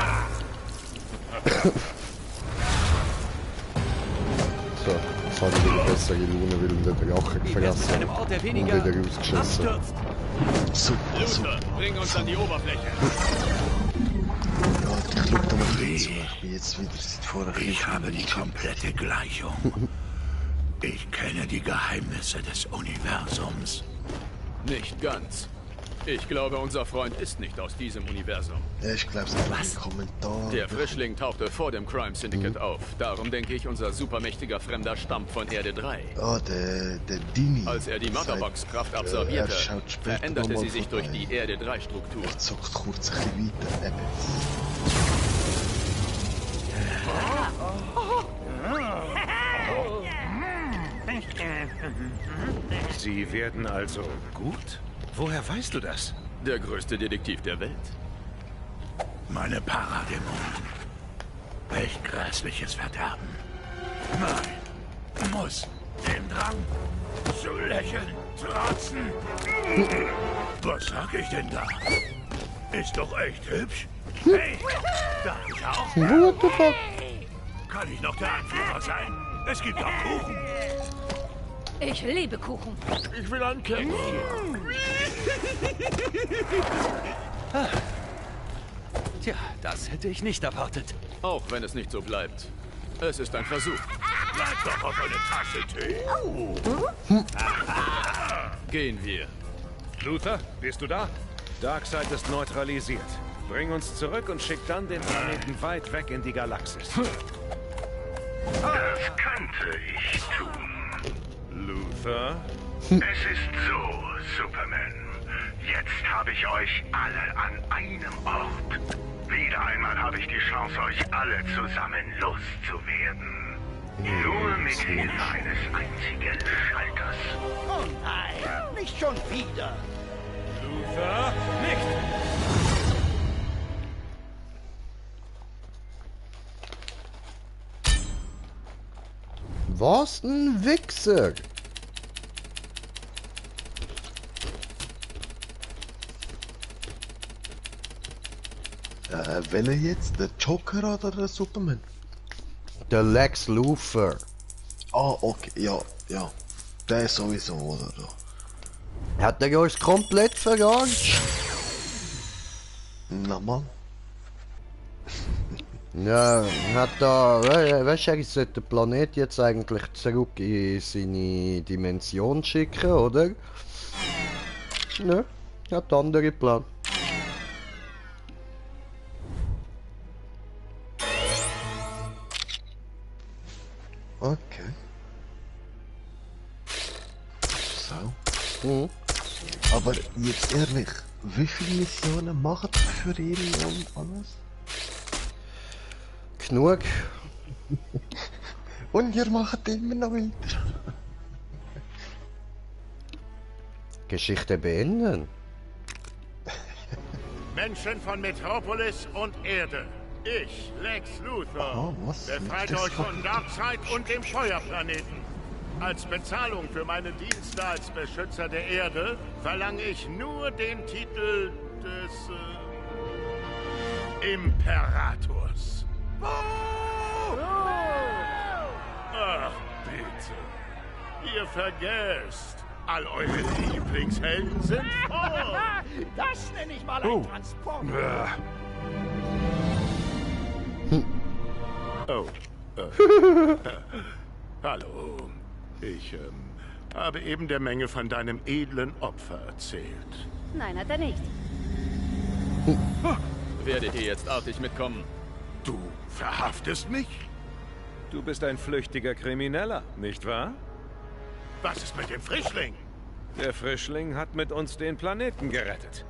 So, jetzt habe ich wieder bessere Laune, weil der Drache gefressen und wieder rausgeschossen. Luther, bring uns an die Oberfläche. Ja, ich schaue da mal zu. Ich bin jetzt wieder seit vorher. Ich habe die komplette Gleichung. Ich kenne die Geheimnisse des Universums. Nicht ganz. Ich glaube, unser Freund ist nicht aus diesem Universum. Ja, ich glaube, es ist ein Kommentar. Der Frischling tauchte vor dem Crime Syndicate auf. Darum denke ich, unser supermächtiger Fremder stammt von Erde 3. Ah, der Dini. Als er die Motherbox-Kraft absorbierte, veränderte sie sich durch die Erde 3-Struktur. Er zockt kurz ein bisschen weiter, eben. Sie werden also gut? Woher weißt du das? Der größte Detektiv der Welt. Meine Paradämonen. Welch grässliches Verderben. Nein, muss dem Drang zu lächeln trotzen. Was sag ich denn da? Ist doch echt hübsch. Hey, darf ich auch? What the fuck? Kann ich noch der Anführer sein? Es gibt auch Kuchen. Ich liebe Kuchen. Ich will ein Kännchen. Tja, das hätte ich nicht erwartet. Auch wenn es nicht so bleibt. Es ist ein Versuch. Bleib doch auf eine Tasse Tee. Gehen wir. Luther, bist du da? Darkseid ist neutralisiert. Bring uns zurück und schick dann den Planeten weit weg in die Galaxis. Das könnte ich tun. Luther? Es ist so, Superman. Jetzt habe ich euch alle an einem Ort. Wieder einmal habe ich die Chance, euch alle zusammen loszuwerden. Nur mit Hilfe eines einzigen Schalters. Oh nein, nicht schon wieder. Luther, nicht! Was ein Wichser! Welcher jetzt? Der Joker oder der Superman? Der Lex Luthor. Ah, okay, ja, ja. Der sowieso, oder? Hat er uns komplett verarscht? Na Mann. Ja, hat da, weißt du, er sollte den Planet jetzt eigentlich zurück in seine Dimension schicken, oder? Ne, hat andere Plan. Okay. So. Mhm. Aber jetzt ehrlich, wie viele Missionen macht ihr für ihn und alles? Genug. Und ihr macht immer noch weiter. Geschichte beenden. Menschen von Metropolis und Erde. Ich, Lex Luthor, befreite euch von Darkseid und dem Feuerplaneten. Als Bezahlung für meine Dienste als Beschützer der Erde verlange ich nur den Titel des Imperators. Ach, bitte. Ihr vergesst, all eure Lieblingshelden sind voll. Das nenne ich mal ein Transport. Oh. Hallo. Ich habe eben der Menge von deinem edlen Opfer erzählt. Nein, hat er nicht. Werdet ihr jetzt artig mitkommen? Du verhaftest mich? Du bist ein flüchtiger Krimineller, nicht wahr? Was ist mit dem Frischling? Der Frischling hat mit uns den Planeten gerettet.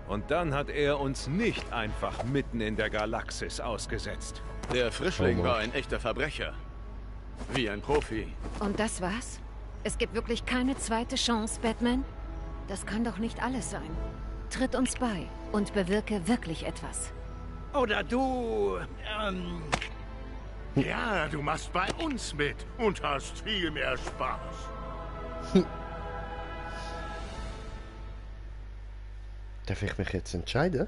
Und dann hat er uns nicht einfach mitten in der Galaxis ausgesetzt. Der Frischling war ein echter Verbrecher. Wie ein Profi. Und das war's? Es gibt wirklich keine zweite Chance, Batman? Das kann doch nicht alles sein. Tritt uns bei und bewirke wirklich etwas. Oder du, Ja, du machst bei uns mit und hast viel mehr Spaß. Darf ich mich jetzt entscheiden?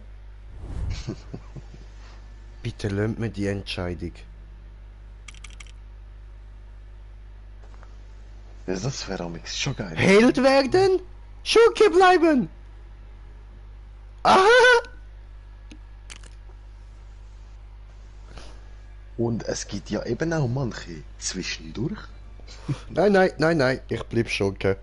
Bitte lasst mir die Entscheidung. Ja, das wäre schon geil. Held werden? Schurke bleiben! Aha! Und es gibt ja eben auch manche zwischendurch. Nein, ich bleib Schurke.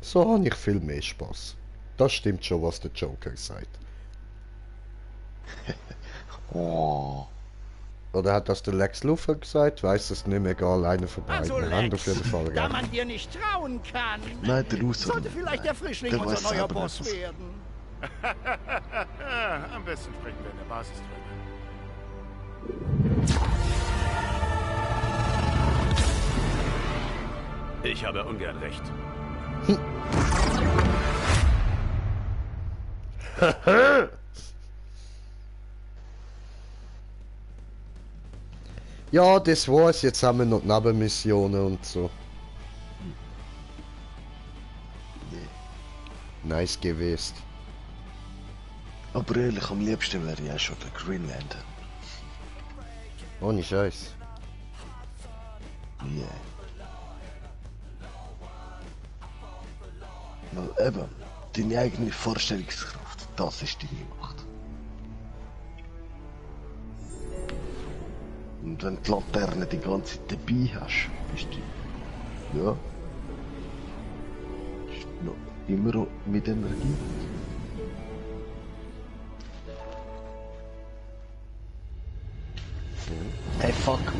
So habe ich viel mehr Spaß. Das stimmt schon, was der Joker sagt. Oh. Oder hat das der Lex Luthor gesagt? Weiß es nicht mehr, egal, einer von beiden. Also Haben auf Lex, jeden Fall da recht. man dir nicht trauen kann, Nein, der Luthor. sollte vielleicht der Frischling Der unser weiß neuer selber Boss nicht. werden. Am besten sprechen wir in der Basis drüber. Ich habe ungern recht. Ja, das war's. Jetzt haben wir noch Nebenmissionen und so. Nice gewesen. Aber ehrlich, am liebsten wäre ich auch schon der Green Lantern. Ohne Scheiß. Yeah. Weil eben, deine eigene Vorstellungskraft, das ist deine Macht. Und wenn du die Laterne die ganze Zeit dabei hast, bist du, ja, bist du noch immer mit Energie.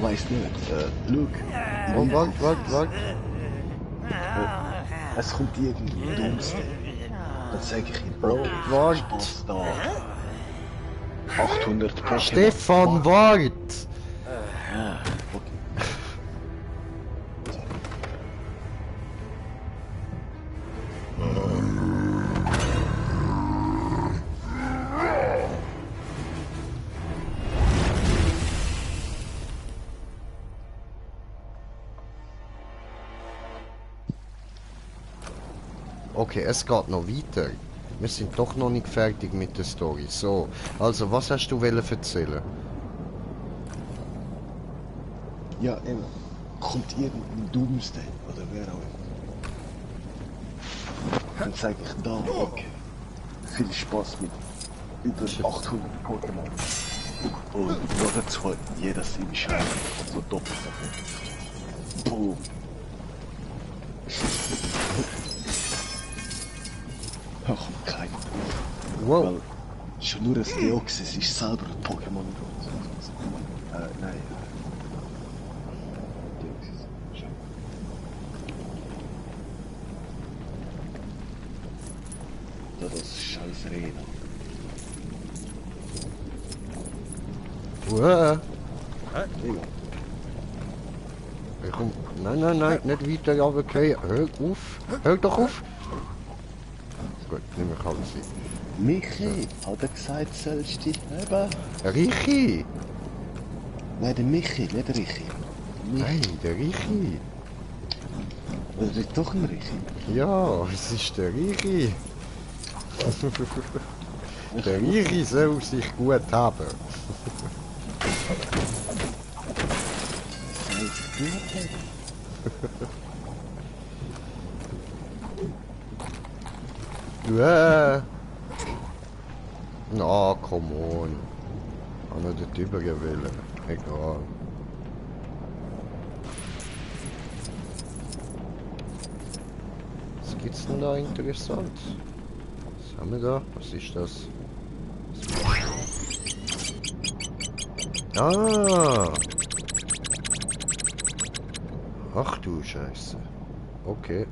Weiß nicht. Look. Oh, wart. Es kommt irgendwie Dummes. Dann sag ich ihm, Bro, Spaß da. 800 Pokémon. Stefan, wart! Okay, es geht noch weiter. Wir sind doch noch nicht fertig mit der Story. So, also was hast du erzählen? Ja, eben. Kommt irgendein Doomsday oder wer auch immer. Dann sag ich da, okay. Viel Spaß mit über 800 Pokémon. Und noch dazu jeder seine Scheiße. So doppelt davon. Boom. Ach, kein wow. Weil schon nur das Deoxys ist selber ein Pokémon. Nein. Deoxys. Das ist scheiß Reden. Komm. Nein, nicht weiter runterfallen. Hör doch auf. Gut, nicht mehr alles sein. Michi, hat er gesagt, sollst du dich haben? Richi! Nein, der Michi, nicht der Richi. Nein, der Richi. Das ist doch ein Richi. Ja, es ist der Richi. Der Richi soll sich gut haben. Soll sich gut haben? Na, come on. Haben wir den Typen gewählt. Egal. Was gibt's denn da interessant? Was haben wir da? Was ist das? Ah! Ach du Scheiße. Okay.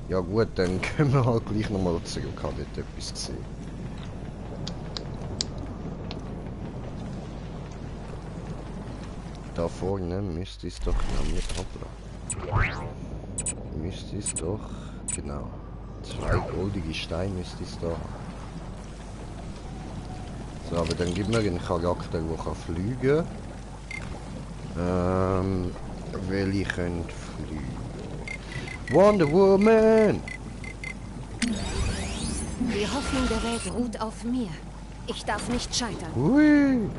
Ja gut, dann können wir halt gleich nochmal zurück. Ich habe dort etwas gesehen. Da vorne müsste es doch nämlich... Hoppla. Müsste es doch... Genau. 2 goldige Steine müsste es da haben. So, aber dann gib mir einen Charakter, der kann fliegen. Welche können fliegen? Wonder Woman! Die Hoffnung der Welt ruht auf mir. Ich darf nicht scheitern. Hui!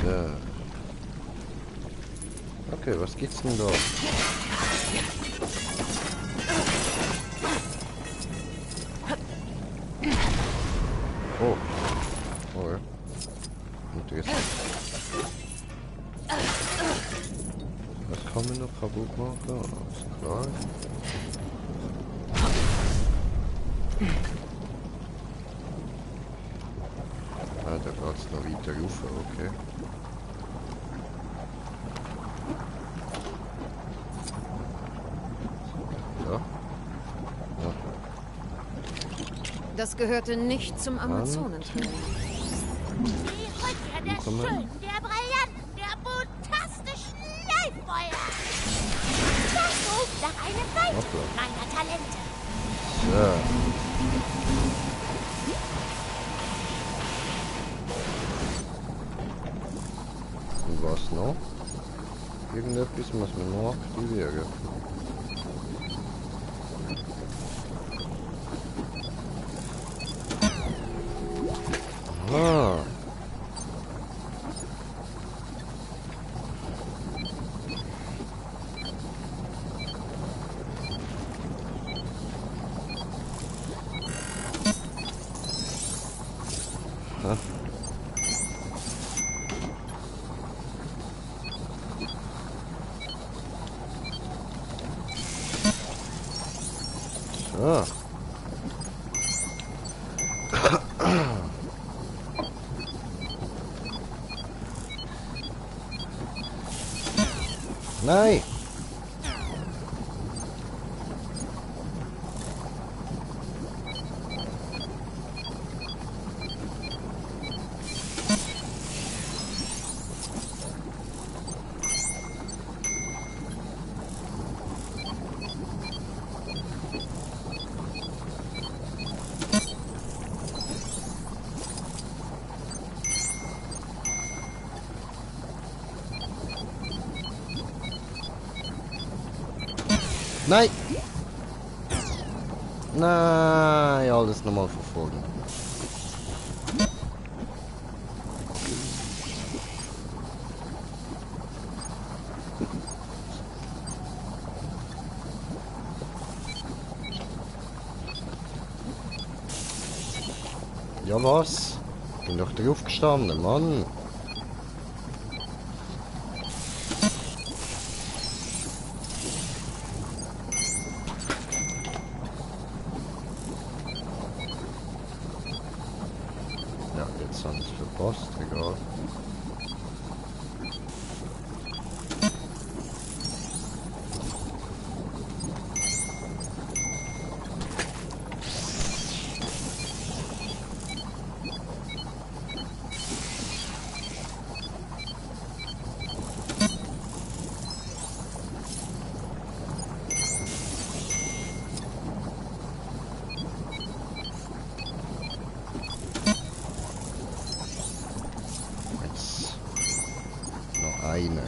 Ja. Okay, was gibt's denn da? Oh. Oh ja. Interessant. Was kann man noch kaputt machen? Alles klar. Ah, da geht's noch weiter rauf, okay. Ja. Das gehörte nicht zum Amazonenkönig. Die Rückkehr der Schönen, der Brillanten, der fantastischen Leibfeuer. Das ruft nach einem Weiten meiner Talente. Ja. Und was noch? Irgendetwas muss man noch aktivieren. Ah. So. So. Nein! Nein! Nein, alles nochmal verfolgen. Ja was? Bin doch drauf gestanden, Mann. Ja, jetzt haben sie es verpasst, egal. Eine.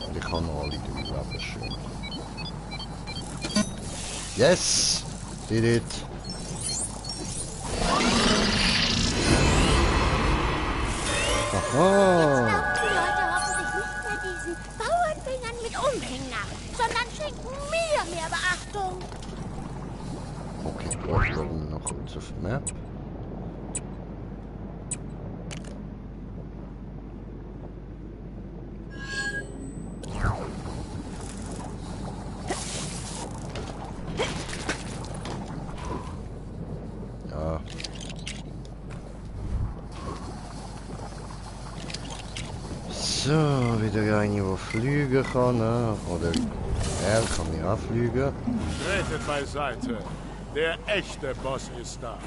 Und ich kann noch alle 3 Leben schon. Yes! Did it! Aha! Jetzt laufen die Leute hoffentlich nicht mehr diesen Bauernfingern mit Umhängen nach, sondern schenken mir mehr Beachtung. Okay, schauen wir noch kurz auf die Map. So, wieder eine, die fliegen kann, ne? Oder er kann ja auch fliegen. Tretet beiseite. Der echte Boss ist da.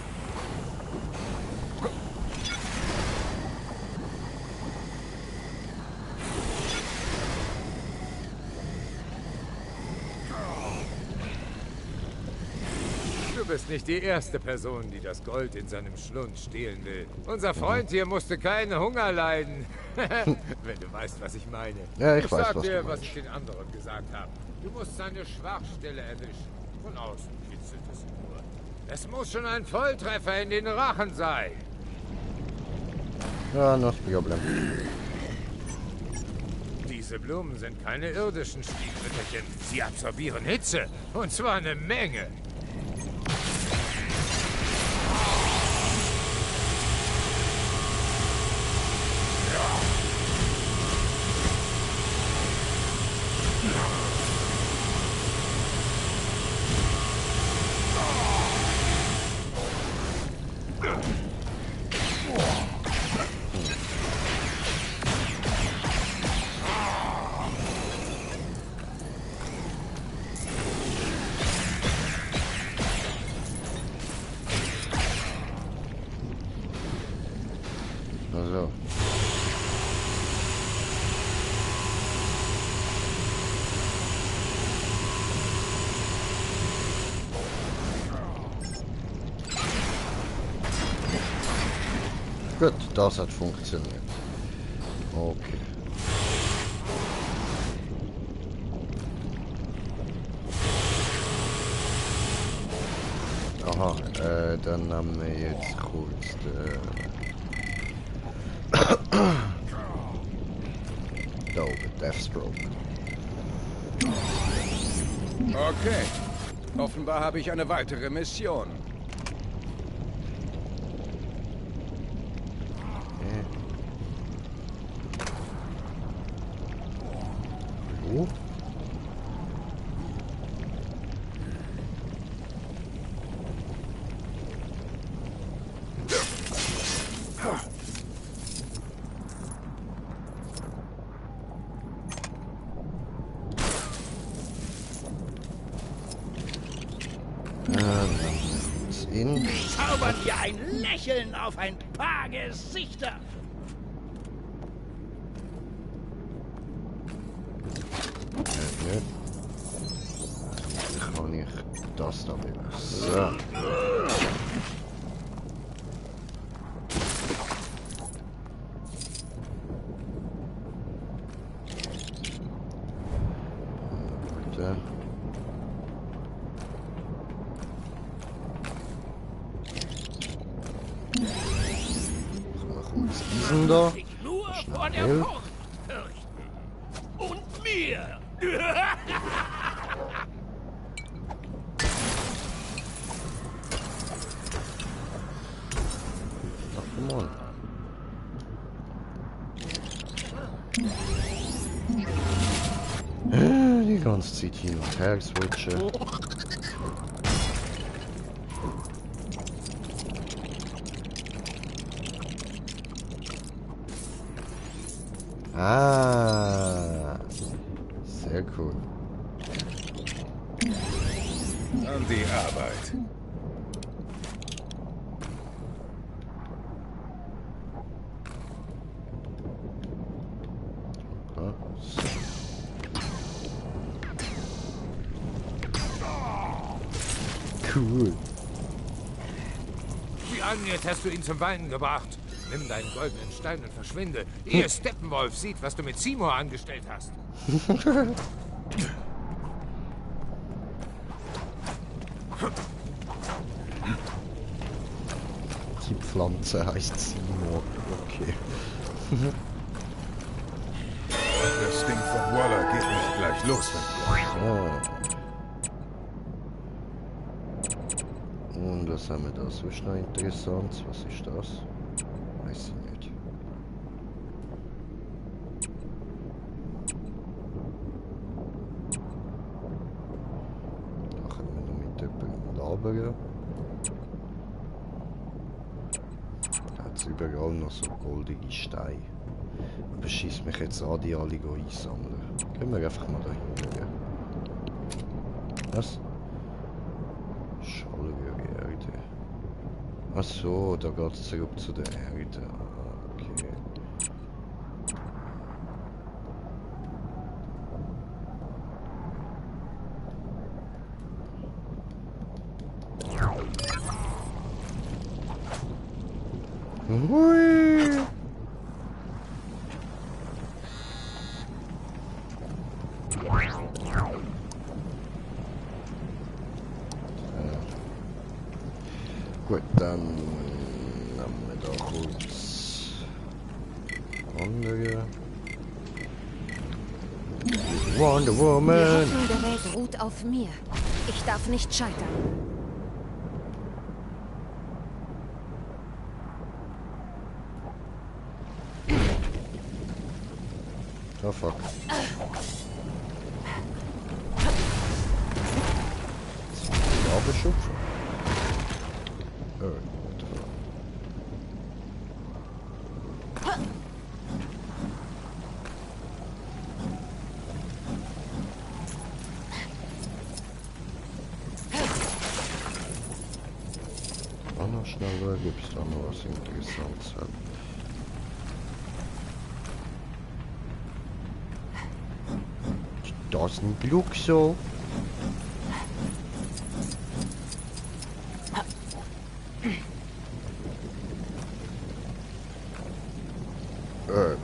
Du bist nicht die erste Person, die das Gold in seinem Schlund stehlen will. Unser Freund hier musste keinen Hunger leiden. Wenn du weißt, was ich meine. Ja, ich weiß, sag was dir, du was meinst. ich den anderen gesagt habe. Du musst seine Schwachstelle erwischen. Von außen kitzelt es nur. Es muss schon ein Volltreffer in den Rachen sein. Ja, no problem. Diese Blumen sind keine irdischen Stiefmütterchen. Sie absorbieren Hitze. Und zwar eine Menge. Also. Gut, das hat funktioniert. Okay. Aha, dann nehmen wir jetzt kurz da oben, Deathstroke. Okay. Offenbar habe ich eine weitere Mission. hier ein Lächeln auf ein paar Gesichter. Okay. Kann ich das da wieder? So. Bitte. Was ist denn da? Nur vor der Schnell. Furcht fürchten. Und mir. Ach, come on. Die ganze Zeit hin und her switchen. Ah, sehr cool. An die Arbeit. Ja, so. Cool. Wie an, jetzt hast du ihn zum Weinen gebracht. Nimm deinen goldenen Stein und verschwinde, ehe Steppenwolf sieht, was du mit Seymour angestellt hast. Die Pflanze heißt Seymour. Okay. Das Ding von Waller geht nicht gleich los, Und was haben wir da sonst noch interessant? Was ist das? Weiß ich nicht. Da können wir noch mit jemandem labern. Da hat es überall noch so goldige Steine. Aber schießt mich jetzt an, die alle einsammeln. Gehen wir einfach mal dahin. Gell? Was? Schallwürge Erde. Ach so, da geht es zurück zu der Erde. Ah, okay. Hui. Gut, dann haben wir da kurz andere. Wonder Die Woman! Hoffnung der Welt ruht auf mir. Ich darf nicht scheitern. Oh fuck. Abgeschupft. Noch schneller gibt es da noch was Interessantes. Das ein Glück so.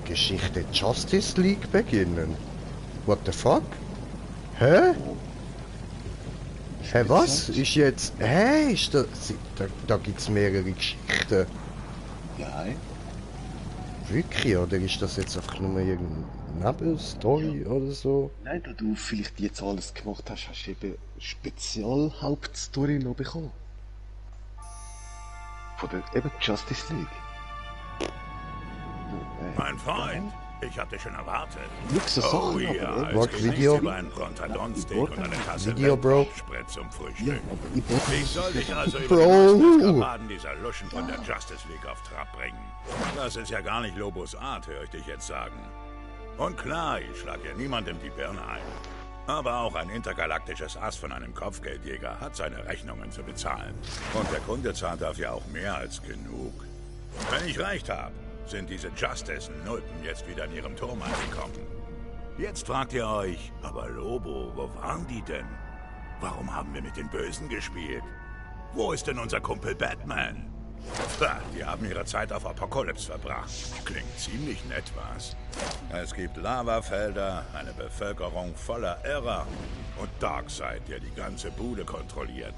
Geschichte Justice League beginnen. What the fuck? Hä? Hä, was? Ist jetzt... Hä? Ist da gibt's mehrere Geschichten. Ja. Wirklich? Oder ist das jetzt einfach nur irgendeine Nebenstory oder so? Nein, da du vielleicht jetzt alles gemacht hast, hast du eben Spezial-Hauptstory noch bekommen. Von der eben Justice League. Mein Freund, ich hab dich schon erwartet. Luxe Sachen, ja, aber Work Video. über einen Brontadon-Steak und eine Tasse Video, Bro. Spritz zum Frühstück. Ja, aber Ich soll dich also Bro. über die Eskapaden dieser Luschen von der Justice League auf Trab bringen. Das ist ja gar nicht Lobos Art, höre ich dich jetzt sagen. Und klar, ich schlag ja niemandem die Birne ein. Aber auch ein intergalaktisches Ass von einem Kopfgeldjäger hat seine Rechnungen zu bezahlen. Und der Kunde zahlt dafür auch mehr als genug. Wenn ich recht habe, sind diese Justice-Nulpen jetzt wieder in ihrem Turm angekommen. Jetzt fragt ihr euch, aber Lobo, wo waren die denn? Warum haben wir mit den Bösen gespielt? Wo ist denn unser Kumpel Batman? Die haben ihre Zeit auf Apocalypse verbracht. Klingt ziemlich nett, was? Es gibt Lavafelder, eine Bevölkerung voller Irrer und Darkseid, der die ganze Bude kontrolliert.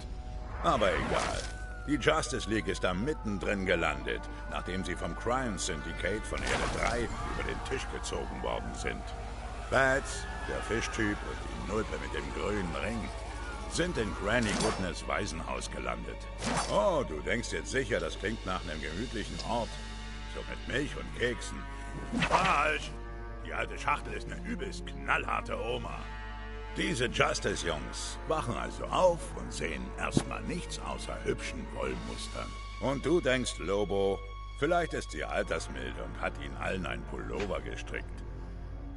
Aber egal. Die Justice League ist da mittendrin gelandet, nachdem sie vom Crime Syndicate von Erde 3 über den Tisch gezogen worden sind. Bats, der Fischtyp und die Nulpe mit dem grünen Ring sind in Granny Goodness Waisenhaus gelandet. Oh, du denkst jetzt sicher, das klingt nach einem gemütlichen Ort. So mit Milch und Keksen. Falsch! Die alte Schachtel ist eine übelst knallharte Oma. Diese Justice-Jungs wachen also auf und sehen erstmal nichts außer hübschen Wollmustern. Und du denkst, Lobo, vielleicht ist sie altersmilde und hat ihnen allen einen Pullover gestrickt.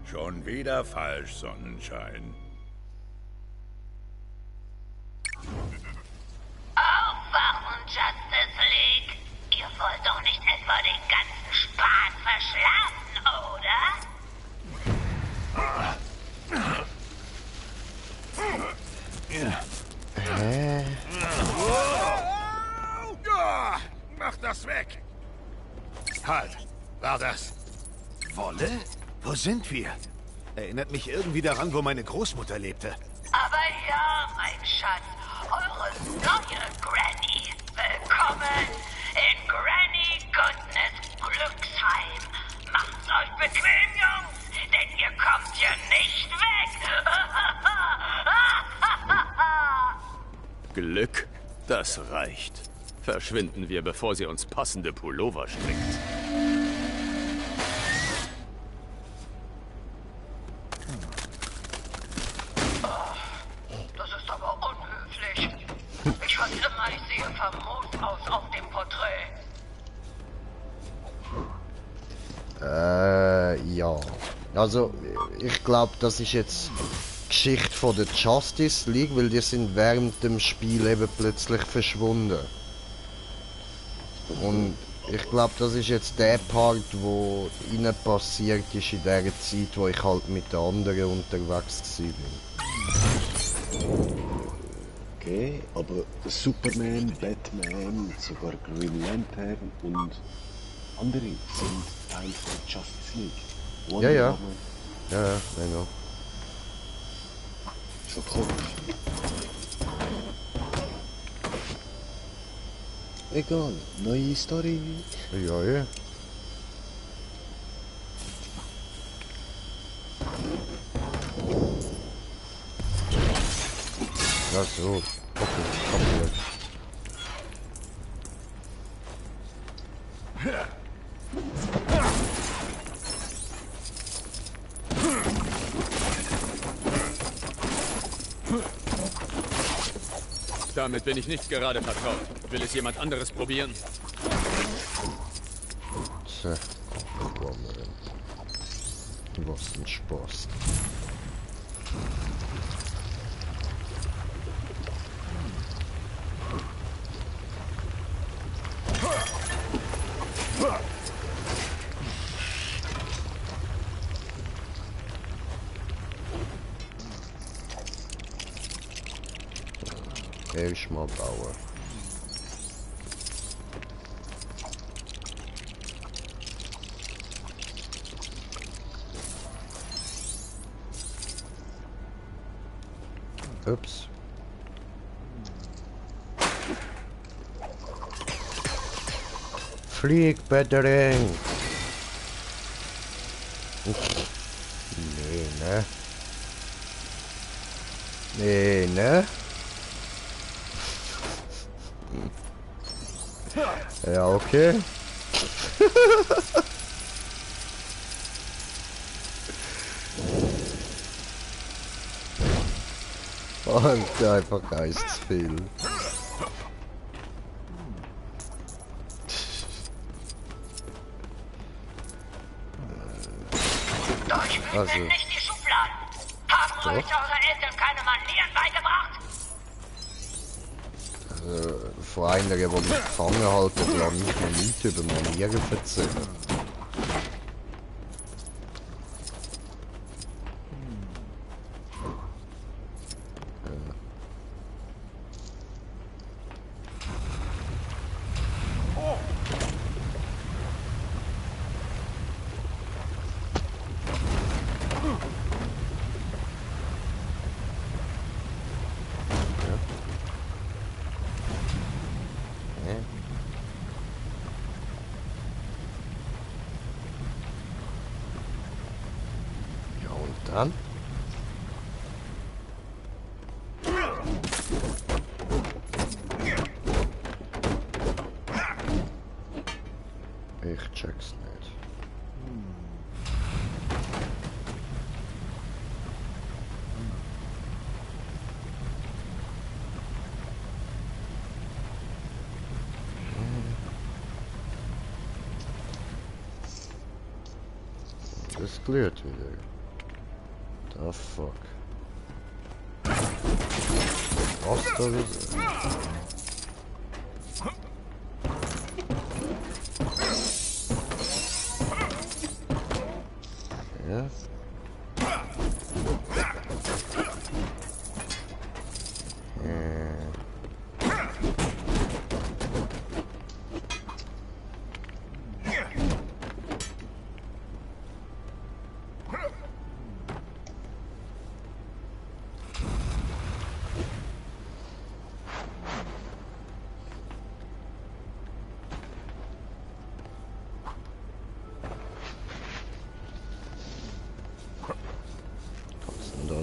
Schon wieder falsch, Sonnenschein. Aufwachen, Justice League! Ihr wollt doch nicht etwa den ganzen Spaß verschlafen, oder? Hä? Mach das weg! Halt! War das Wolle? Wo sind wir? Erinnert mich irgendwie daran, wo meine Großmutter lebte. Aber ja, mein Schatz, eure neue Granny. Willkommen in Granny Goodness Glücksheim. Macht's euch bequem, Jungs, denn ihr kommt hier nicht weg. Glück, das reicht. Verschwinden wir, bevor sie uns passende Pullover strickt. Das ist aber unhöflich. Ich fand immer, ich sehe famos aus auf dem Porträt. Ja. Also, ich glaube, das ist jetzt Geschichte von der Justice League, weil die sind während dem Spiel eben plötzlich verschwunden. Und ich glaube, das ist jetzt der Part, wo ihnen passiert ist in der Zeit, wo ich halt mit den anderen unterwegs war. Okay, aber Superman, Batman, sogar Green Lantern und andere sind Teil von Justice League. Ja, ja. Ja, genau. Schon komisch. Egal, neue Story. Ja, ja. Ach so, okay, kaputt. Damit bin ich nicht gerade vertraut. Will es jemand anderes probieren? Tja, was ein Spaß. Erstmal bauen. Ups. Flieg, Bettering! Nee, ne? Nee, ne? Ja, okay. Und einfach geistesviel. Doch ich will nicht die Schubladen. Haben Haben euch eure Eltern keine Manieren beigebracht? Von einer, die mich gefangen halten, die haben mich noch nicht über Manieren erzählt. Dann? Ich check's nicht. Das klärt wieder. Oh fuck. Was da ist? Ja.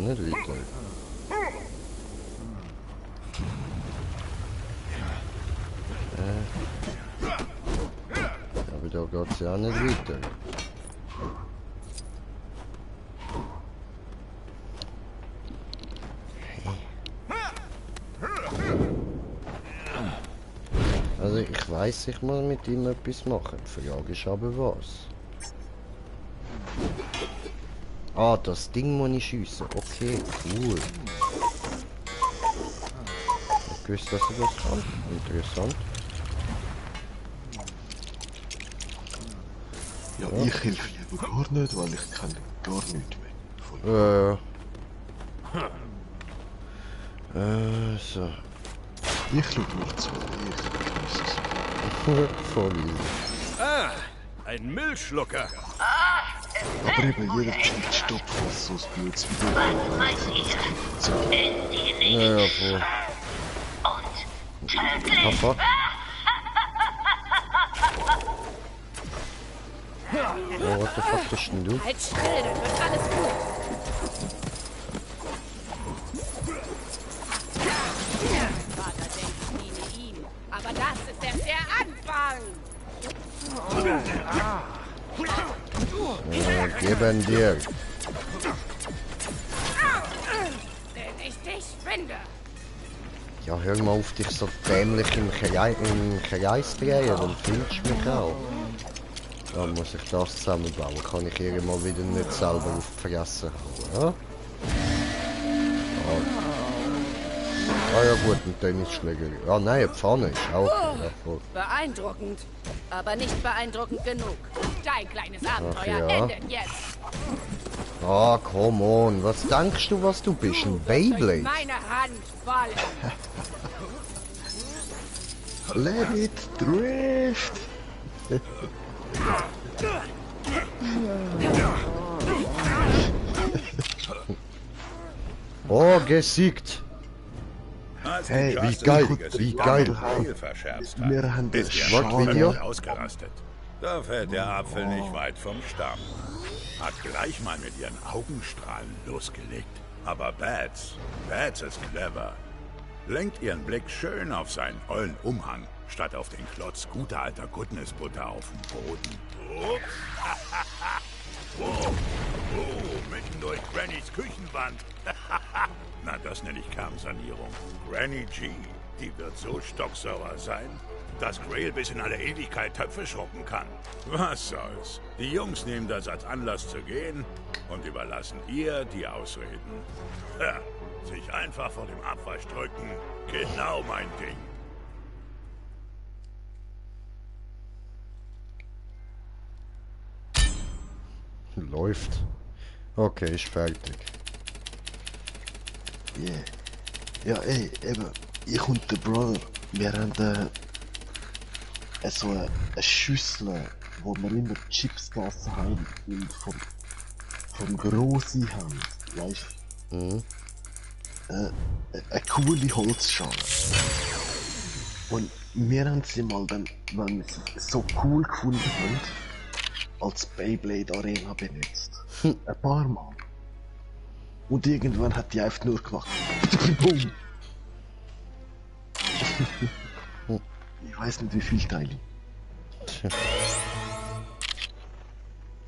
Nicht weiter. Aber da geht's ja auch nicht weiter. Also ich weiß, ich muss mit ihm etwas machen. Die Frage ist aber was. Ah, das Ding muss ich schiessen. Okay, cool. Ich wusste, dass ich das kann. Interessant. Ja, ich helfe lieber gar nicht, weil ich kann gar nichts mehr. So. Ich schaue mal zu. Voll easy. Ah, ein Müllschlucker. Aber eben jeder gescheit stoppt fast so blöds wie du. Ja, voll. Papa. Oh, what the fuck bist denn du? Halt still, dann wird alles gut. Vater denkt, ich diene ihm. Aber das ist erst der Anfang. Geben dir. Denn ich dich finde. Ja, hör mal auf, dich so dämlich im Kreis drehen, dann findest du mich auch. Da muss ich das zusammenbauen, kann ich irgendwann wieder nicht selber auf die Fresse hauen, ja? Ah ja gut, ein Tennisschläger. Ah nein, eine Pfanne ist auch okay. Ja, voll. Beeindruckend, aber nicht beeindruckend genug. Dein kleines Abenteuer ja. endet jetzt. Ah, come on, was denkst du, was du bist? Ein Beyblade? Meine Hand fallen. Let it drift! Oh, gesiegt! Hey, wie geil, wie geil! Wir haben das Video? Ausgerastet. Da fällt der Apfel nicht weit vom Stamm. Hat gleich mal mit ihren Augenstrahlen losgelegt. Aber Bats ist clever. Lenkt ihren Blick schön auf seinen ollen Umhang, statt auf den Klotz guter alter Goodness-Butter auf dem Boden. Ups. Mitten durch Grannys Küchenwand. Na, das nenne ich Kernsanierung. Granny G, die wird so stocksauer sein. dass Grail bis in alle Ewigkeit Töpfe schrubben kann. Was soll's? Die Jungs nehmen das als Anlass zu gehen und überlassen ihr die Ausreden. Ja, sich einfach vor dem Abwasch drücken, genau mein Ding. Läuft. Okay, ist fertig. Yeah. Ja, ey, eben. Ich und der Brother, wir haben so eine Schüssel, wo wir immer Chips gegessen haben und vom Grossi haben, weißt du? Eine coole Holzschale. Und wir haben sie mal dann, wenn wir sie so cool gefunden haben, als Beyblade Arena benutzt. Ein paar Mal. Und irgendwann hat die einfach nur gemacht. Boom! Ich weiß nicht wie viel Teile.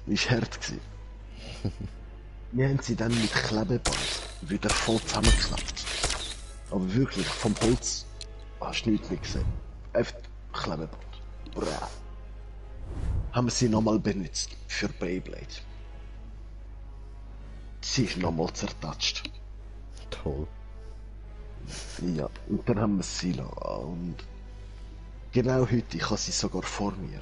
Ist hart gewesen. Wir haben sie dann mit Klebeband wieder voll zusammengeklappt. Aber wirklich, vom Holz hast du nichts mehr gesehen. Einfach Klebeband. Bra. Haben wir sie nochmal benutzt für Beyblade. Sie ist nochmal zertatscht. Toll. Ja, und dann haben wir sie lassen. Und genau heute, ich habe sie sogar vor mir.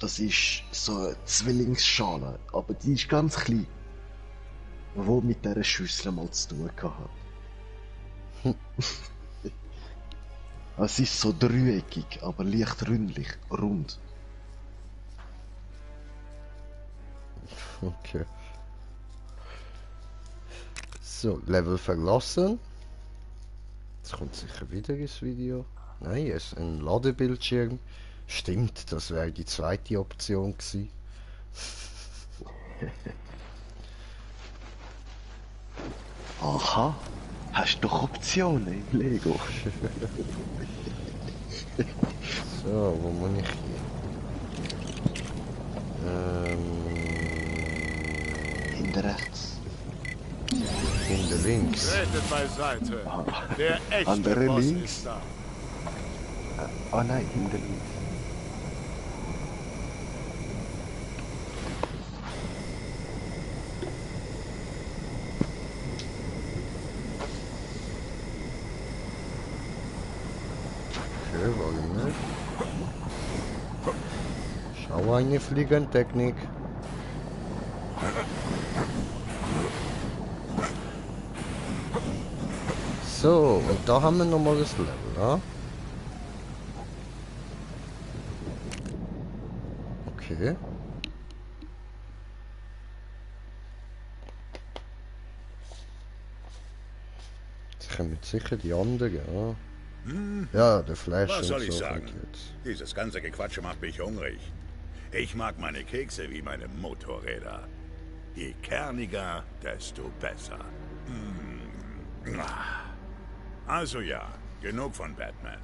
Das ist so eine Zwillingsschale, aber die ist ganz klein. Wo mit dieser Schüssel mal zu tun hat. Es ist so dreieckig, aber leicht rund. Okay. So, Level verlassen. Jetzt kommt sicher wieder ins Video. Nein, es ist ein Ladebildschirm. Stimmt, das wäre die zweite Option gewesen. Aha, hast doch Optionen im Lego. So, wo muss ich hier? Hinter rechts. Hinter links. Tretet beiseite. Der echte Andere Boss links. ist da. Ah nein, hinter links. Okay, warum nicht? Schau eine Fliegentechnik. So, und da haben wir nochmal das Level, ja? Okay. Jetzt kommen sicher die anderen, ja? Ja, der Flash Was und soll ich so sagen? kommt jetzt. Dieses ganze Gequatsche macht mich hungrig. Ich mag meine Kekse wie meine Motorräder. Je kerniger, desto besser. Also ja, genug von Batman.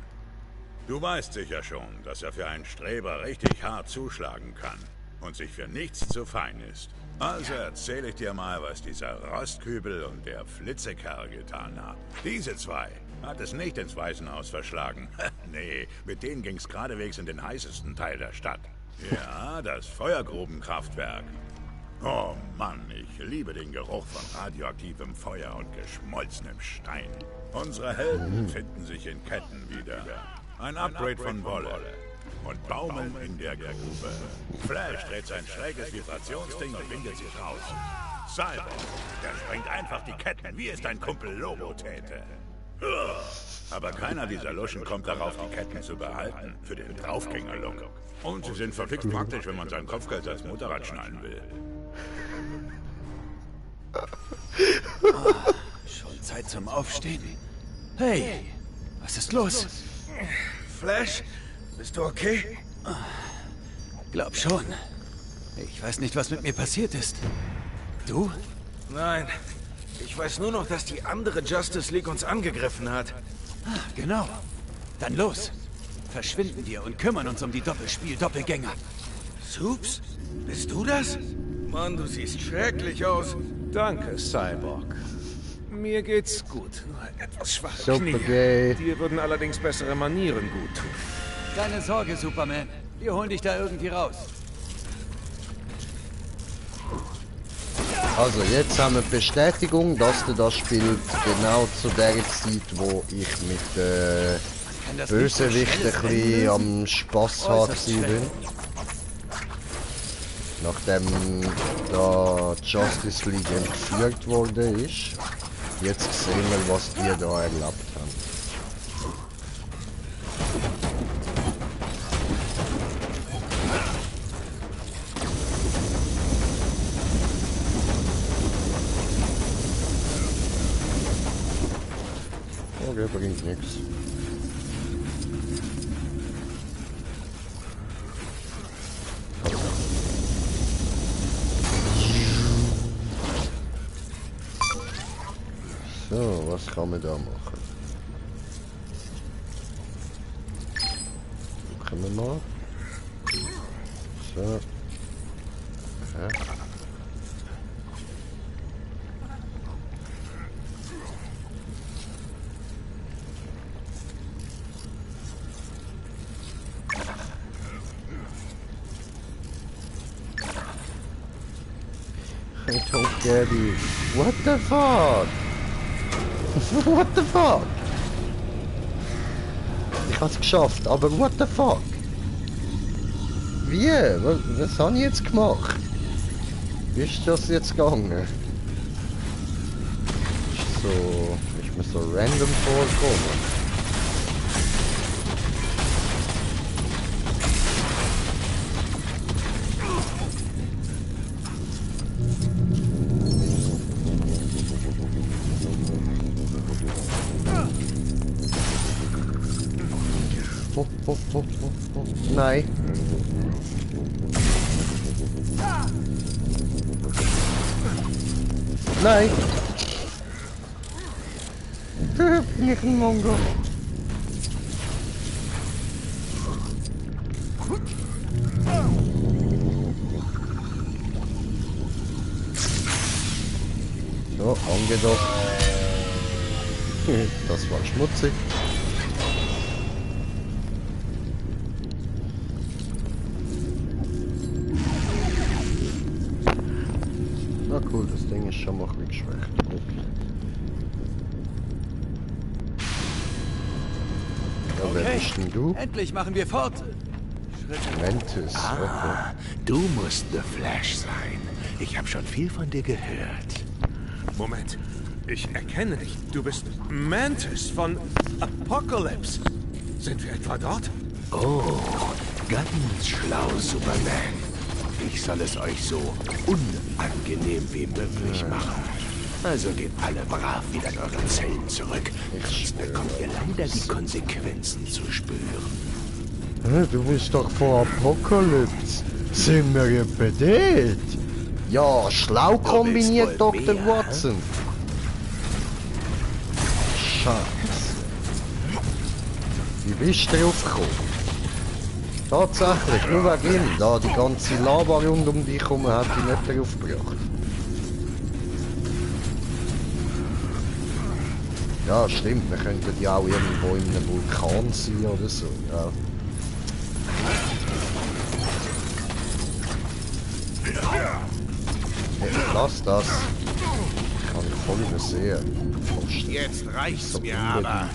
Du weißt sicher schon, dass er für einen Streber richtig hart zuschlagen kann und sich für nichts zu fein ist. Also erzähle ich dir mal, was dieser Rostkübel und der Flitzekerl getan haben. Diese zwei hat es nicht ins Waisenhaus verschlagen. Nee, mit denen ging's geradewegs in den heißesten Teil der Stadt. Ja, das Feuergrubenkraftwerk. Oh Mann, ich liebe den Geruch von radioaktivem Feuer und geschmolzenem Stein. Unsere Helden finden sich in Ketten wieder. Ein Upgrade von Wolle. Und baumeln in der Grube. Flash dreht sein schräges Vibrationsding und windet sich raus. Cyborg, der sprengt einfach die Ketten, wie es dein Kumpel Lobo täte. Aber keiner dieser Luschen kommt darauf, die Ketten zu behalten, für den Draufgänger-Look. Und sie sind verfixt praktisch, wenn man sein Kopfgeld als Motorrad schnallen will. Schon Zeit zum Aufstehen. Hey, was ist los? Flash, bist du okay? Glaub schon. Ich weiß nicht, was mit mir passiert ist. Du? Nein, ich weiß nur noch, dass die andere Justice League uns angegriffen hat. Ah, genau. Dann los. Verschwinden wir und kümmern uns um die Doppelspiel-Doppelgänger. Soups? Bist du das? Mann, du siehst schrecklich aus. Danke, Cyborg. Mir geht's gut. Nur etwas schwache Super Knie. gay. Dir würden allerdings bessere Manieren gut tun. Keine Sorge, Superman. Wir holen dich da irgendwie raus. Also, jetzt haben wir die Bestätigung, dass der das spielt genau zu der Zeit, wo ich mit Bösewicht ein bisschen am Spass bin. Nachdem da Justice League entführt worden ist. Jetzt sehen wir, was die da erlebt haben. Okay, bringt nichts. So, was kann man da machen? Gucken wir mal. So. Okay. I don't get it. What the fuck? What the fuck? Ich hab's geschafft, aber what the fuck? Wie? Was habe ich jetzt gemacht? Wie ist das jetzt gegangen? Ist mir so random vorgekommen. Nein. Nein. Bin ich ein Mongo. So, angedockt. Das war schmutzig. Na cool, das Ding ist schon mal ein bisschen geschwächt. Ja, wer bist denn du? Endlich machen wir fort. Mantis, Ah, du musst The Flash sein. Ich habe schon viel von dir gehört. Moment. Ich erkenne dich. Du bist Mantis von Apocalypse. Sind wir etwa dort? Oh, ganz schlau, Superman. Ich soll es euch so unangenehm wie möglich machen. Also geht alle brav wieder in eure Zellen zurück. Sonst bekommt ihr leider die Konsequenzen zu spüren. Du bist doch vor Apocalypse. Sind wir etwa dort? Ja, schlau kombiniert, Dr. Watson. Scheiße. Wie bist du drauf gekommen? Tatsächlich, nur wegen ihm. Da die ganze Lava rund um dich herum hat dich nicht darauf gebracht. Ja, stimmt. Wir könnten ja auch irgendwo in einem Vulkan sein oder so. Ja. Hey, lass das. Kann ich voll übersehen. Jetzt reicht's mir aber.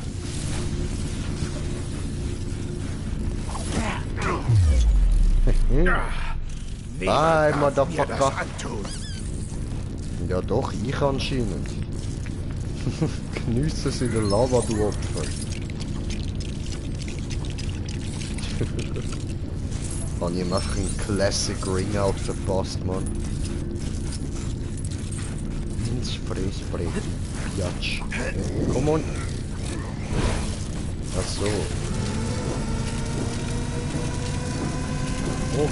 Bye, Motherfucker. Ja doch, ich anscheinend. Geniessen Sie den Lava, du Opfer. Habe ich ihm einfach einen Classic Ring-Out verpasst, Mann. Ins Fressbrett, Jatsch. Komm on. Ach so. Oh,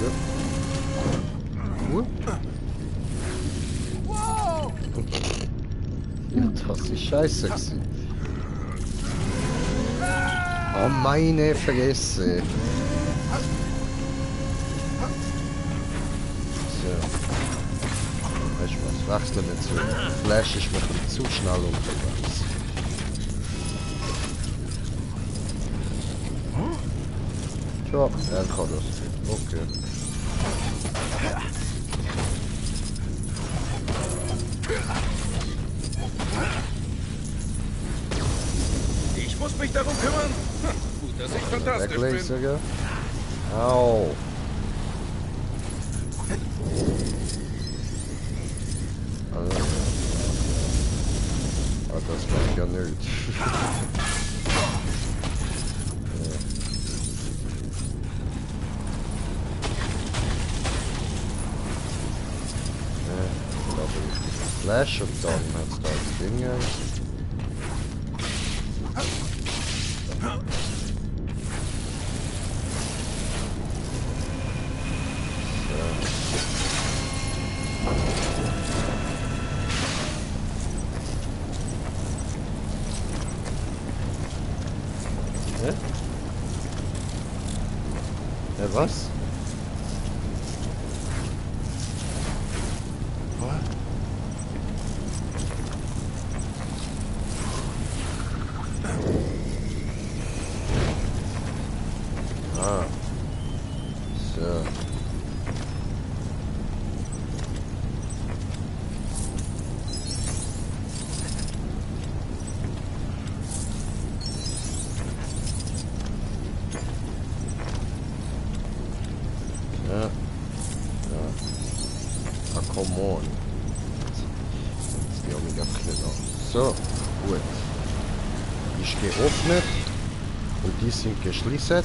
das ist scheiße gewesen. Oh, meine Fresse. So. Weißt du was, wechseln wir zu. Flash ist mir ein bisschen zu schnell unterwegs. Tja, er kann das nicht. Okay. Ich muss mich darum kümmern. Gut, dass ich fantastisch bin. Weglaser. Au. Also. Ah, das macht ja nichts. Flash und dann hat es da Dinge. So. Was? Come on. Jetzt die Omega Killer. So, gut. Ist geöffnet. Und die sind geschlossen.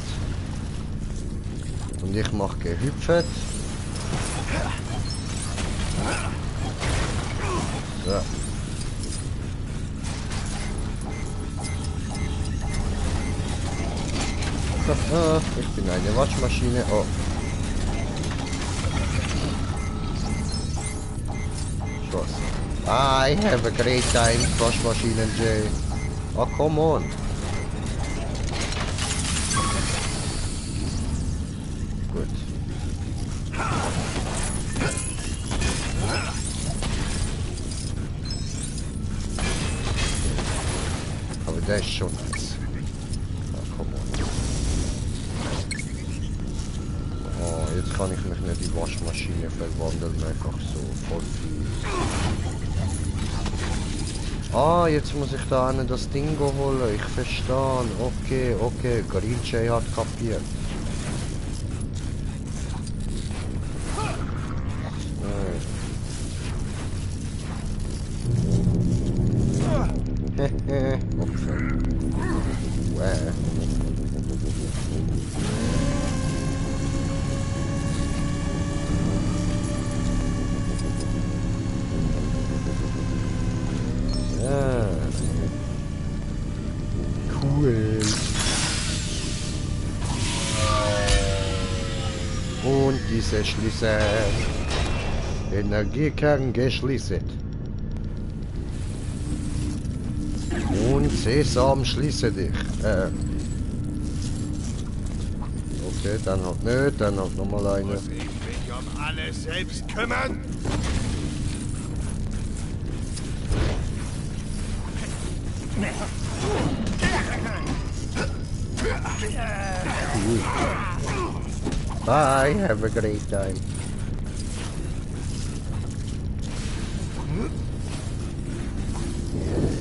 Und ich mache gehüpft. So. Ich bin eine Waschmaschine. Oh. I have a great time, Waschmaschinen J. Oh, come on. Gut. Aber der ist schon nice. Oh, come on. Oh, jetzt kann ich mich nicht in die Waschmaschine verwandeln, einfach so voll viel. Ah, jetzt muss ich da einen das Ding holen. Ich verstehe. Okay, okay. Green Jay hat kapiert. Hehe. Opfer. Cool. Und diese Schlüssel. Energiekern geschlossen. Und Sesam, schließe dich. Okay, dann halt nicht, dann halt nochmal eine. Muss ich mich um alles selbst kümmern? Cool. Bye, have a great time.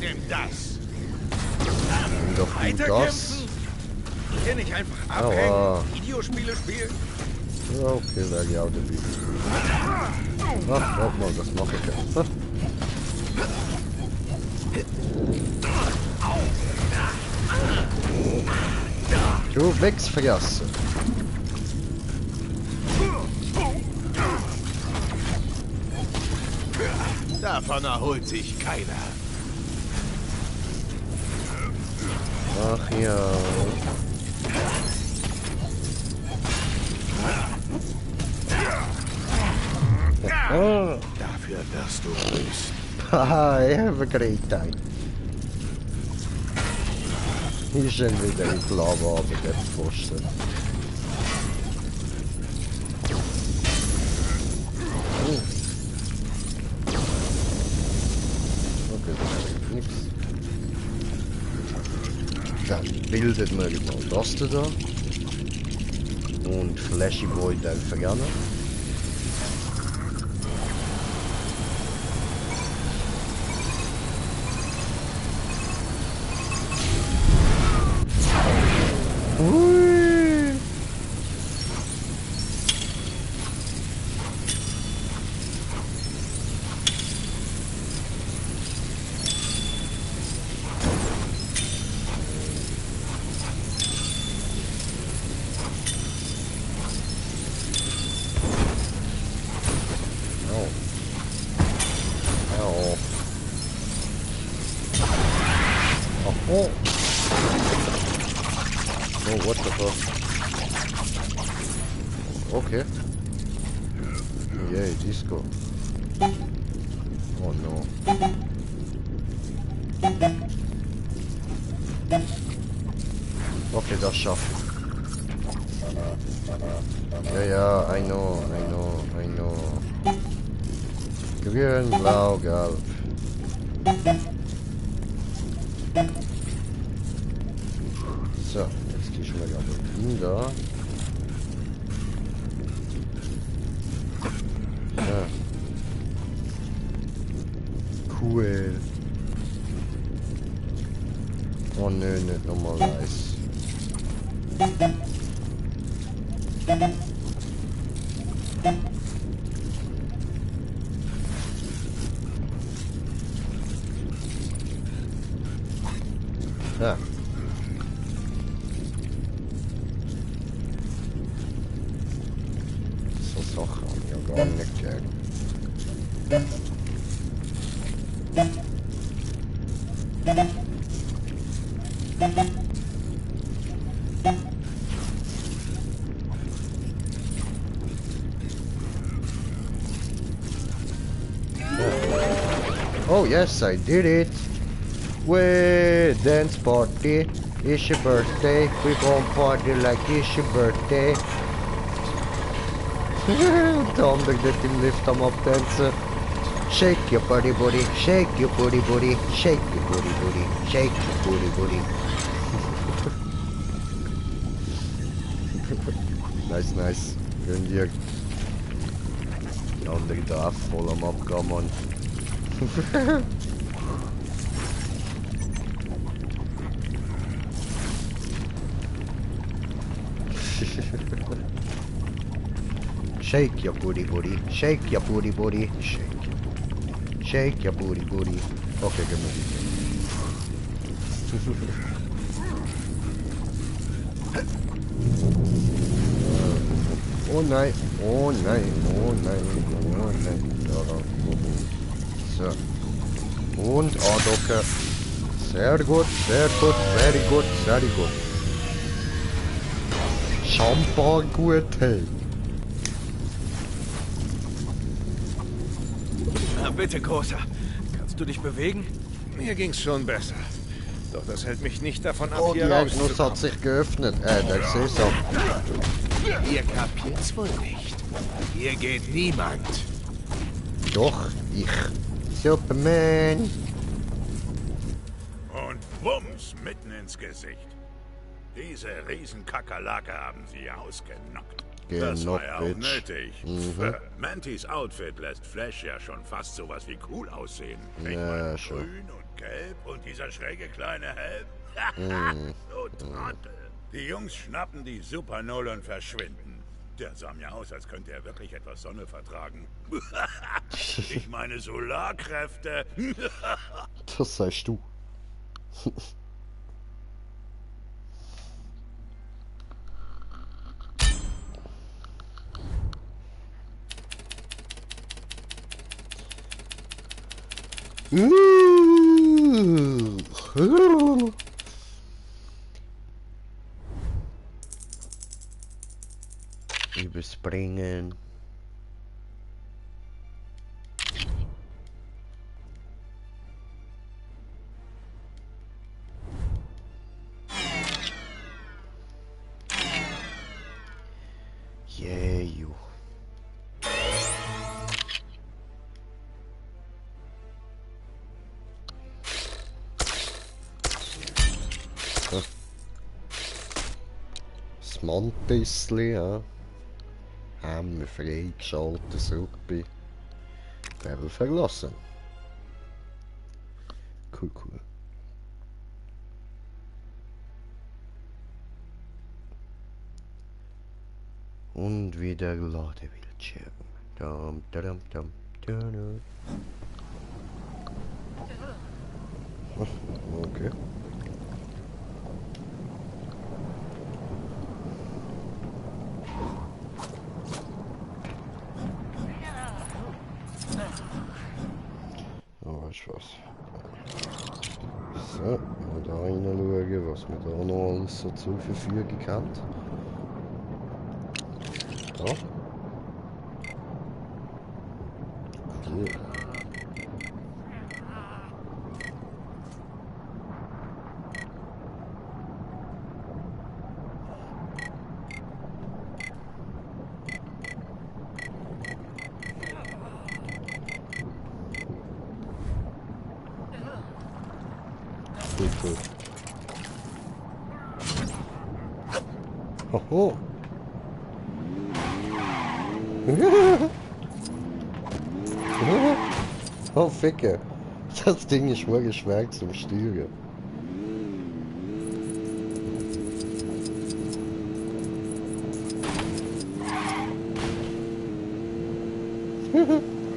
Nimm das. Nimm doch du das. Hier nicht einfach Aua. abhängen, Videospiele spielen. Ja, okay, wäre ja auch dabei. Ach, warte mal, das mache ich ja. Du wegfressen. Davon erholt sich keiner. Ach ja. Dafür wirst du büßen. Haha, I have a great time. Ist schon wieder in Lava, aber der Pfosten. Okay, das ist nichts. Dann bildet man mal das da. und Flashy Boy Dämpfer gerne. Ui. Oh, what the fuck? Okay. Yay, Disco. Oh no. Okay, das schaffe ich. Ja, I know. Grün, blau, gelb. So, jetzt gehen wir gerade hin da. Ja. Cool. Oh nö, nicht nochmal Eis. Ja. So Sachen haben wir gar nicht gern. Oh yes, I did it! Way dance party! It's your birthday! We gon' party like it's your birthday! Der andere dort im Lift am abtanzen. Shake your body booty, shake your booty booty, shake your booty booty, shake your booty booty. Nice. Gönn dir. Der andere da voll am Abgammern. Shake your booty booty, shake your booty booty, shake your booty booty. Okay, gehen wir wieder. Oh nein. So. Und andocke. Sehr gut, very good. Champagner gut, hey. Na bitte, Großer. Kannst du dich bewegen? Mir ging's schon besser. Doch das hält mich nicht davon ab, Oh, die hier Ecknuss rauszukommen. hat sich geöffnet. Der Sesam. Ihr kapiert's wohl nicht. Hier geht niemand. Doch, ich. Superman. Und bums, mitten ins Gesicht. Diese Riesenkakerlake haben sie ausgenockt. Das war ja auch Bitch. nötig. Mhm. Mantys Outfit lässt Flash ja schon fast sowas wie cool aussehen. Ich Ja, meine, schon. grün und gelb und dieser schräge kleine Helm. Mhm. So Trottel. Die Jungs schnappen die Super Null und verschwinden. Der sah mir aus, als könnte er wirklich etwas Sonne vertragen. Ich meine Solarkräfte. Das sagst du. Überspringen. Yeah, you. Das Mantisli, ja. Programm freigeschaltet zurück bei Level verlassen. Cool, cool. Und wieder Ladebildschirm. Dum, dum, dum, dum. Okay. Oh, weißt du was? So, mal da reinschauen, was man da noch alles so zur Verfügung hat. Da. Cool. Cool. Hoho. Oh, Ficke. Das Ding ist wirklich schwer zum Steuern.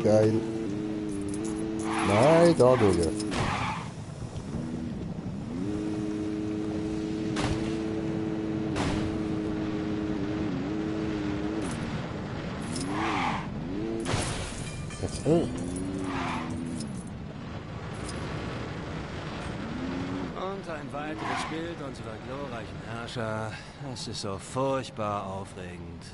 Geil. Nein, da durch. Oh. Und ein weiteres Bild unserer glorreichen Herrscher. Es ist so furchtbar aufregend.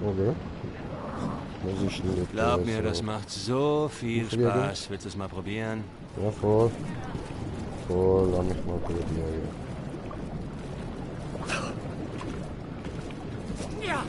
Okay. Glaub mir, das macht so viel Spaß. Willst du es mal probieren? Ja, voll. Voll, lass mich mal probieren. Ja.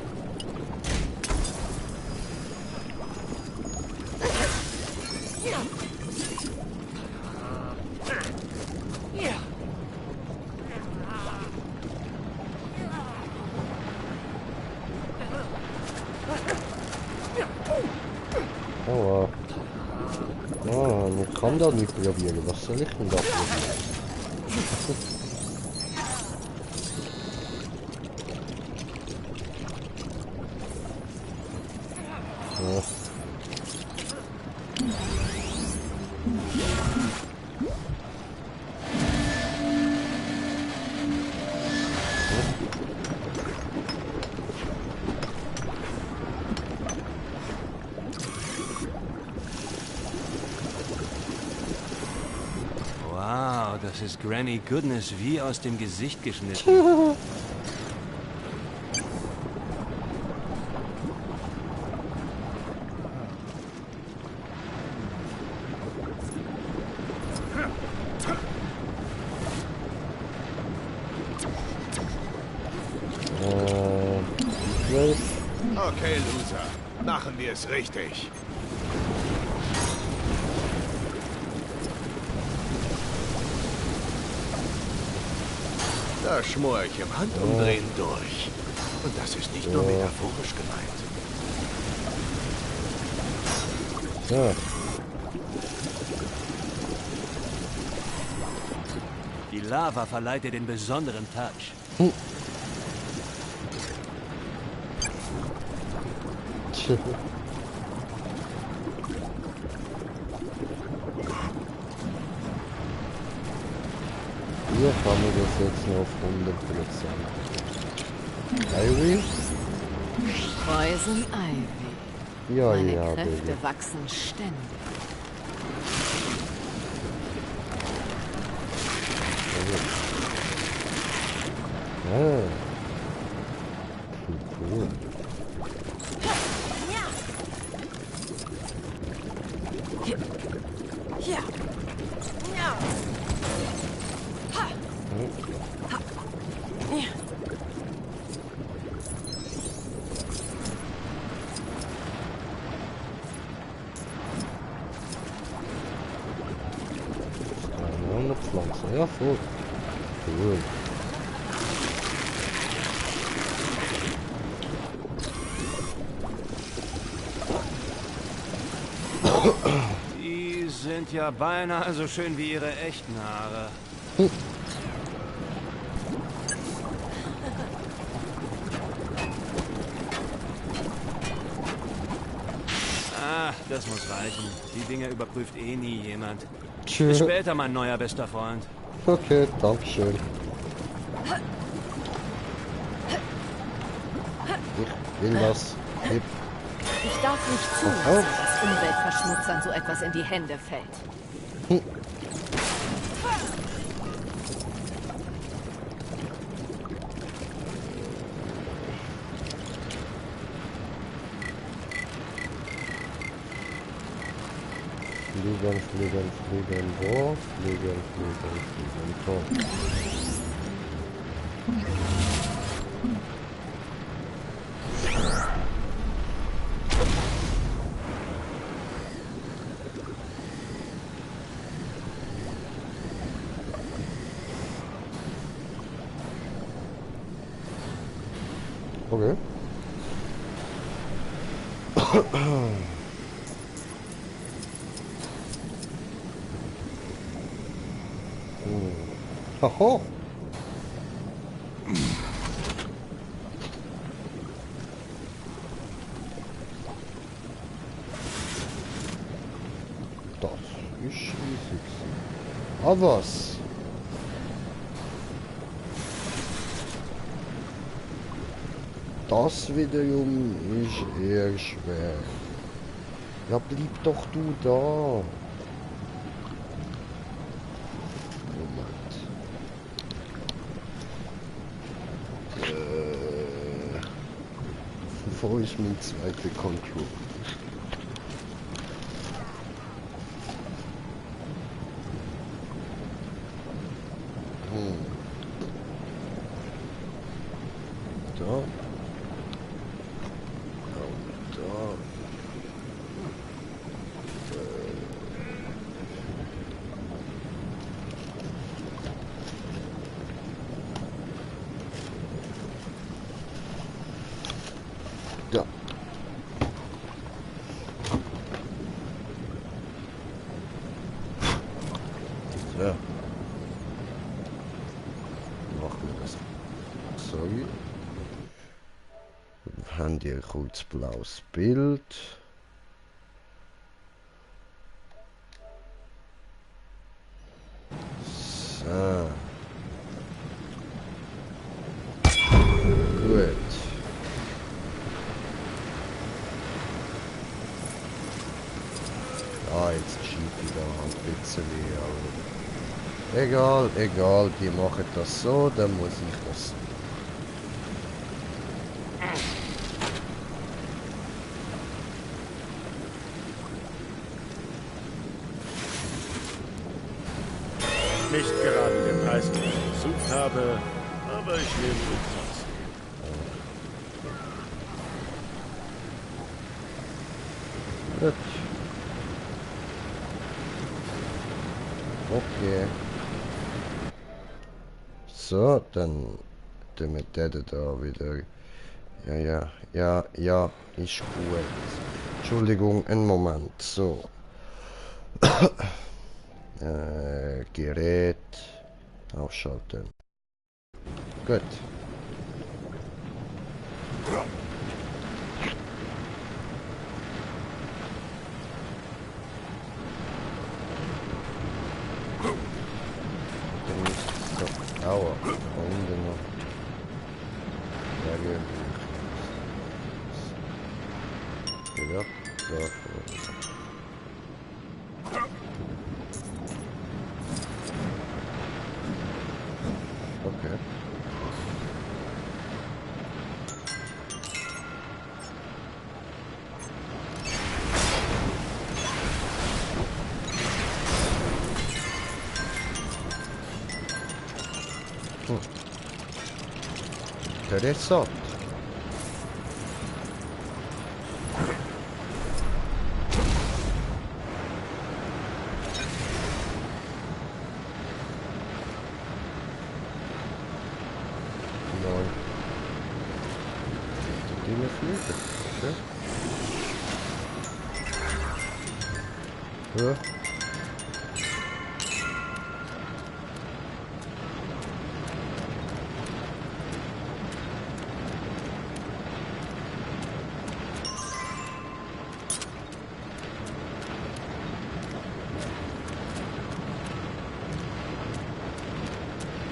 Oh, ich kann das nicht probieren. Was soll ich denn da probieren? Ja. Wow, das ist Granny Goodness wie aus dem Gesicht geschnitten. Okay, Loser. Machen wir es richtig. Da schmor ich im Handumdrehen durch. Und das ist nicht nur metaphorisch gemeint. Ja. Die Lava verleiht dir den besonderen Touch. Hier haben wir das jetzt noch auf 100%. Ivy? Poison Ivy. Ja, Meine ja, Kräfte Baby. wachsen ständig. Ah. Cool. Ja. Ja. Ha. Ha. Ja. Eine Pflanze, ja voll. Cool. Die sind ja beinahe so schön wie ihre echten Haare. Ah, das muss reichen. Die Dinge überprüft eh nie jemand. Bis später, mein neuer bester Freund. Okay, dankeschön. Ich will was. Ich darf nicht zulassen, dass Umweltverschmutzern so etwas in die Hände fällt. Fliegen, wo? Fliegen, wo? Okay. Hoho. Das ist sexy. Aber was? Das wiederum ist eher schwer. Ja, bleib doch du da. Wo ist mein zweiter Control? Da. Und da. Ja. So. Machen wir das. Sorry. Haben hier kurz blaues Bild. So. Gut. Ah, jetzt schiebe ich da ein bisschen, aber egal, die machen das so, dann muss ich das. Nicht gerade den Preis, den ich gesucht habe, aber ich nehme ihn trotzdem. Gut. Okay. So, dann tun wir den da wieder. Ja, ist gut. Entschuldigung, einen Moment. So. Gerät ausschalten. Gut. Aua, da unten noch. Ja, ja, da. Okay. Interessant. Nein. Die Dinge fliegen. Okay. Ja.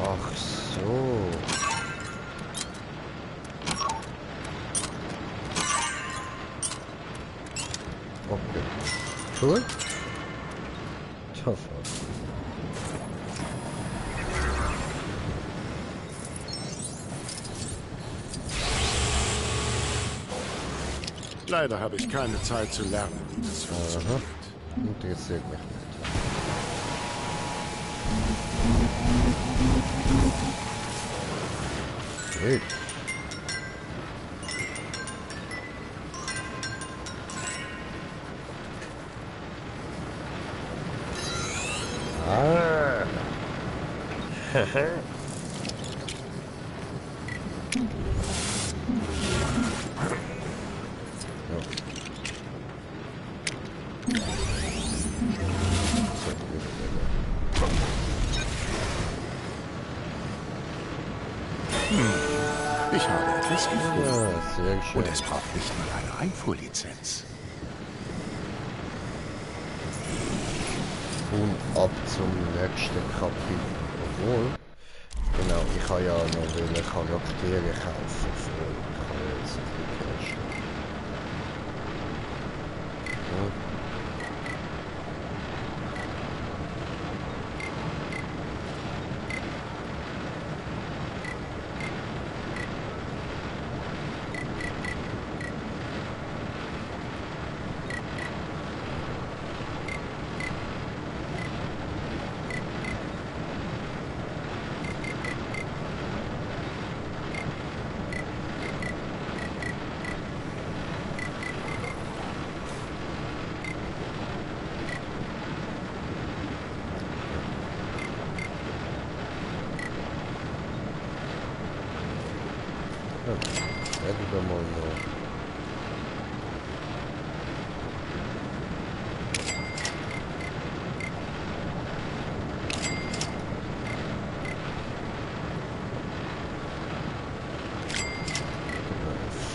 Ach so. Okay. Cool. Tough. Leider habe ich keine Zeit zu lernen, wie das funktioniert. Interessiert mich nicht. Hey. Ah. Ich habe etwas gefunden. Ja, sehr schön. Und es braucht nicht mal eine Einfuhrlizenz. Und ab zum nächsten Kapitel. Obwohl, genau, ich kann ja noch Charaktere kaufen. Ich kann ja jetzt nicht Cash. Ja. Hätten wir mal noch.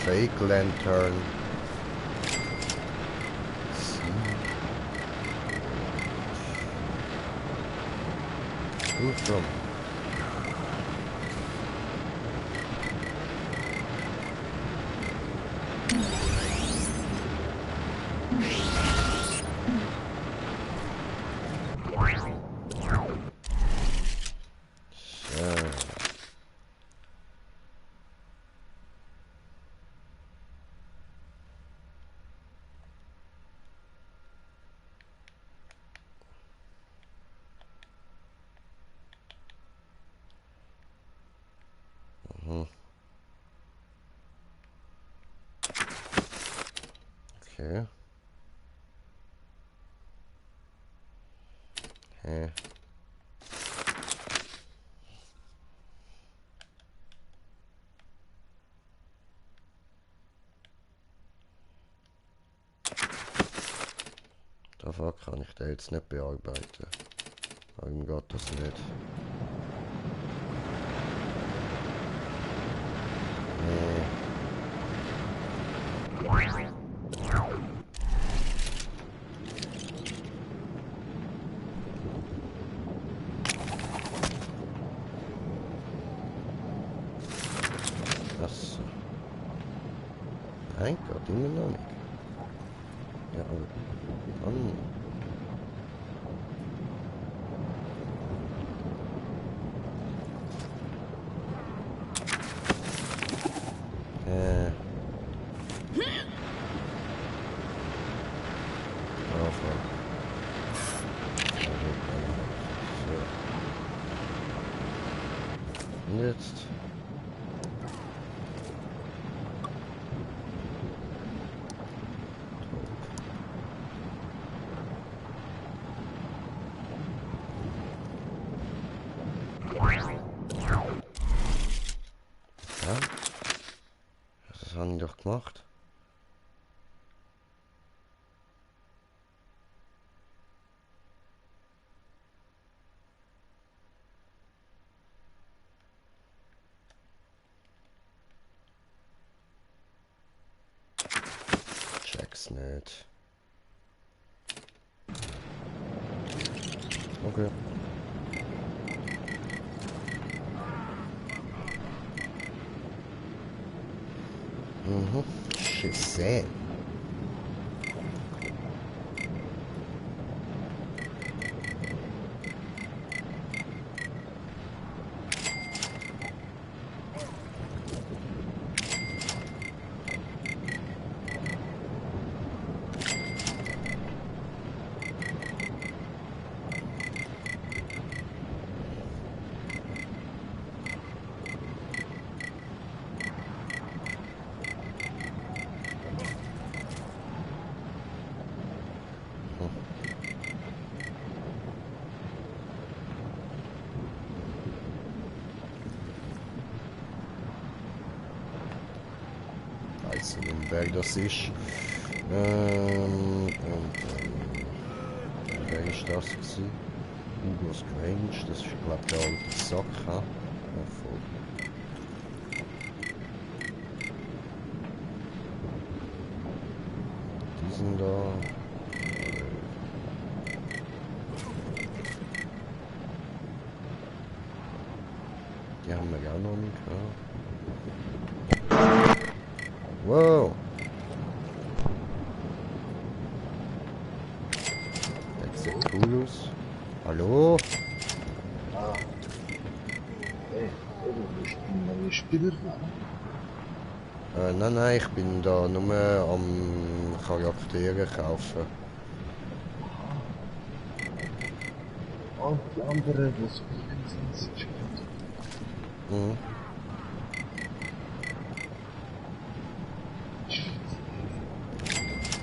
Fake Lantern. Gut drum. Okay. Hä? Dafür kann ich den jetzt nicht bearbeiten. Warum geht das nicht? Nee. Achso. Nein, Gott, immer noch nicht. Ja, aber dann. Und jetzt. Ja. Das haben die doch gemacht. mag's nicht. Okay. Mhm. Scheiße. Wer das ist. Wer ist das gewesen? Hugo's Grange, das ist glaube ich der alte Sack. Ja, voll. Die sind da. Die haben wir auch noch nicht. Ja. Wow! Das sieht cool aus. Hallo? Ah. Hey, du bist ein neuer Spieler, Nein, nein, ich bin da nur am Charaktere kaufen. Und die anderen, die so sind schon. Mhm.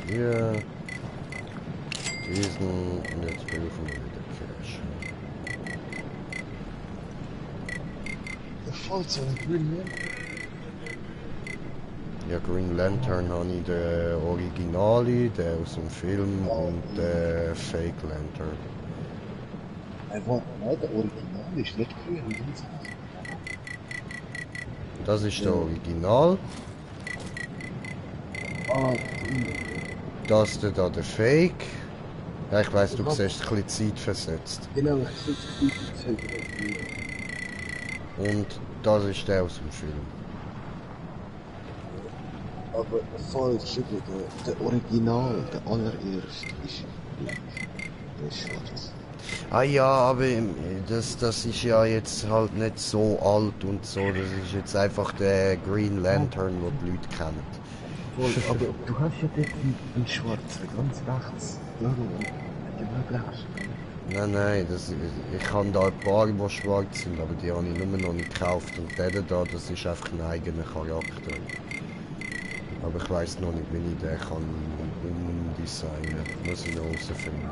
Hier. Diesen und jetzt prüfen wir wieder Cash. Der fällt so ein Green Lantern. Ja, Green Lantern habe ich den Originali, der aus dem Film und den Fake Lantern. Warte mal, der Original ist nicht grün. Das ist der Original. Ah, das ist da der Fake. Ja, ich weiss, du siehst ein bisschen Zeit versetzt. Genau, ich sehe Zeit. Und das ist der aus dem Film. Aber falsch, der Original, der allererste ist blank. Der ist schwarz. Ah ja, aber das ist ja jetzt halt nicht so alt und so. Das ist jetzt einfach der Green Lantern, den die Leute kennen. Voll, aber du hast ja dort einen schwarzen, ganz rechts. Nein, ich habe da ein paar, die schwarz sind, aber die habe ich nur noch nicht gekauft. Und der da, das ist einfach ein eigener Charakter. Aber ich weiss noch nicht, wie ich den kann umdesignen. Muss ich noch herausfinden.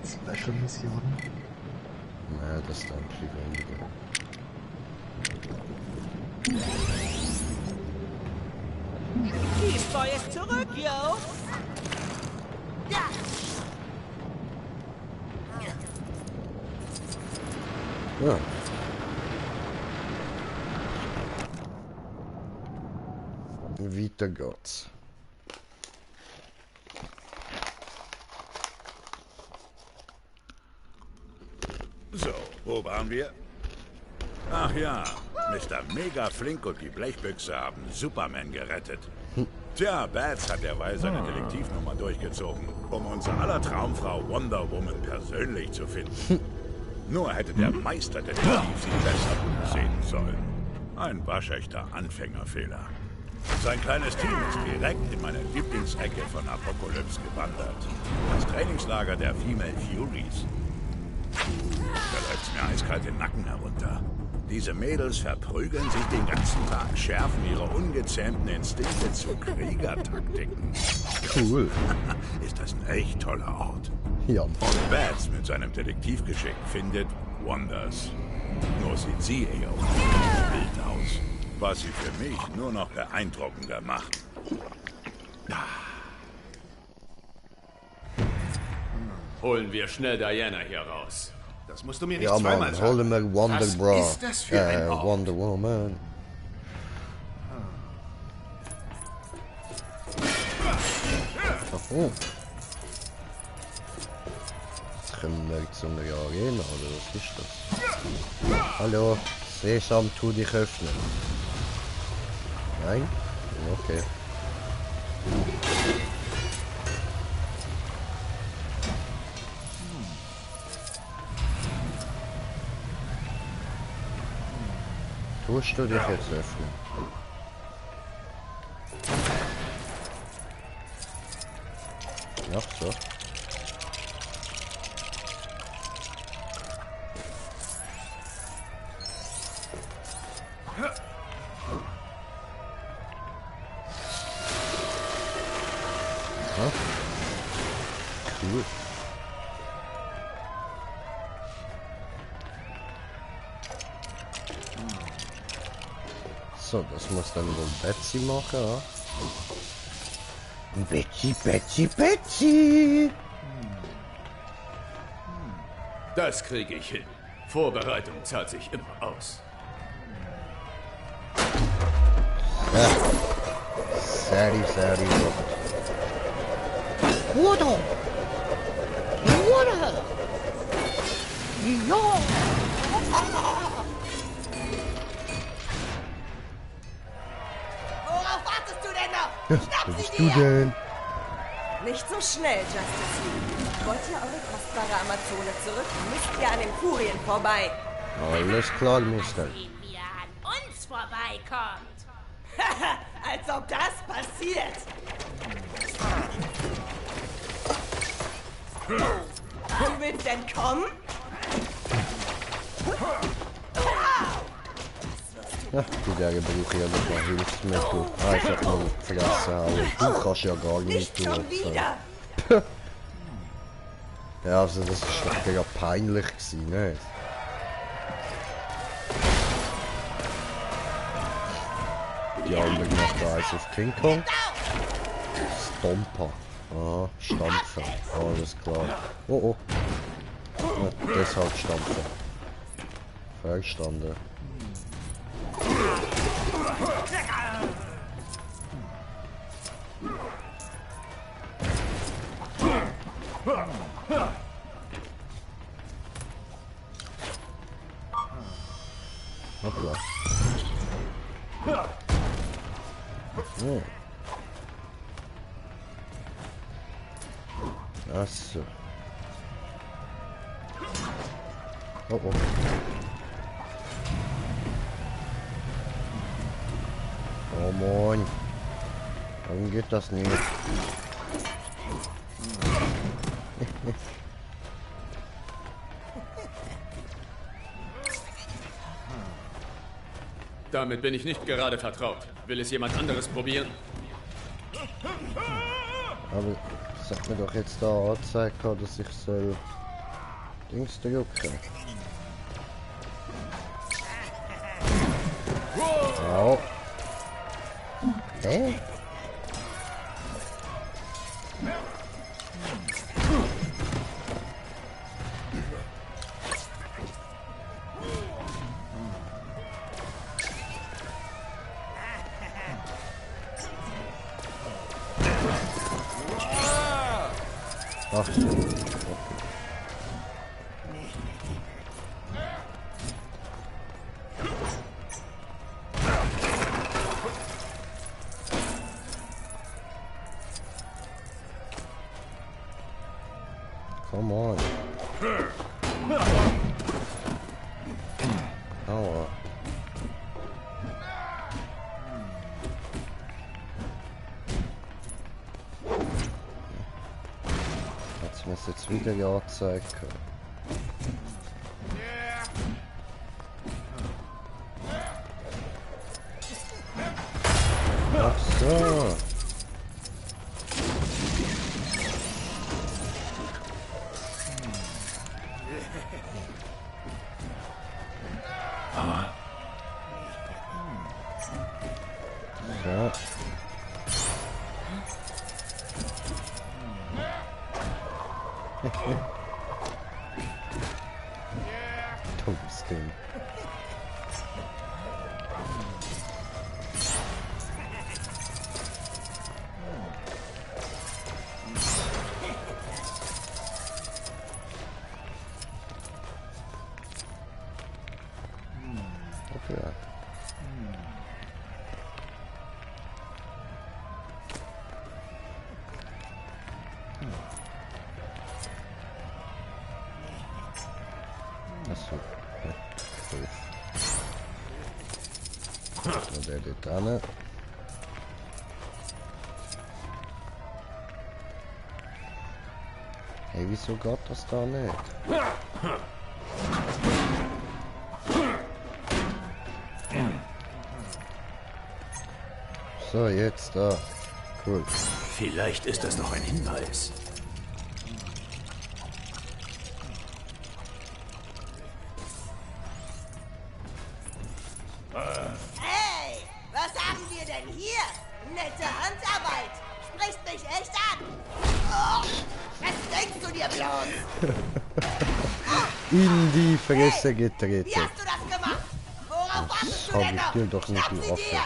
Special Missionen? Nein, das ist ein bisschen weniger. Beast Boy ist zurück, yo! Ja! Ja. Weiter geht's. So, wo waren wir? Ach ja, Mr. Mega Flink und die Blechbüchse haben Superman gerettet. Tja, Bats hat derweil seine Detektivnummer durchgezogen, um unser aller Traumfrau Wonder Woman persönlich zu finden. Nur hätte der Meisterdetektiv sie besser sehen sollen. Ein waschechter Anfängerfehler. Sein kleines Team ist direkt in meine Lieblingsecke von Apocalypse gewandert. Das Trainingslager der Female Furies. Da läuft's mir eiskalt den Nacken herunter. Diese Mädels verprügeln sich den ganzen Tag, schärfen ihre ungezähmten Instinkte zu Kriegertaktiken. Cool. Ist das ein echt toller Ort. Ja. Und Bats mit seinem Detektivgeschick findet Wonders. Nur sieht sie eher wild aus. Was sie für mich nur noch beeindruckender macht. Holen wir schnell Diana hier raus. Das musst du mir nicht Ja, zweimal Mann, sagen. holen wir Wonder Was Bra. ist das für ein Ort? Wonder Woman. Oh. Jetzt kommen wir zu einer Arena, oder was ist das? Hallo, Sesam, tu dich öffnen. Nein? Okay. Tust du dich jetzt öffnen? Ja, so. Ja. Cool. So, das muss dann wohl Betsy machen, ja? Betsy, Betsy, Betsy! Das kriege ich hin. Vorbereitung zahlt sich immer aus. Ja. Sehr gut. Water! Water! Ja! Worauf wartest du denn noch? Ja, Schnapp wer sie bist dir! du denn? Nicht so schnell, Justice League. Wollt ihr eure kostbare Amazone zurück, müsst ihr an den Furien vorbei. Alles klar, Mister. Wie ihr an uns vorbeikommt. Als ob das passiert. Du willst entkommen? Ja, die der brauche ich ja nicht mal Hilfsmittel. Einfach nur fressen hauen. Du kannst ja gar nicht tun. Ja, also das ist doch mega peinlich gewesen, ne? Die anderen machen eins auf King Kong. Stomper. Aha, stampfen. Alles klar. Oh. Ja, deshalb stampfen. Verstanden. Hoppla. Oh. Achso. Oh. Oh moin. Warum geht das nicht? Damit bin ich nicht gerade vertraut. Will es jemand anderes probieren? Aber sag mir doch jetzt da angezeigt, dass ich soll Dings drücken. Au. Hä? Ach, come on. Aua. Muss jetzt wieder ja zeigen. Ach so. Ja. Dummes Ding. so. Und der dort hin. Hey, wieso geht das da nicht? So, jetzt da. Cool. Vielleicht ist das noch ein Hinweis. Hey, was haben wir denn hier? Nette Handarbeit. Sprichst mich echt an. Oh, was denkst du dir bloß? In die Fresse getreten. Wie hast du das gemacht? Worauf wartest Das du habe denn ich noch? dir doch nicht Schnapp sie offen. dir!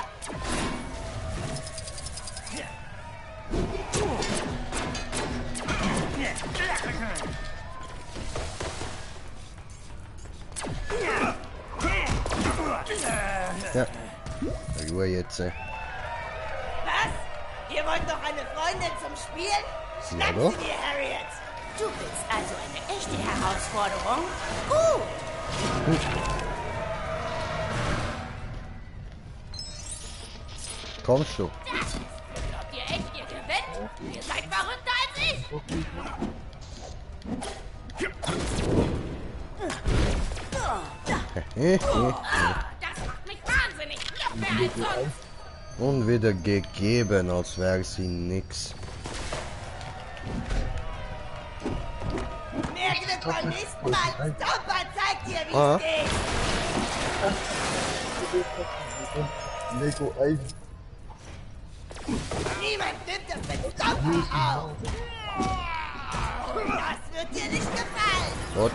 Ja. Ruhe jetzt. Was? Ihr wollt doch eine Freundin zum Spielen? Ja, Schnapp doch. sie dir, Harriet! Du willst also eine echte Herausforderung? Gut! Komm schon. Glaubt ihr echt, ihr gewinnt? Ihr seid verrückter als ich! Das macht mich wahnsinnig! Noch mehr als sonst! Und wieder gegeben, als wäre sie nix. Mehr Glück beim nächsten Mal! Stomper zeigt dir, wie Ah. es geht! Lego Ei. Niemand nimmt das mit Stomper auf! Das wird dir nicht gefallen! Dort.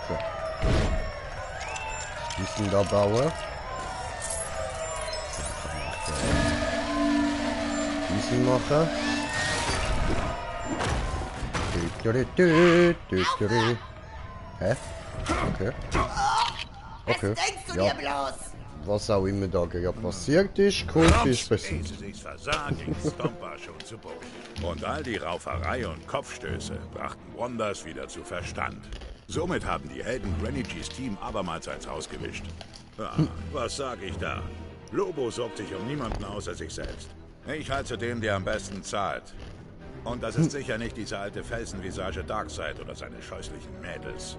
So. Müssen da bauen. Diesen machen. Hä? Okay. Okay. Denkst du Ja. dir bloß? Was auch immer da gerade passiert ist, Kult ist passiert. Sie sich versah, ging Stomper schon zu Boden. Und all die Rauferei und Kopfstöße brachten Wonders wieder zu Verstand. Somit haben die Helden Granny G's Team abermals eins ausgewischt. Ja, was sag ich da? Lobo sorgt sich um niemanden außer sich selbst. Ich halte zu dem, der am besten zahlt. Und das ist sicher nicht diese alte Felsenvisage Darkseid oder seine scheußlichen Mädels.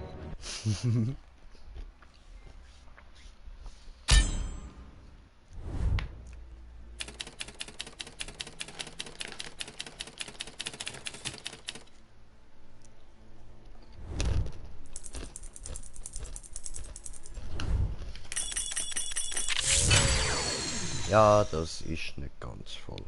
Ja, das ist nicht ganz voll.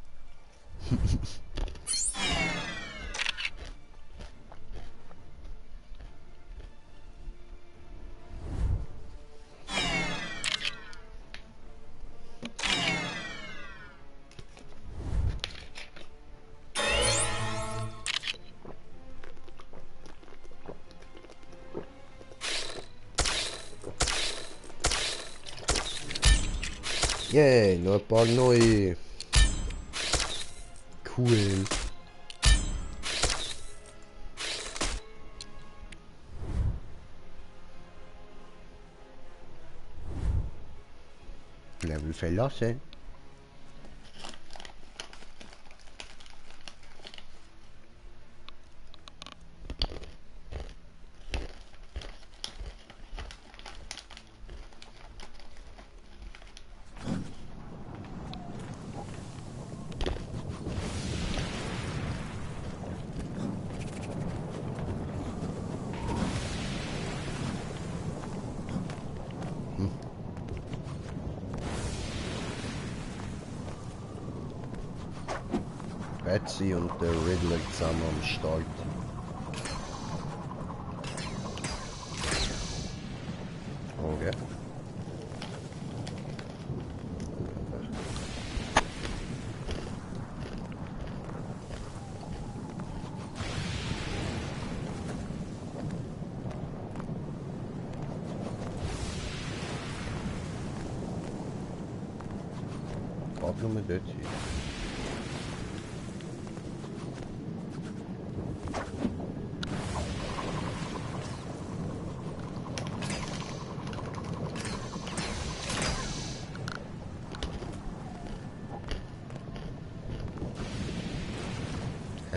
Yay, nur ein paar neue. Cool. Level verlassen. Betsy und der Riddler zusammen am Start. Okay. glaube nur mit dort hier.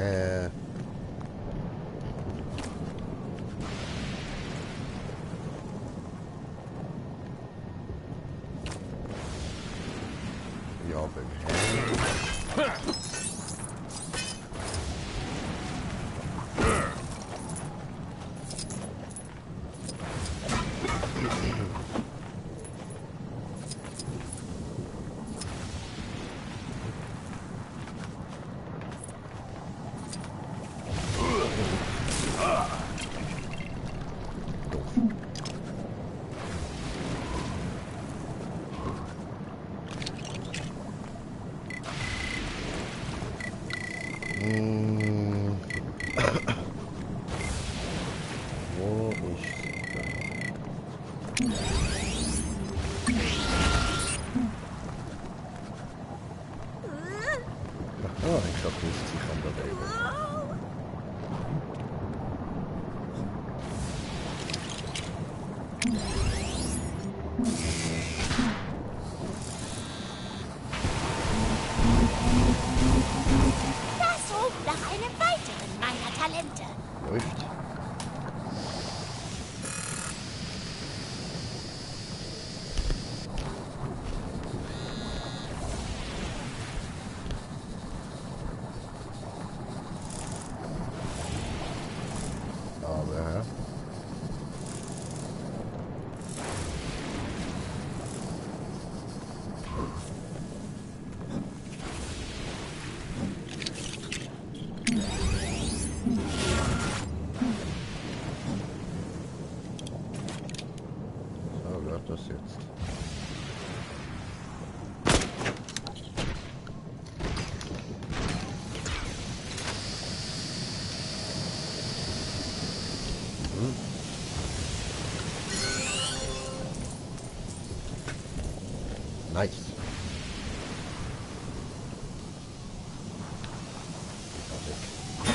Ja, Wo ist da? Aha, ich glaube, das ist sich an der Welt. Das ruft nach einem weiteren meiner Talente. Läuft. Aber so wird das jetzt. Nice.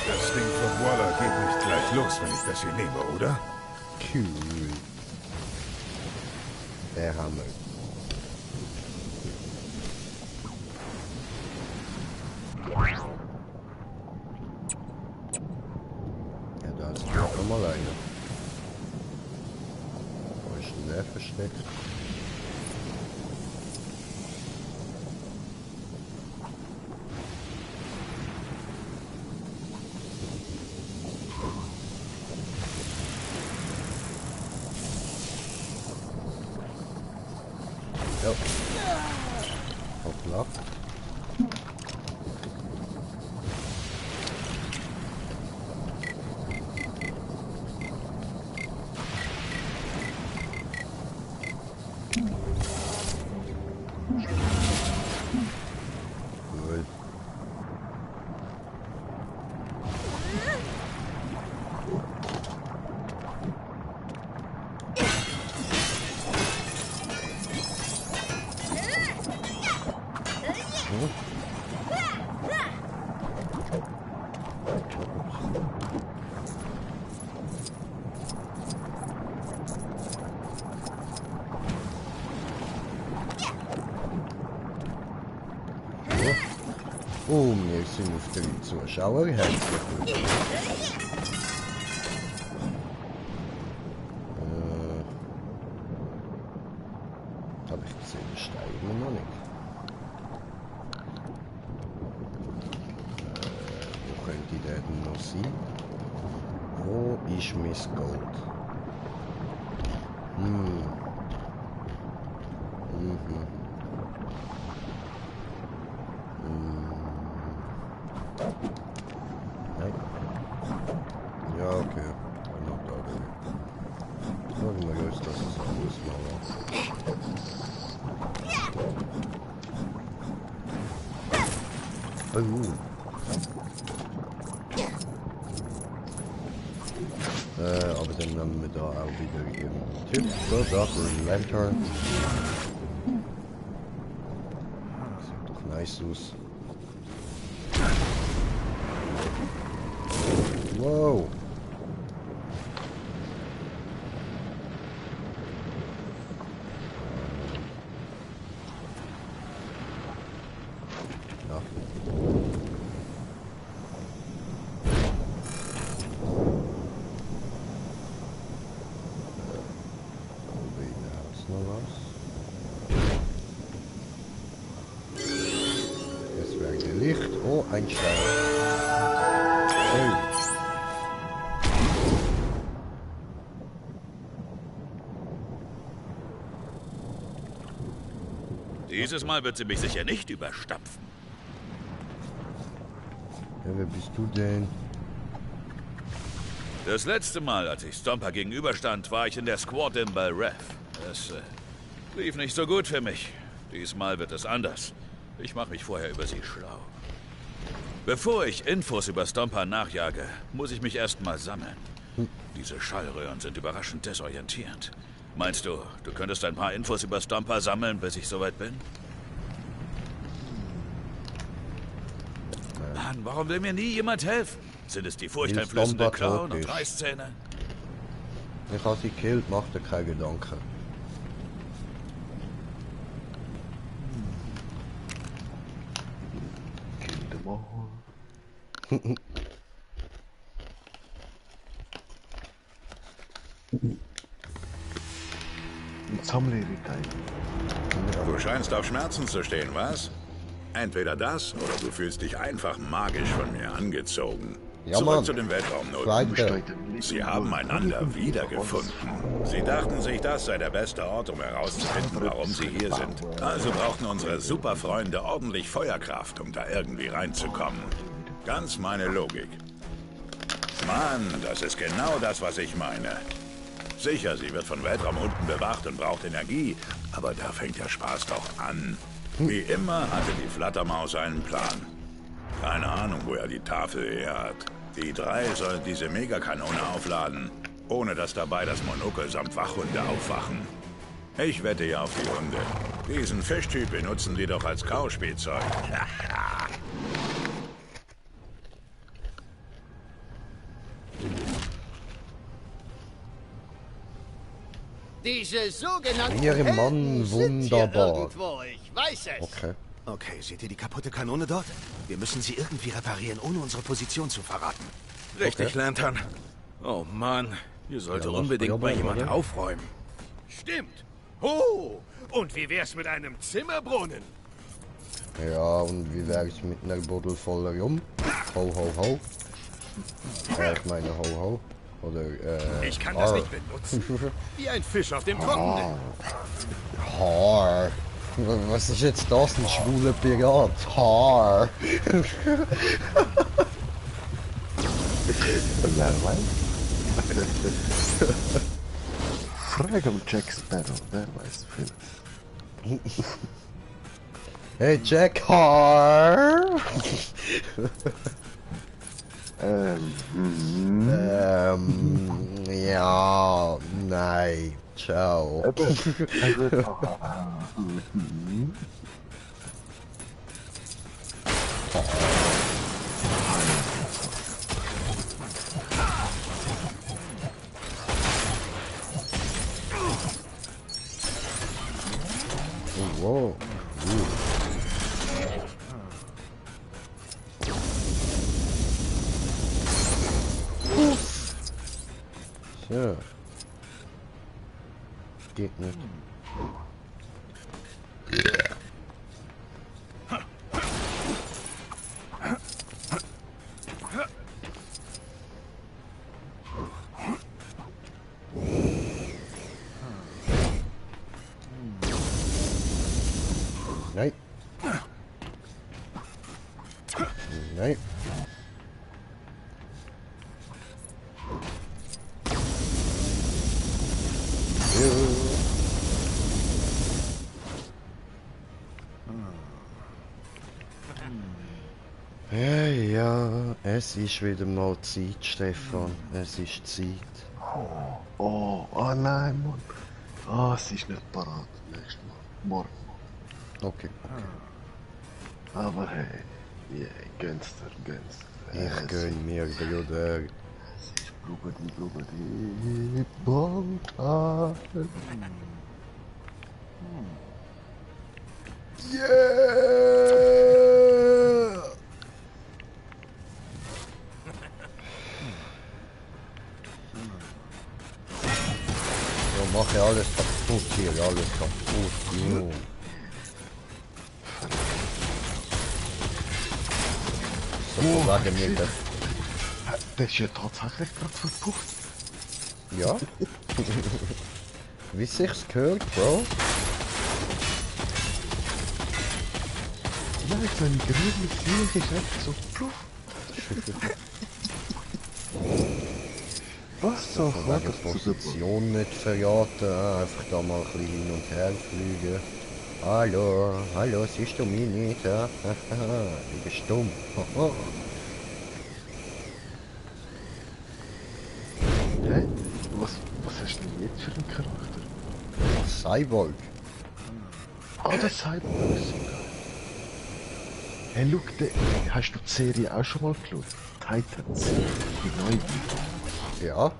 Das Ding von Waller geht nicht gleich los, wenn ich das hier nehme, oder? Cool. Der Hammer. Ja, da ist noch mal einer. Wo ist denn der versteckt? Jo. Hoppla. Cool. Oh, wir sind auf den Zuschauer. Herzlich willkommen. Habe ich gesehen, steigen wir noch nicht. Wo könnte der denn noch sein? Wo ist mein Gold? Mhm. Nein. Ja, okay. Noch da drin. Sagen wir los, dass es alles mal war. Aber dann nehmen wir da auch wieder ihren Tipp. So, da, Green Lantern. Sieht doch nice aus. Wow. Ja. Noch was? Jetzt wäre Licht. Oh, ein Stein. Oh. Dieses Mal wird sie mich sicher nicht überstapfen. Ja, wer bist du denn? Das letzte Mal, als ich Stomper gegenüberstand, war ich in der Squadron bei Rev. Es lief nicht so gut für mich. Diesmal wird es anders. Ich mache mich vorher über sie schlau. Bevor ich Infos über Stomper nachjage, muss ich mich erstmal sammeln. Diese Schallröhren sind überraschend desorientierend. Meinst du, du könntest ein paar Infos über Stomper sammeln, bis ich soweit bin? Mann, warum will mir nie jemand helfen? Sind es die furchteinflößende Klauen und Reißzähne? Ich habe sie gekillt, mach dir keine Gedanken. Kill them all. Sammlerigkeit. Du scheinst auf Schmerzen zu stehen, was? Entweder das, oder du fühlst dich einfach magisch von mir angezogen. Ja, Zurück Mann. zu den Weltraumnoten. Sie haben einander wiedergefunden. Sie dachten sich, das sei der beste Ort, um herauszufinden, warum sie hier sind. Also brauchten unsere Superfreunde ordentlich Feuerkraft, um da irgendwie reinzukommen. Ganz meine Logik. Mann, das ist genau das, was ich meine. Sicher, sie wird von Weltraumhunden bewacht und braucht Energie, aber da fängt der Spaß doch an. Wie immer hatte die Flattermaus einen Plan. Keine Ahnung, wo er die Tafel her hat. Die drei sollen diese Megakanone aufladen, ohne dass dabei das Monokel samt Wachhunde aufwachen. Ich wette ja auf die Hunde. Diesen Fischtyp benutzen die doch als Kauspielzeug. Diese sogenannten Hier, Mann, Helden sind hier wunderbar. irgendwo, ich weiß es. Okay. Okay, seht ihr die kaputte Kanone dort? Wir müssen sie irgendwie reparieren, ohne unsere Position zu verraten. Richtig, Lantern. Oh Mann, hier sollte unbedingt mal jemand aufräumen. Stimmt. Oh, und wie wär's mit einem Zimmerbrunnen? Ja, und wie wär's mit einer Buddel voller Rum? Ho, ho, ho. Ich meine ho, ho. Oder, Ich kann das nicht benutzen. Wie ein Fisch auf dem Trockenen. Haar. Was ist jetzt das? Ein schwuler Pirat? Haar. Frag am Jack Sparrow, der weiß viel. Hey Jack Haar. Ja, nein, ciao. Wow. So. Geht nicht. Nein. Nein. Ja, ja, es ist wieder mal Zeit, Stefan. Es ist Zeit. Oh nein, Mann. Ah, es ist nicht parat. Nächstes Mal. Morgen. Okay. Aber hey, yeah, gönn's dir. Ich gönn mir, Bruder. Es ist Brugadi, Boltan. Yeah! Ja, mache alles kaputt hier, alles kaputt. Jo. So, sagen wir das. Der ist ja tatsächlich gerade verpufft. Ja. Wie sich's gehört, Bro. Ja, so ein grünes Licht ist einfach so pluff. Was so? Ich die Position nicht verraten, einfach da mal ein bisschen hin und her fliegen. Hallo, siehst du mich nicht? Ja? Du bist dumm. Hä? Was hast du denn jetzt für einen Charakter? Cyborg. Der Cyborg ist so geil. Hey, schau, hast du die Serie auch schon mal geschaut? Titans, die neue. Ja.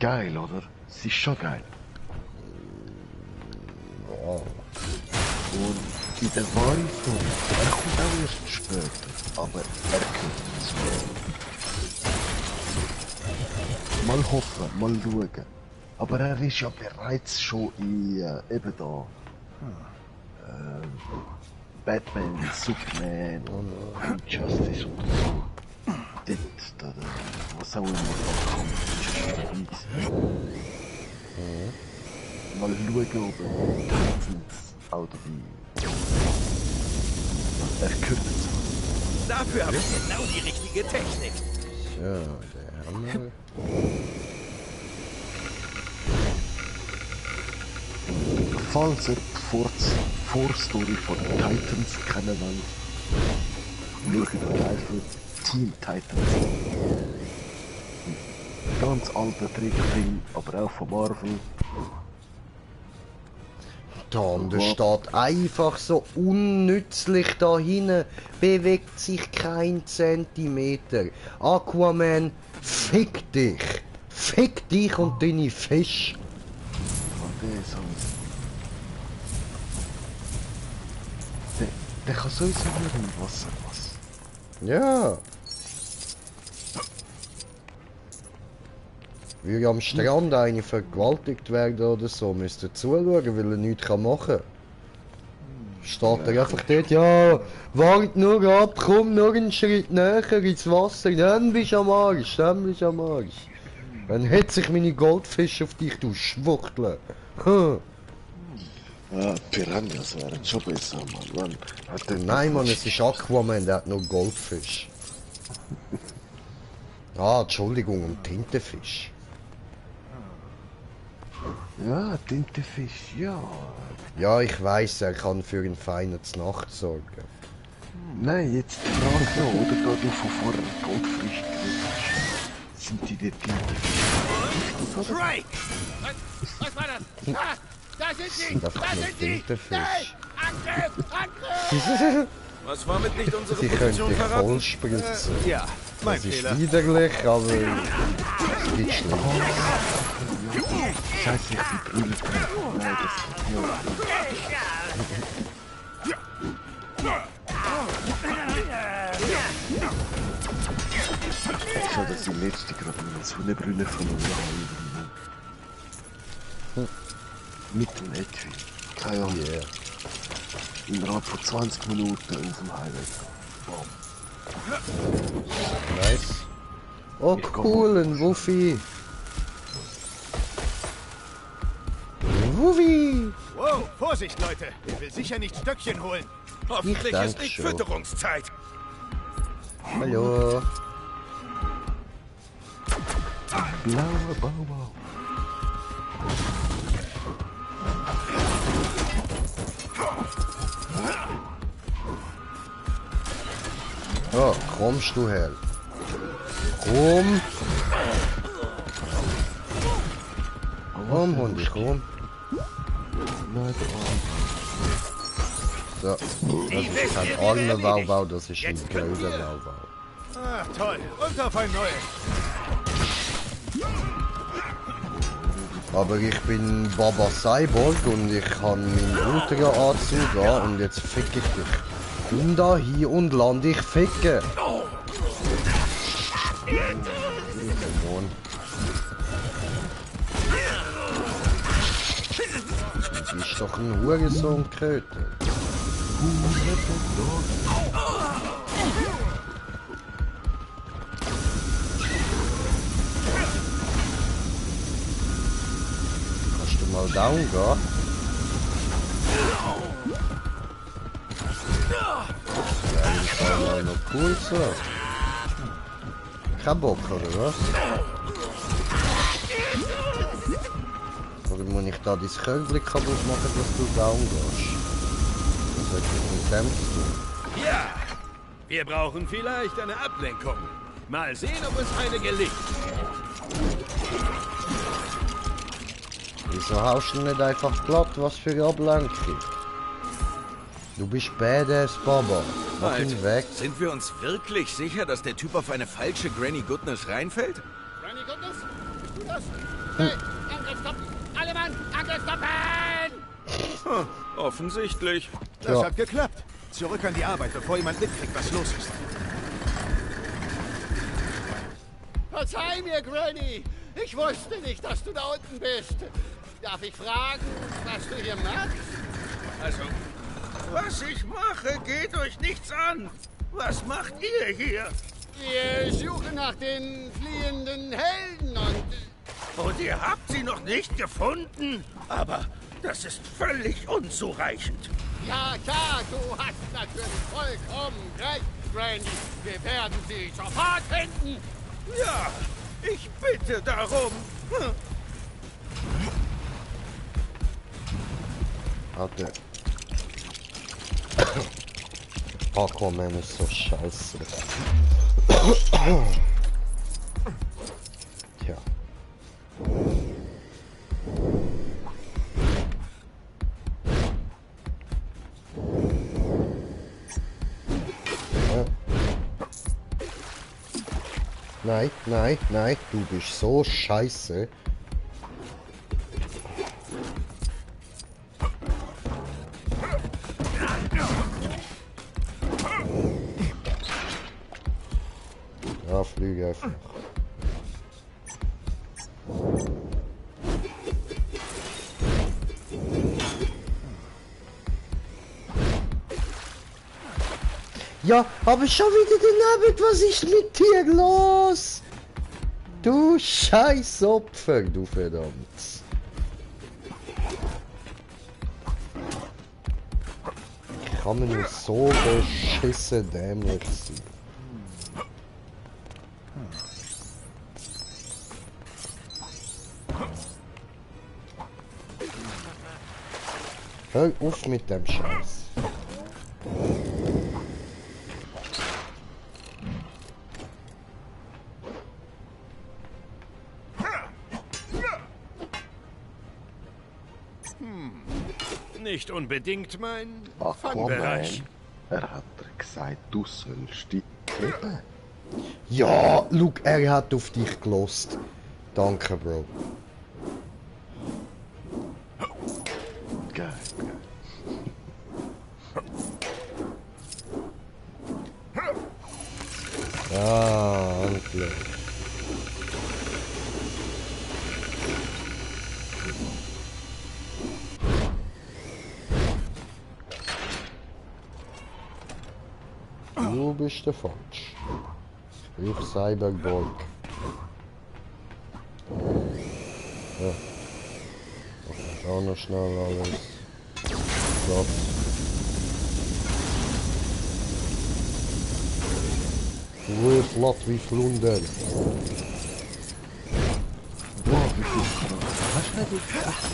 Geil, oder? Sie ist schon geil. Ja. Und in der wahren Form, er kommt auch erst später, aber er gehört dazu. Mal hoffen, mal schauen. Aber er ist ja bereits schon in, eben da. Batman, Superman und Justice und so. Dort, was auch immer da kommt, ist mal schauen, ob er Titans auch dabei ist. Er gehört dazu. Dafür habe ich genau die richtige Technik. Ja, der Hammer. Falls ihr die Vorstory von den Titans kennen wollt, schaut euch einfach Team Titans. Ganz alter Trickfilm, aber auch von Marvel. Tom, der steht einfach so unnützlich da hinten, bewegt sich kein Zentimeter. Aquaman, fick dich! Fick dich und deine Fisch! Der kann sowieso nur im Wasser was. Ja! Würde am Strand eine vergewaltigt werden oder so, müsst ihr zuschauen, weil er nichts machen kann. Steht er einfach dort, ja, wart nur ab, komm noch einen Schritt näher ins Wasser, dann bist du am Arsch, dann hätte sich meine Goldfische auf dich, du Schwuchtel. Piranhas wären schon besser, Mann. Nein, Mann, es ist Aquaman, der hat nur Goldfisch. Entschuldigung, und Tintenfisch. Ja, Tintenfisch, ja. Ja, ich weiß, er kann für eine feine Nacht sorgen. Nein, jetzt die Frage noch, oder da du von vorher Goldfisch geredet hast, sind die der Tintenfisch? Drake! Was war das? Da sind sie! Da sind sie! Schnell! Angriff! Was war mit nicht unsere Sie können Position dich verraten? voll spritzen. Ja, mein Das ist Fehler. widerlich, aber es geht schlimm. Scheiße, ich bin Brille. Nein, das ist schon, dass ich letzte gerade eine Sonnenbrille verloren habe. Mit dem Edwin. Keine Ahnung. Innerhalb von 20 Minuten auf dem Highway. Bam. Nice. Oh cool, ein Wuffi. Wuffi. Wow, Vorsicht, Leute! Er will sicher nicht Stöckchen holen. Hoffentlich danke ist nicht schon. Fütterungszeit. Hallo. Blauer Baubau. Ja, kommst du her? Komm! Komm, Hundi, komm! Nein, So, das ist kein alter Wauwau, das ist ein blöder Wauwau. Ach, toll. Und auf ein neues. Aber ich bin Baba Cyborg und ich kann meinen Ultra-Anzug an und jetzt fick ich dich. Komm da hier und land dich ficken. Mann. Du bist doch ein Hurensohn-Kröte. Kannst du mal down gehen? Ja, das war mal noch cool so. Kein Bock, oder was? Oder muss ich da dein Körbchen kaputt machen, dass du down gehst? Das hat mit dem zu tun. Ja, wir brauchen vielleicht eine Ablenkung. Mal sehen, ob uns eine gelingt. Wieso haust du nicht einfach platt? Was für eine Ablenkung? Du bist Badass, Baba. Mach ihn weg. Sind wir uns wirklich sicher, dass der Typ auf eine falsche Granny Goodness reinfällt? Granny Goodness? Bist du das? Hey, Angriff stoppen! Alle Mann, Angriff stoppen! Offensichtlich. Das hat geklappt. Zurück an die Arbeit, bevor jemand mitkriegt, was los ist. Verzeih mir, Granny! Ich wusste nicht, dass du da unten bist. Darf ich fragen, was du hier machst? Also, was ich mache, geht euch nichts an. Was macht ihr hier? Wir suchen nach den fliehenden Helden Und ihr habt sie noch nicht gefunden? Aber das ist völlig unzureichend. Ja, klar, du hast natürlich vollkommen recht, Granny. Wir werden sie sofort finden. Ja, ich bitte darum. Warte. Aquaman ist so scheiße. Tja. Nein, nein, nein, du bist so scheiße. Ja, flüge einfach. Ja, aber schon wieder den Abend, was ist mit dir los? Du scheiß Opfer, du verdammt. Kann man nur so beschissen dämlich sein? Hör auf mit dem Scheiß. Nicht unbedingt mein Aquaman, Fangbereich. er hat gesagt, du sollst dich kleben. Ja, look, er hat auf dich gelost. Danke, Bro. Geil, Ah, endlich. Du bist der falsch. Ich Cyberborg. Ja. Mach ich auch noch schnell alles. Platz. Ruhe flott wie Flunder. Wow, wie viel hast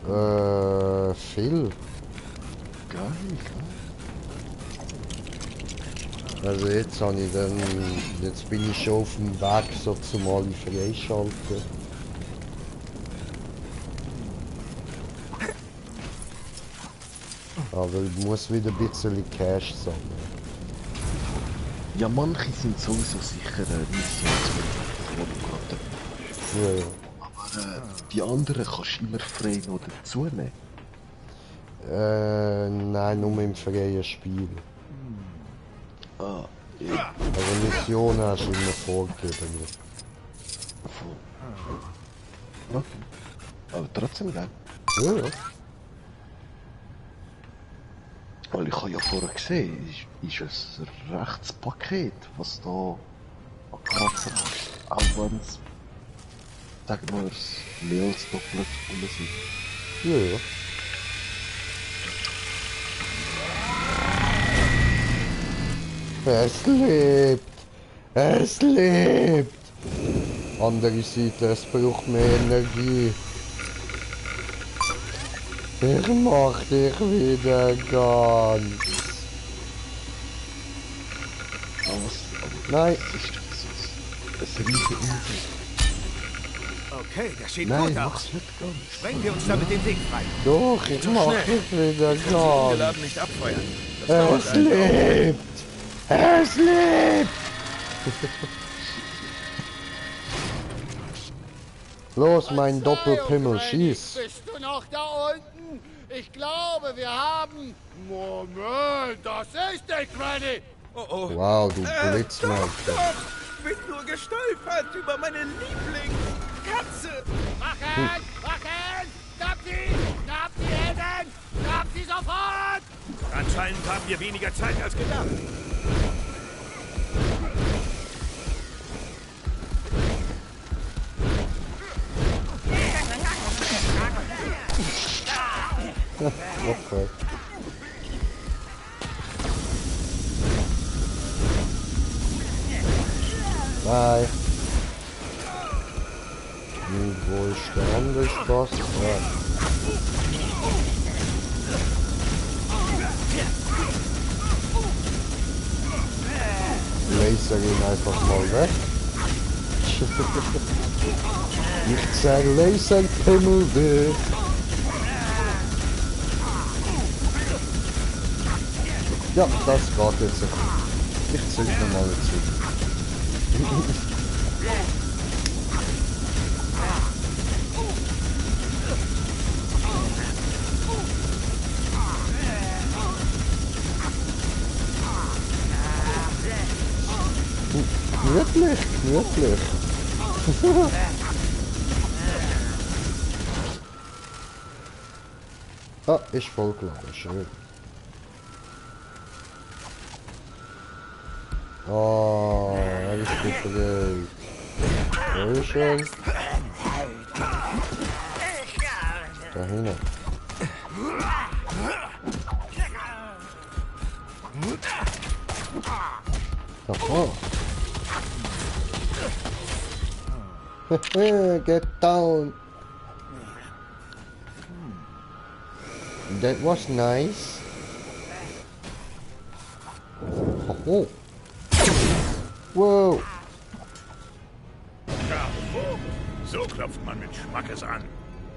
du? Viel. Geil, Also jetzt habe ich dann, jetzt bin ich schon auf dem Weg so zum alle freischalten. Aber ich muss wieder ein bisschen Cash sammeln. Ja, manche sind sowieso sicher Missionsmittel. Ja, ja. Aber die anderen kannst du immer frei noch dazu nehmen. Nein, nur im freien Spiel. Ah, ja. Also Missionen hast du immer vorgegeben. Okay. Aber trotzdem geil. Ja, ja. Weil ich habe ja vorher gesehen, ist ein rechtes Paket, was da an Kratzer hast. Auch wenn es, sagen wir, mehr als doppelt rum sind. Ja, ja. Es lebt! Es lebt! Andere Seite, es braucht mehr Energie. Ich mach dich wieder ganz. Nein. Es riecht Okay, das sieht Nein, gut aus. mach's nicht ganz. Sprengen wir uns damit den Weg frei. Doch, ich So mach schnell. dich wieder Den Geladen ganz. nicht abfeuern. Das dauert Es einen Augenblick. lebt! Es lebt! Los, mein Doppelpimmel, schieß! Bist du noch da unten? Ich glaube, wir haben... Moment, das ist nicht Granny! Oh, oh. Wow, du Blitzmeister. Doch, bin nur gestolpert über meine Lieblingskatze. Wachen! Wachen! Schnapp sie! Schnapp die Helden! Schnapp sie sofort! Anscheinend haben wir weniger Zeit als gedacht. Okay. Bye. Wo ist der andere Spaß? Ja. Laser ihn einfach mal weg. Ich sag Laserpimmel dich. Ja, das geht jetzt. Ich zünd nochmal zu. Wirklich, wirklich. Ah, ist vollgeladen, schön. Oh, er ist gedreht. Wo ist er? Da hinten. Aha. Get down. That was nice. Oh. Wow. Bravo. So klopft man mit Schmackes an.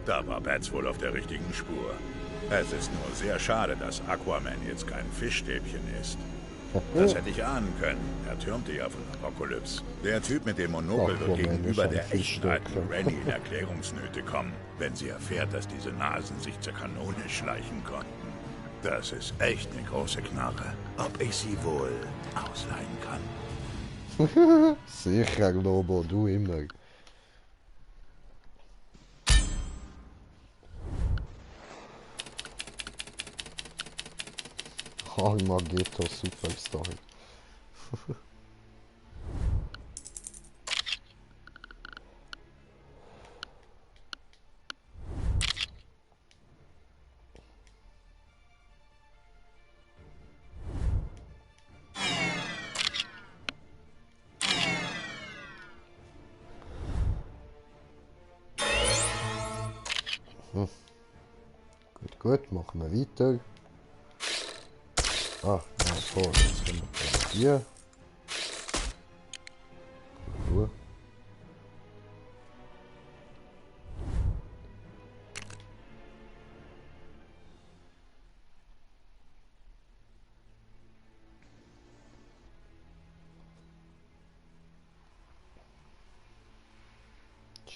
Da war Bats wohl auf der richtigen Spur. Es ist nur sehr schade, dass Aquaman jetzt kein Fischstäbchen ist. Das hätte ich ahnen können. Er türmte ja von Apocalypse. Der Typ mit dem Monokel wird gegenüber der echten alten Granny in Erklärungsnöte kommen, wenn sie erfährt, dass diese Nasen sich zur Kanone schleichen konnten. Das ist echt eine große Knarre. Ob ich sie wohl ausleihen kann? Sicher, Lobo, du immer. Armageddon Superstory. Gut, gut, machen wir weiter. Ah, ja, so, jetzt können wir hier. Gut.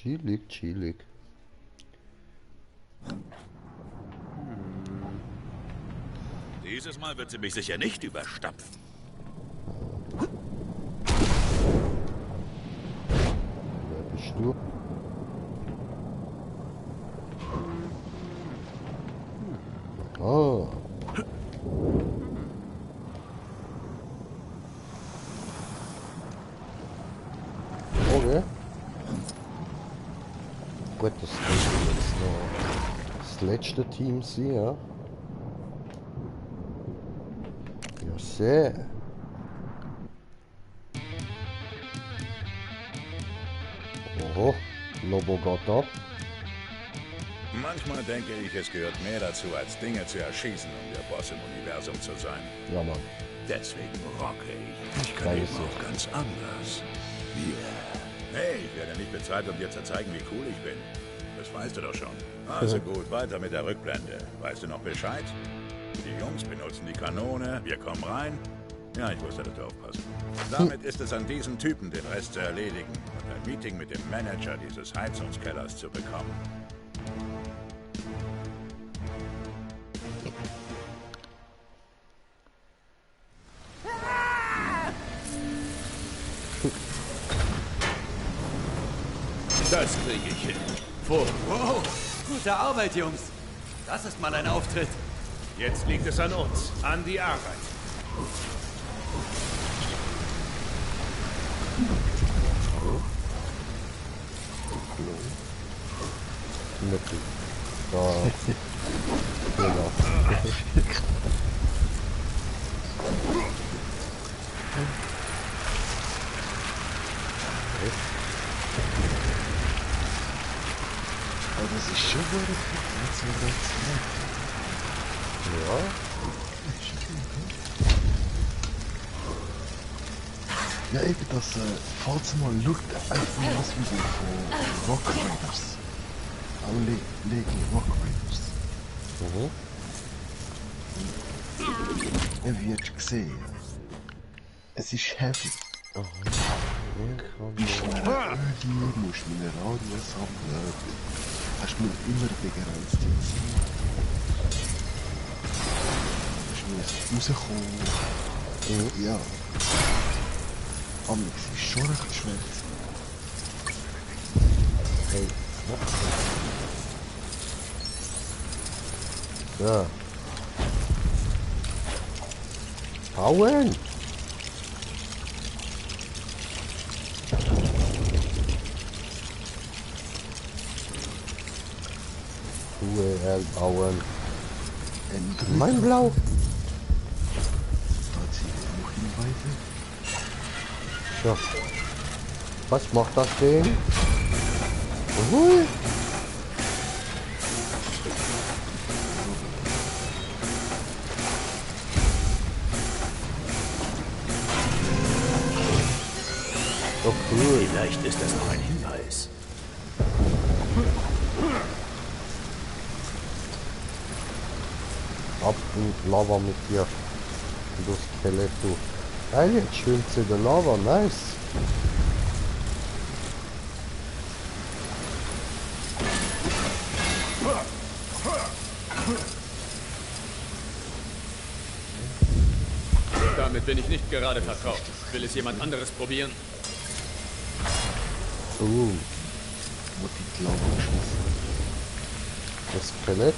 Chillig, chillig. Dieses Mal wird sie mich sicher nicht überstapfen. Wer bist du? Oh. Okay. Gut, das könnte jetzt noch das letzte Team sein, ja? Ja, sehr. Oho, Lobo geht ab. Manchmal denke ich, es gehört mehr dazu, als Dinge zu erschießen, um der Boss im Universum zu sein. Ja, Mann. Deswegen rocke ich. Ich kann eben auch ganz anders. Yeah. Hey, ich werde nicht bezahlt, um dir zu zeigen, wie cool ich bin. Das weißt du doch schon. Also gut, weiter mit der Rückblende. Weißt du noch Bescheid? Die Jungs benutzen die Kanone, wir kommen rein. Ja, ich wusste, dass du aufpasst. Damit ist es an diesen Typen, den Rest zu erledigen und ein Meeting mit dem Manager dieses Heizungskellers zu bekommen. Das kriege ich hin. Vor. Wow, gute Arbeit, Jungs. Das ist mal ein Auftritt. Jetzt liegt es an uns, an die Arbeit. Mittel. Da. Genau. Aber das ist schon wieder Ja. Ja, eben das, falls mal schaut, einfach was wieder von Rock Raiders. Auch Lego Rock Raiders. Wie hast du gesehen? Es ist heavy. Wie schnell du musst meine Radius abladen. Hast du immer begrenzt jetzt. Du musst rauskommen. Ja. Aber es ist schon recht schwer. Hey, ja. Hauen! URL bauen. Mein Blau! Ja. Was macht das Ding? Ui. Oh cool. Vielleicht ist das noch ein Hinweis. Ab und Lava mit dir. Du Skelett, du. Geil, jetzt schwimmt sie in der Lava, nice. Damit bin ich nicht gerade vertraut. Will es jemand anderes probieren? Wo die Lava geschmissen. Das Skelett.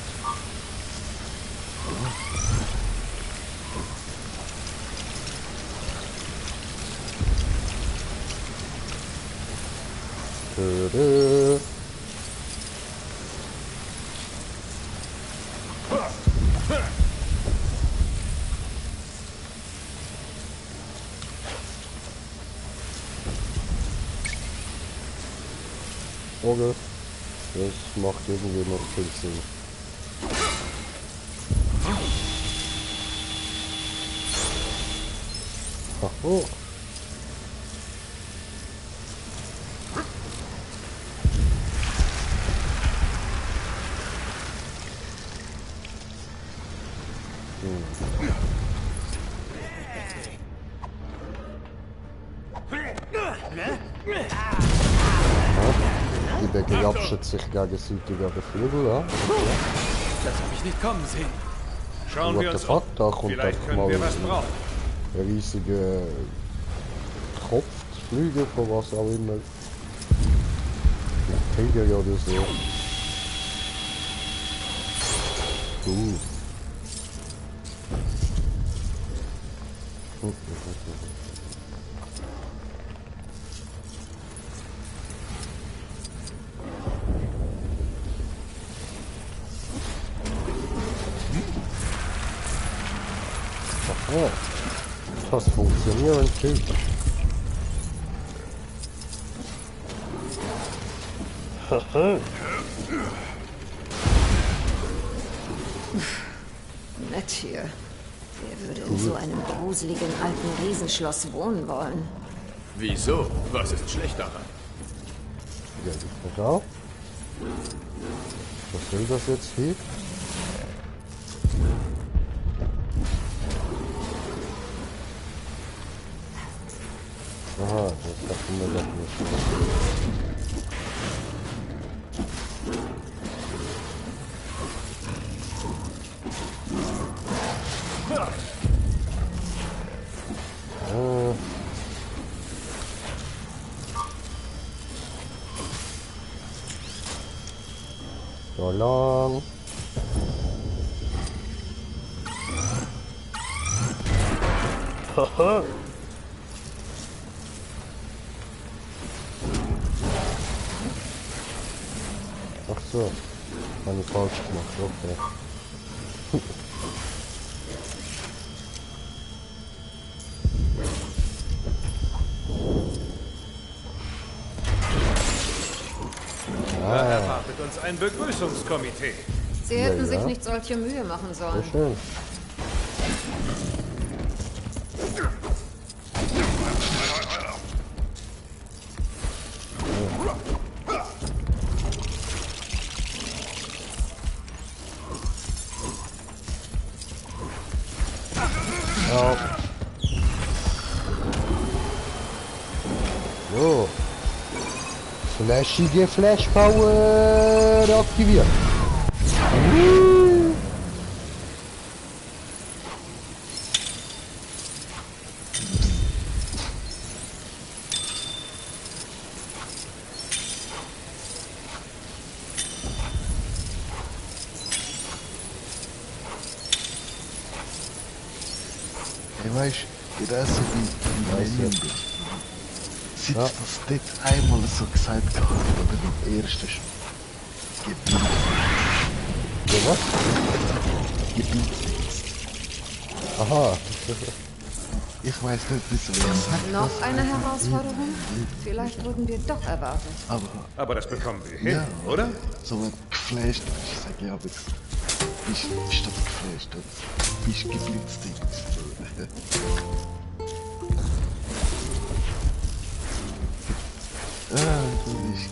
Okay, das macht irgendwie noch viel Sinn. Ach oh. Die begrapschen sich gegenseitig an den Flügel, ja? Das habe ich nicht kommen sehen. Schauen wir uns um. Da kommt Vielleicht einfach können mal wir was brauchen. ein riesiger Kopfflügel von was auch immer. Ein Tiger oder so. Oh, das funktioniert gut. Nett hier. Wer würde in so einem gruseligen alten Riesenschloss wohnen wollen? Wieso? Was ist schlecht daran? Ja, die auch. Was soll das jetzt hier? Aha, das dachten wir doch nicht. So lang. Haha. Ach so, habe ich falsch gemacht, okay. Da erwartet uns ein Begrüßungskomitee. Sie hätten sich nicht solche Mühe machen sollen. Sehr schön. Ja. So. Flashige Flash Power aktiviert. Hey, weißt du, das so wie Ende. Seit das dort einmal so gesagt gehabt, oder im ersten Spiel. Gebiet. Ja, was? Gebiet. Aha. Ich weiß nicht, wieso er sagt. Noch eine Herausforderung? Vielleicht wurden wir doch erwartet. Aber das bekommen wir hin, ja, oder? So ein geflasht, ich sag ja, aber bist du geflasht, bist geblitzt. Natürlich.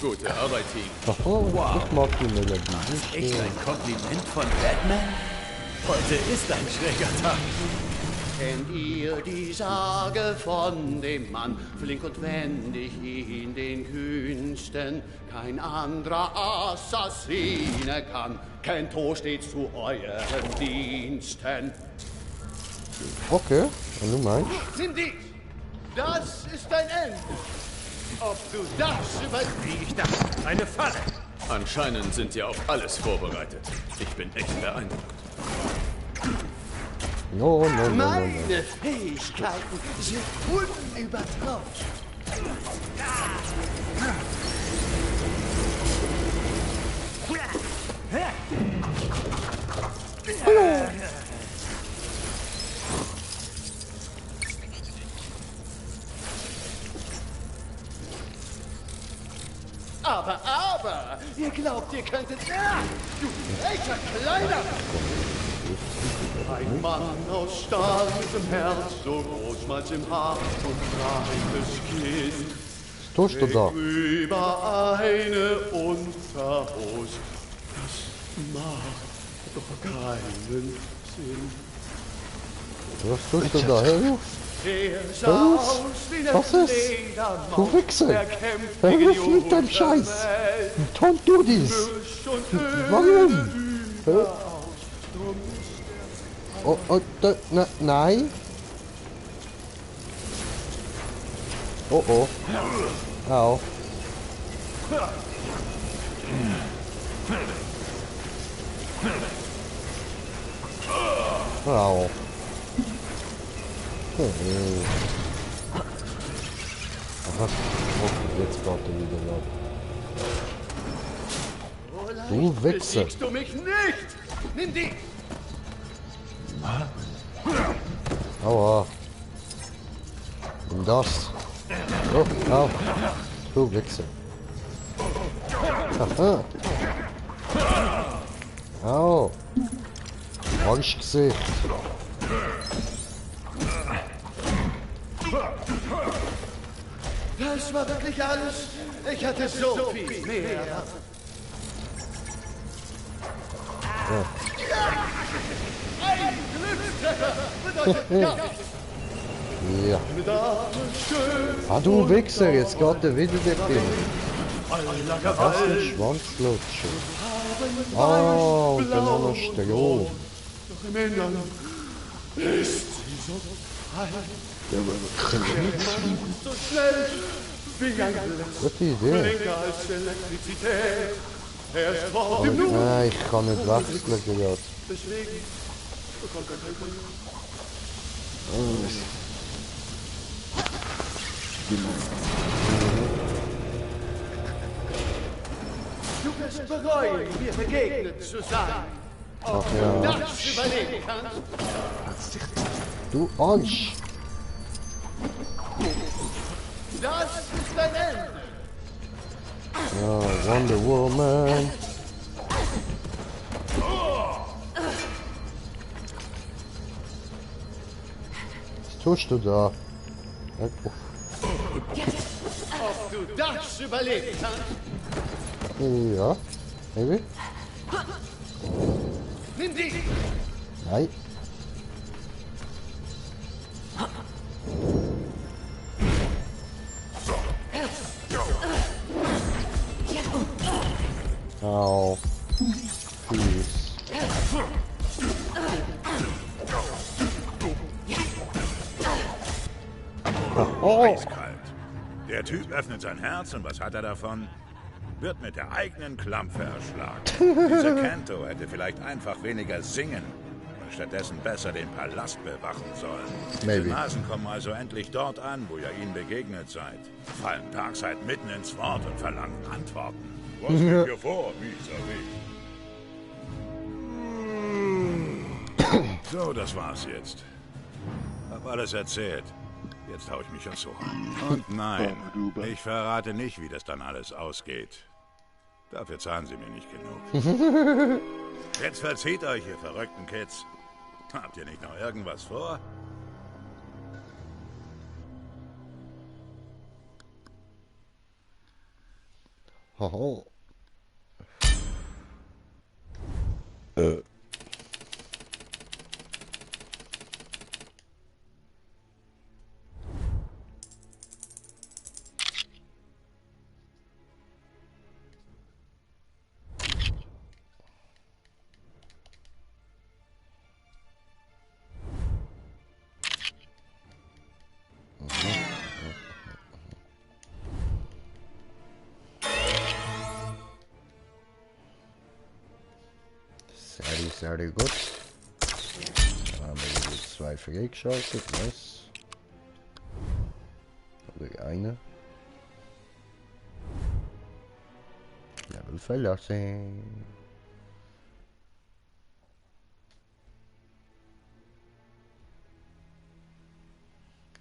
Gute Arbeit, Team. Wow. Ich mag die Melodie. Echt ein Kompliment von Batman? Heute ist ein schräger Tag. Kennt ihr die Sage von dem Mann, flink und wendig in den Künsten, kein anderer Assassine kann, Kento steht zu euren Diensten. Okay, und du meinst? Cindy, das ist dein Ende. Ob du das Wie ich dachte, eine Falle. Anscheinend sind ihr auf alles vorbereitet. Ich bin echt beeindruckt. No. Meine Fähigkeiten sind unübertroffen. Aber, ihr glaubt, ihr könntet... du frecher Kleiner! Ein Mann aus Stahl mit dem Herz, so groß Schmalz im Haar und breites Kinn. Was tust du da? Über eine Unterhose, das macht doch keinen Sinn. Was tust du da? Hey? Was ist? Du Wichser! Verwirf mit deinem Scheiß! Don't do this! Warum? Oh, nein! Oh oh! Au! Au! Aha, jetzt kommt er wieder ab. Du Wichser! Besiegst du mich nicht! Nimm die! Aua! Und das! Oh, au! Du Wichser! Aha! Au! Arschgesicht! Das war wirklich alles. Ich hatte so viel mehr. Ja. Ein Glückstreffer bedeutet gar nichts. Ja. Ah, du Wichser, jetzt geht der wieder der Film. Was ein Schwanzlutscher. Ah, und dann noch Strom. Doch im Innern ist sie so frei. So schnell wie ein Blitz. Gute Idee. Blinker als Elektrizität. Er ist fort im Nu. Nein, ich kann nicht wechseln gerade. Deswegen bekommt er kein Glück. Du wirst bereuen, mir begegnet zu sein. Ach ja. Das überleben kannst. Du Arsch! Das ist dein Ende. Ja, Wonder Woman! Was tust du da? Ob du das überleben kannst? Ja, maybe? Nimm die! Nein. Au. Fies. Oh. Eiskalt. Der Typ öffnet sein Herz und was hat er davon? Wird mit der eigenen Klampfe erschlagen. Dieser Kanto hätte vielleicht einfach weniger singen und stattdessen besser den Palast bewachen sollen. Maybe. Die Nasen kommen also endlich dort an, wo ihr ihnen begegnet seid. Fallen Darkseid mitten ins Wort und verlangen Antworten. Was geht hier vor, vis-à-vis? So, das war's jetzt. Hab alles erzählt. Jetzt hau ich mich ins Ohr. Und nein, ich verrate nicht, wie das dann alles ausgeht. Dafür zahlen sie mir nicht genug. Jetzt verzieht euch, ihr verrückten Kids. Habt ihr nicht noch irgendwas vor? Hoho. Sehr gut. Dann haben wir jetzt 2 freigeschaltet. Nice. Oder eine. Level verlassen.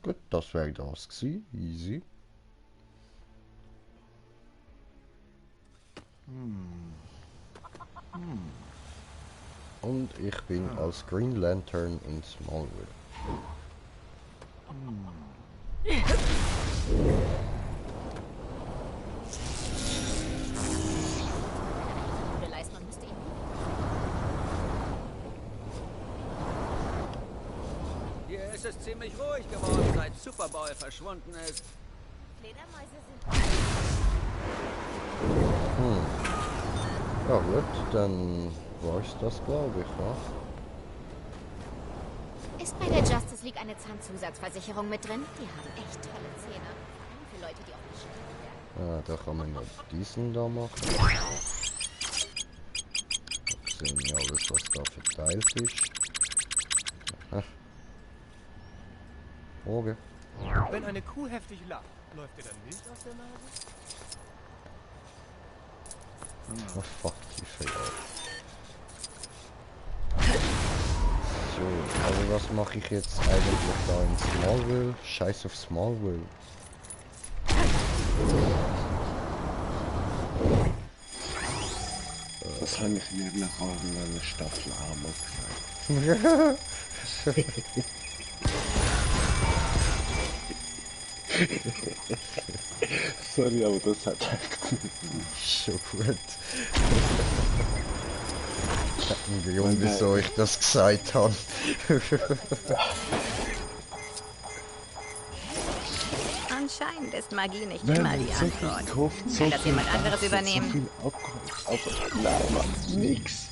Gut, das wäre das gewesen. Easy. Und ich bin als Green Lantern in Smallville. Es ist ziemlich ruhig geworden, seit Superboy verschwunden ist. Fledermäuse sind... Ja gut, dann war ich das, glaube ich, ja. Ist bei der Justice League eine Zahnzusatzversicherung mit drin? Die haben echt tolle Zähne. Für Leute, die auf die Stelle werden. Ja, da kann man noch diesen da machen. Da sehen wir alles, was da verteilt ist. Aha. Frage. Wenn eine Kuh heftig lacht, läuft dir dann Milch aus der Nase? Oh fuck, die fällt auf. So, also was mache ich jetzt eigentlich da in Smallville? Scheiß auf Smallville. Das habe ich mir nach einer Staffel Hammer gesagt. Sorry, aber das hat echt schon gut. Ich hab mir gewundert, wieso ich das gesagt habe. Anscheinend ist Magie nicht immer die Antwort. Kann das jemand anderes übernehmen? Nein, Mann, nix.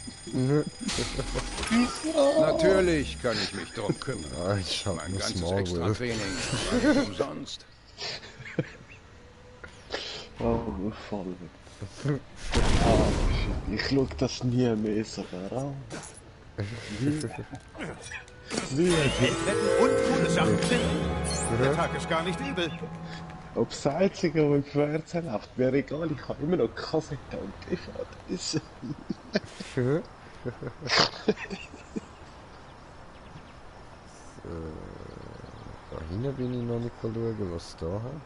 Natürlich kann ich mich drum kümmern. Ja, ich hab mein nur ganzes Smallville. Extra-Training war nicht umsonst. Oh, voll. Ich schau das nie mehr so an. Fettwetten und coole Sachen finden. Der Tag ist gar nicht übel. Ob das Einzige, was im Fernsehen läuft, wäre egal. Ich habe immer noch Kassette und DVDs. Da hinten bin ich noch nicht schauen, was da hat.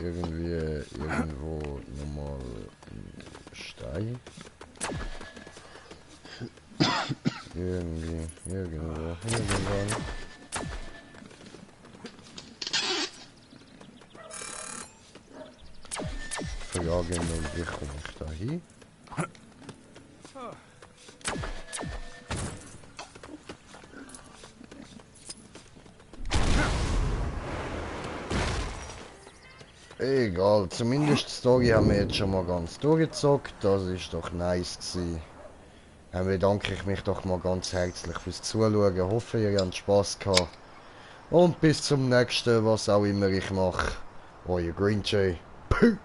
Irgendwo nochmal ein Stein. Irgendwann. Fragen und wie komme ich da hin? Egal, zumindest die Story haben wir jetzt schon mal ganz durchgezockt, das ist doch nice gewesen. Dann bedanke ich mich doch mal ganz herzlich fürs Zuschauen, hoffe ihr habt Spass gehabt. Und bis zum nächsten, was auch immer ich mache. Euer Green Jay. Peace!